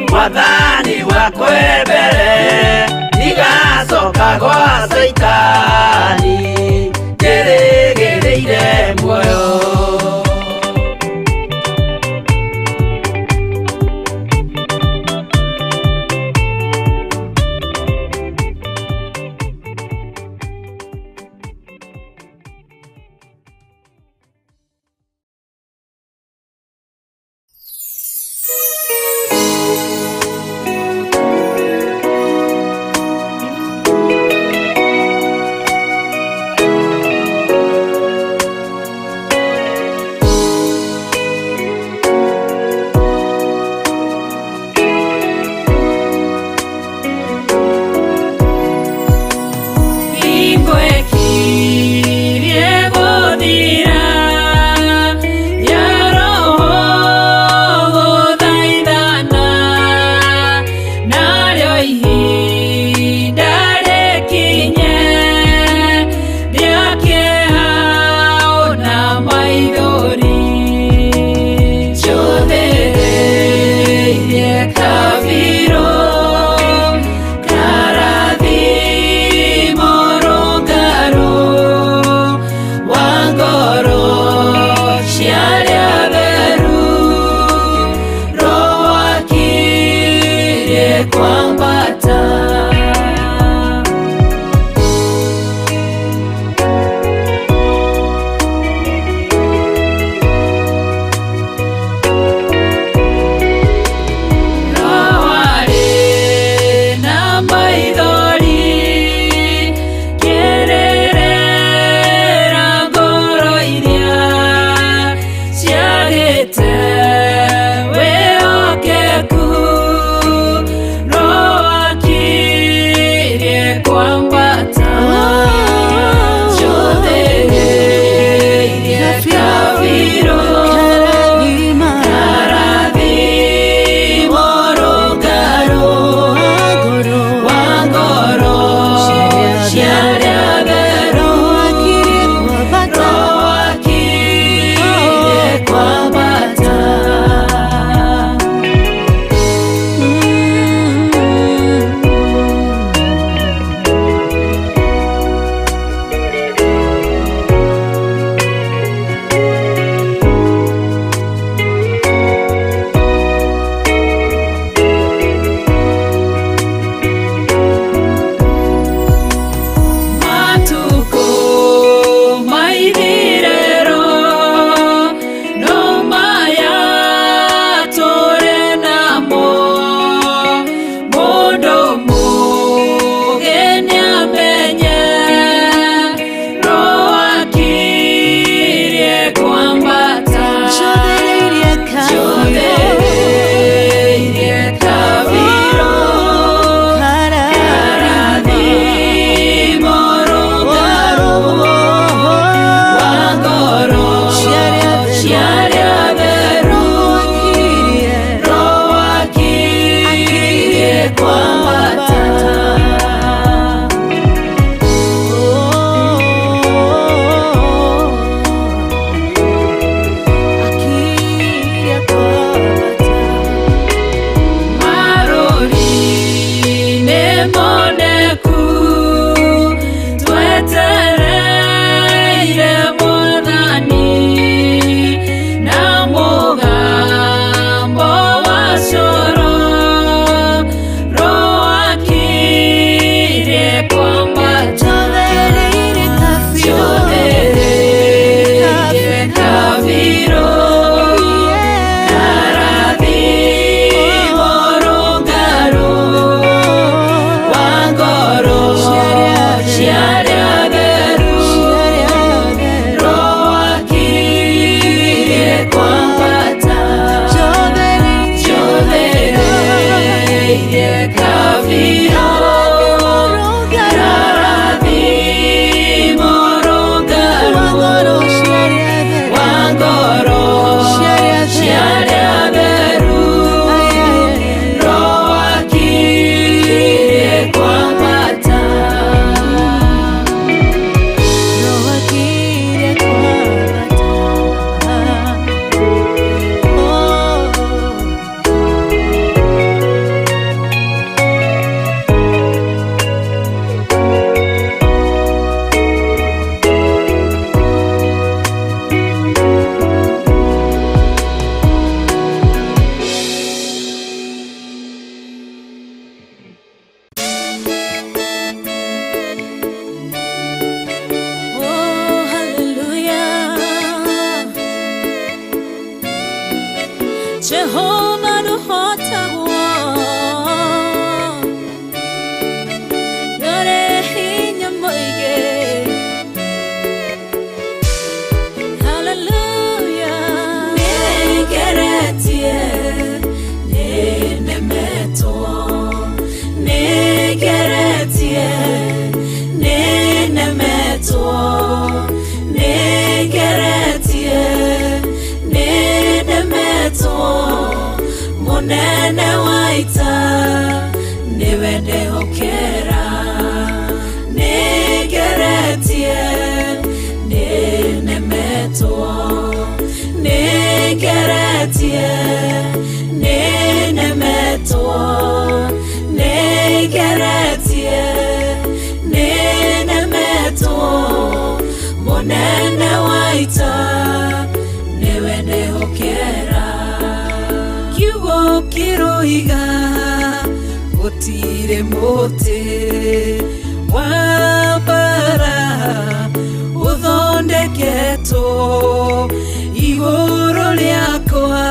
Mwathani wakwa mbere ndigacoka gwa Caitani njĩrĩgĩrĩire muoyo. Ndehokera nĩngeretie nĩnemetwo nĩngeretie nĩnemetwo nĩngeretie nĩnemetwo mũnene wa ita nĩwe ndehokera kiugo kĩroiga gũtirĩ mũtĩ wa mbara ũthondeketwo igũrũ rĩakwa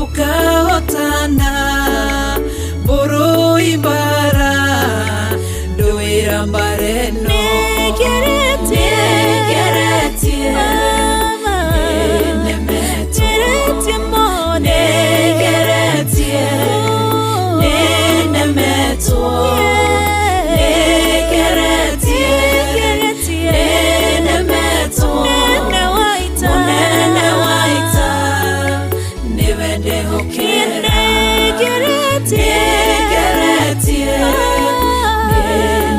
ũkahotana mũrũi mbara ndũĩra mbara ĩno nĩngeretie nĩnemetwo nĩngeretie nĩnemetwo nĩngeretie nĩnemetwo mũnene wa ita nĩwe ndehokera nĩngeretie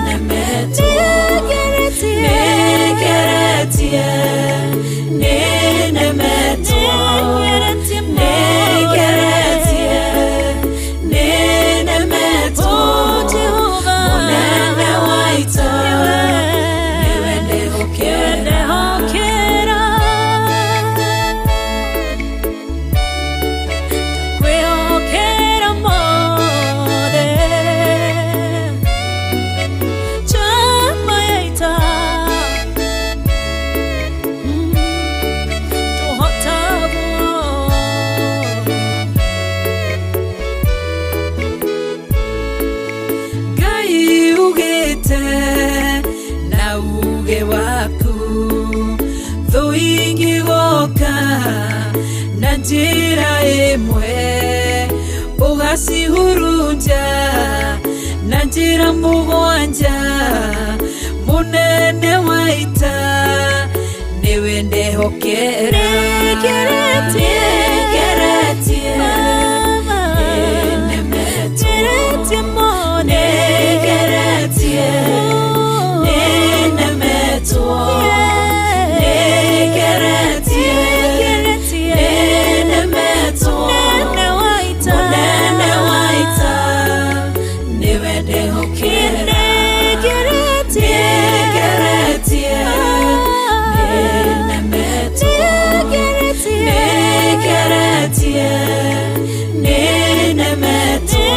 nĩnemetwo nĩngeretie nĩnemetwo nĩngeretie nĩnemetwo mũnene wa ita nĩwe ndehokera. Ngai ugĩte na uge waku thũ ingĩgoka na njĩra ĩmwe ũgacihurunja na njĩra mũgwanja mũnene wa ita nĩwe ndehokera nĩngeretie nĩnemetwo nĩngeretie nĩnemetwo nĩngeretie nĩnemetwo mũnene wa ita nĩwe ndehokera nĩngeretie nĩnemetwo nĩngeretie nĩnemetwo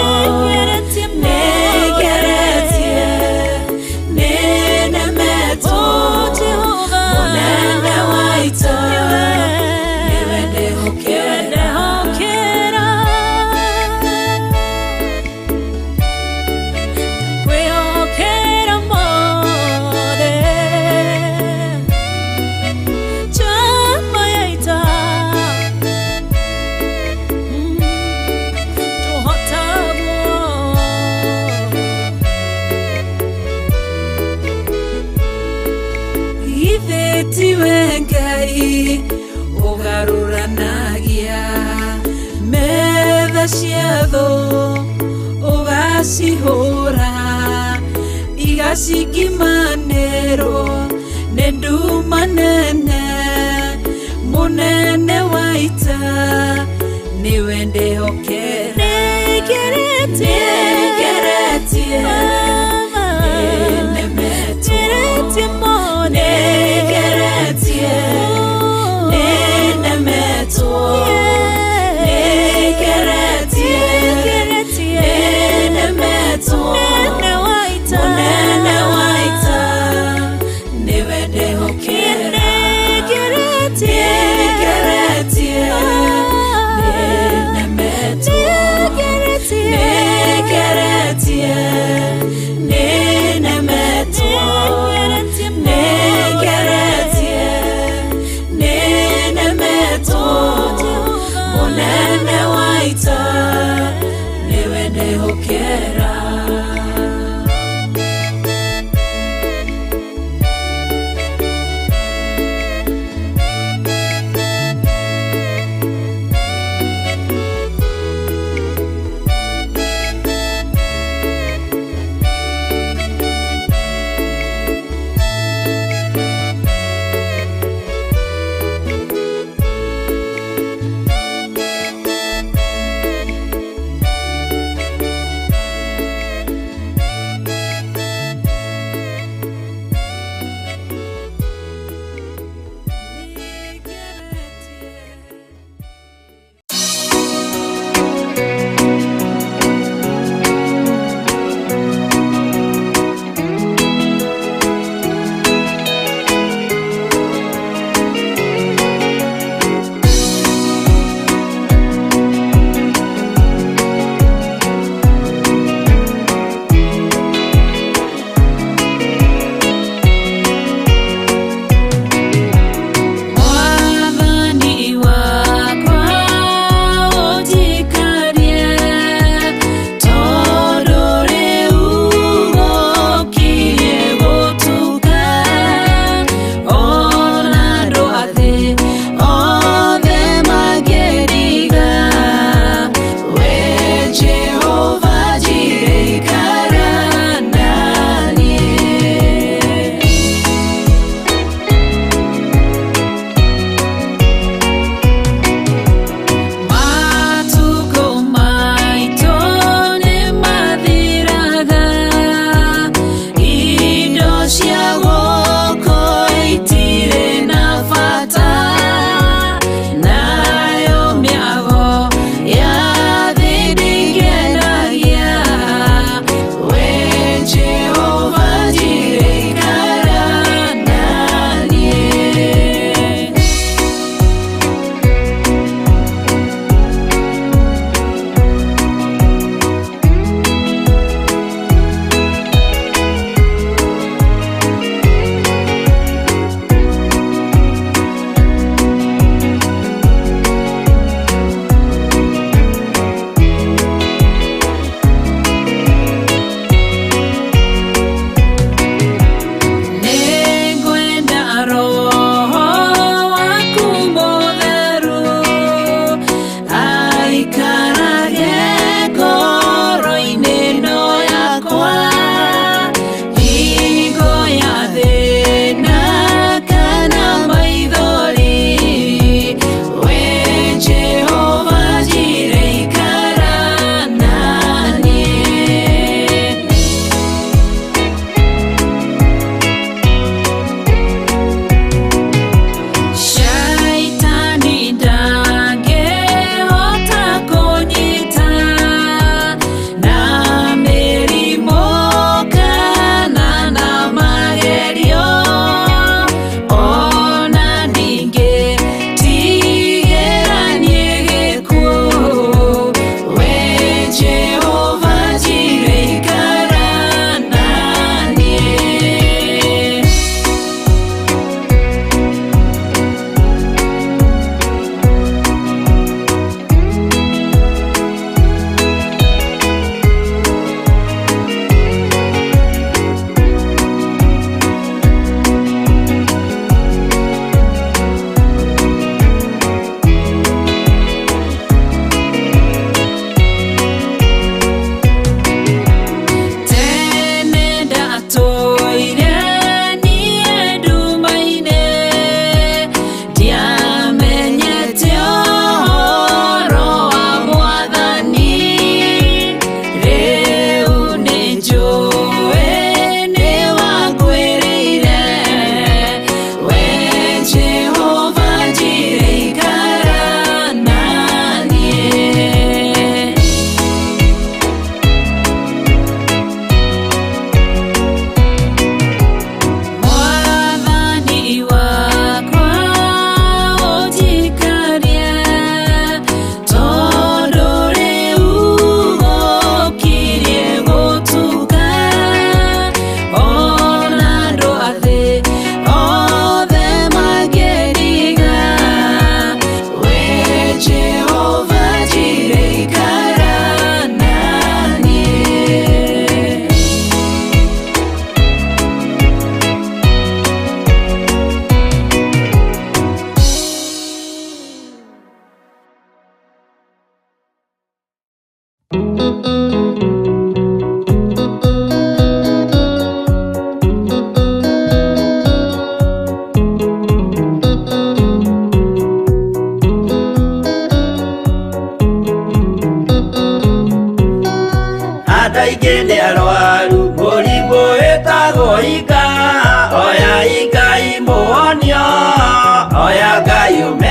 nĩngeretie nĩnemetwo mũnene wa ita nĩwe ndehokera. Githĩ tiwe Ngai ũgarũranagia metha cia thũ ũgacihũra igacikimanĩrwo nĩ nduma nene mũnene wa ita nĩwe ndehokera nĩngeretie nĩnemetwo nĩngeretie nĩnemetwo nĩngeretie nĩnemetwo mũnene wa ita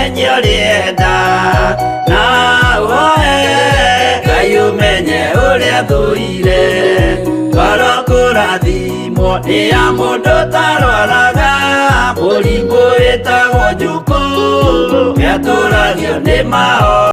Ũmenye ũrĩenda na ũhoe Ngai ũmenye ũrĩa thũire ngoro kũrathimwo nĩ ya mũndũ tarwaraga mũrimũ wĩtagwo njukũ nĩatũragio nĩ mahoya.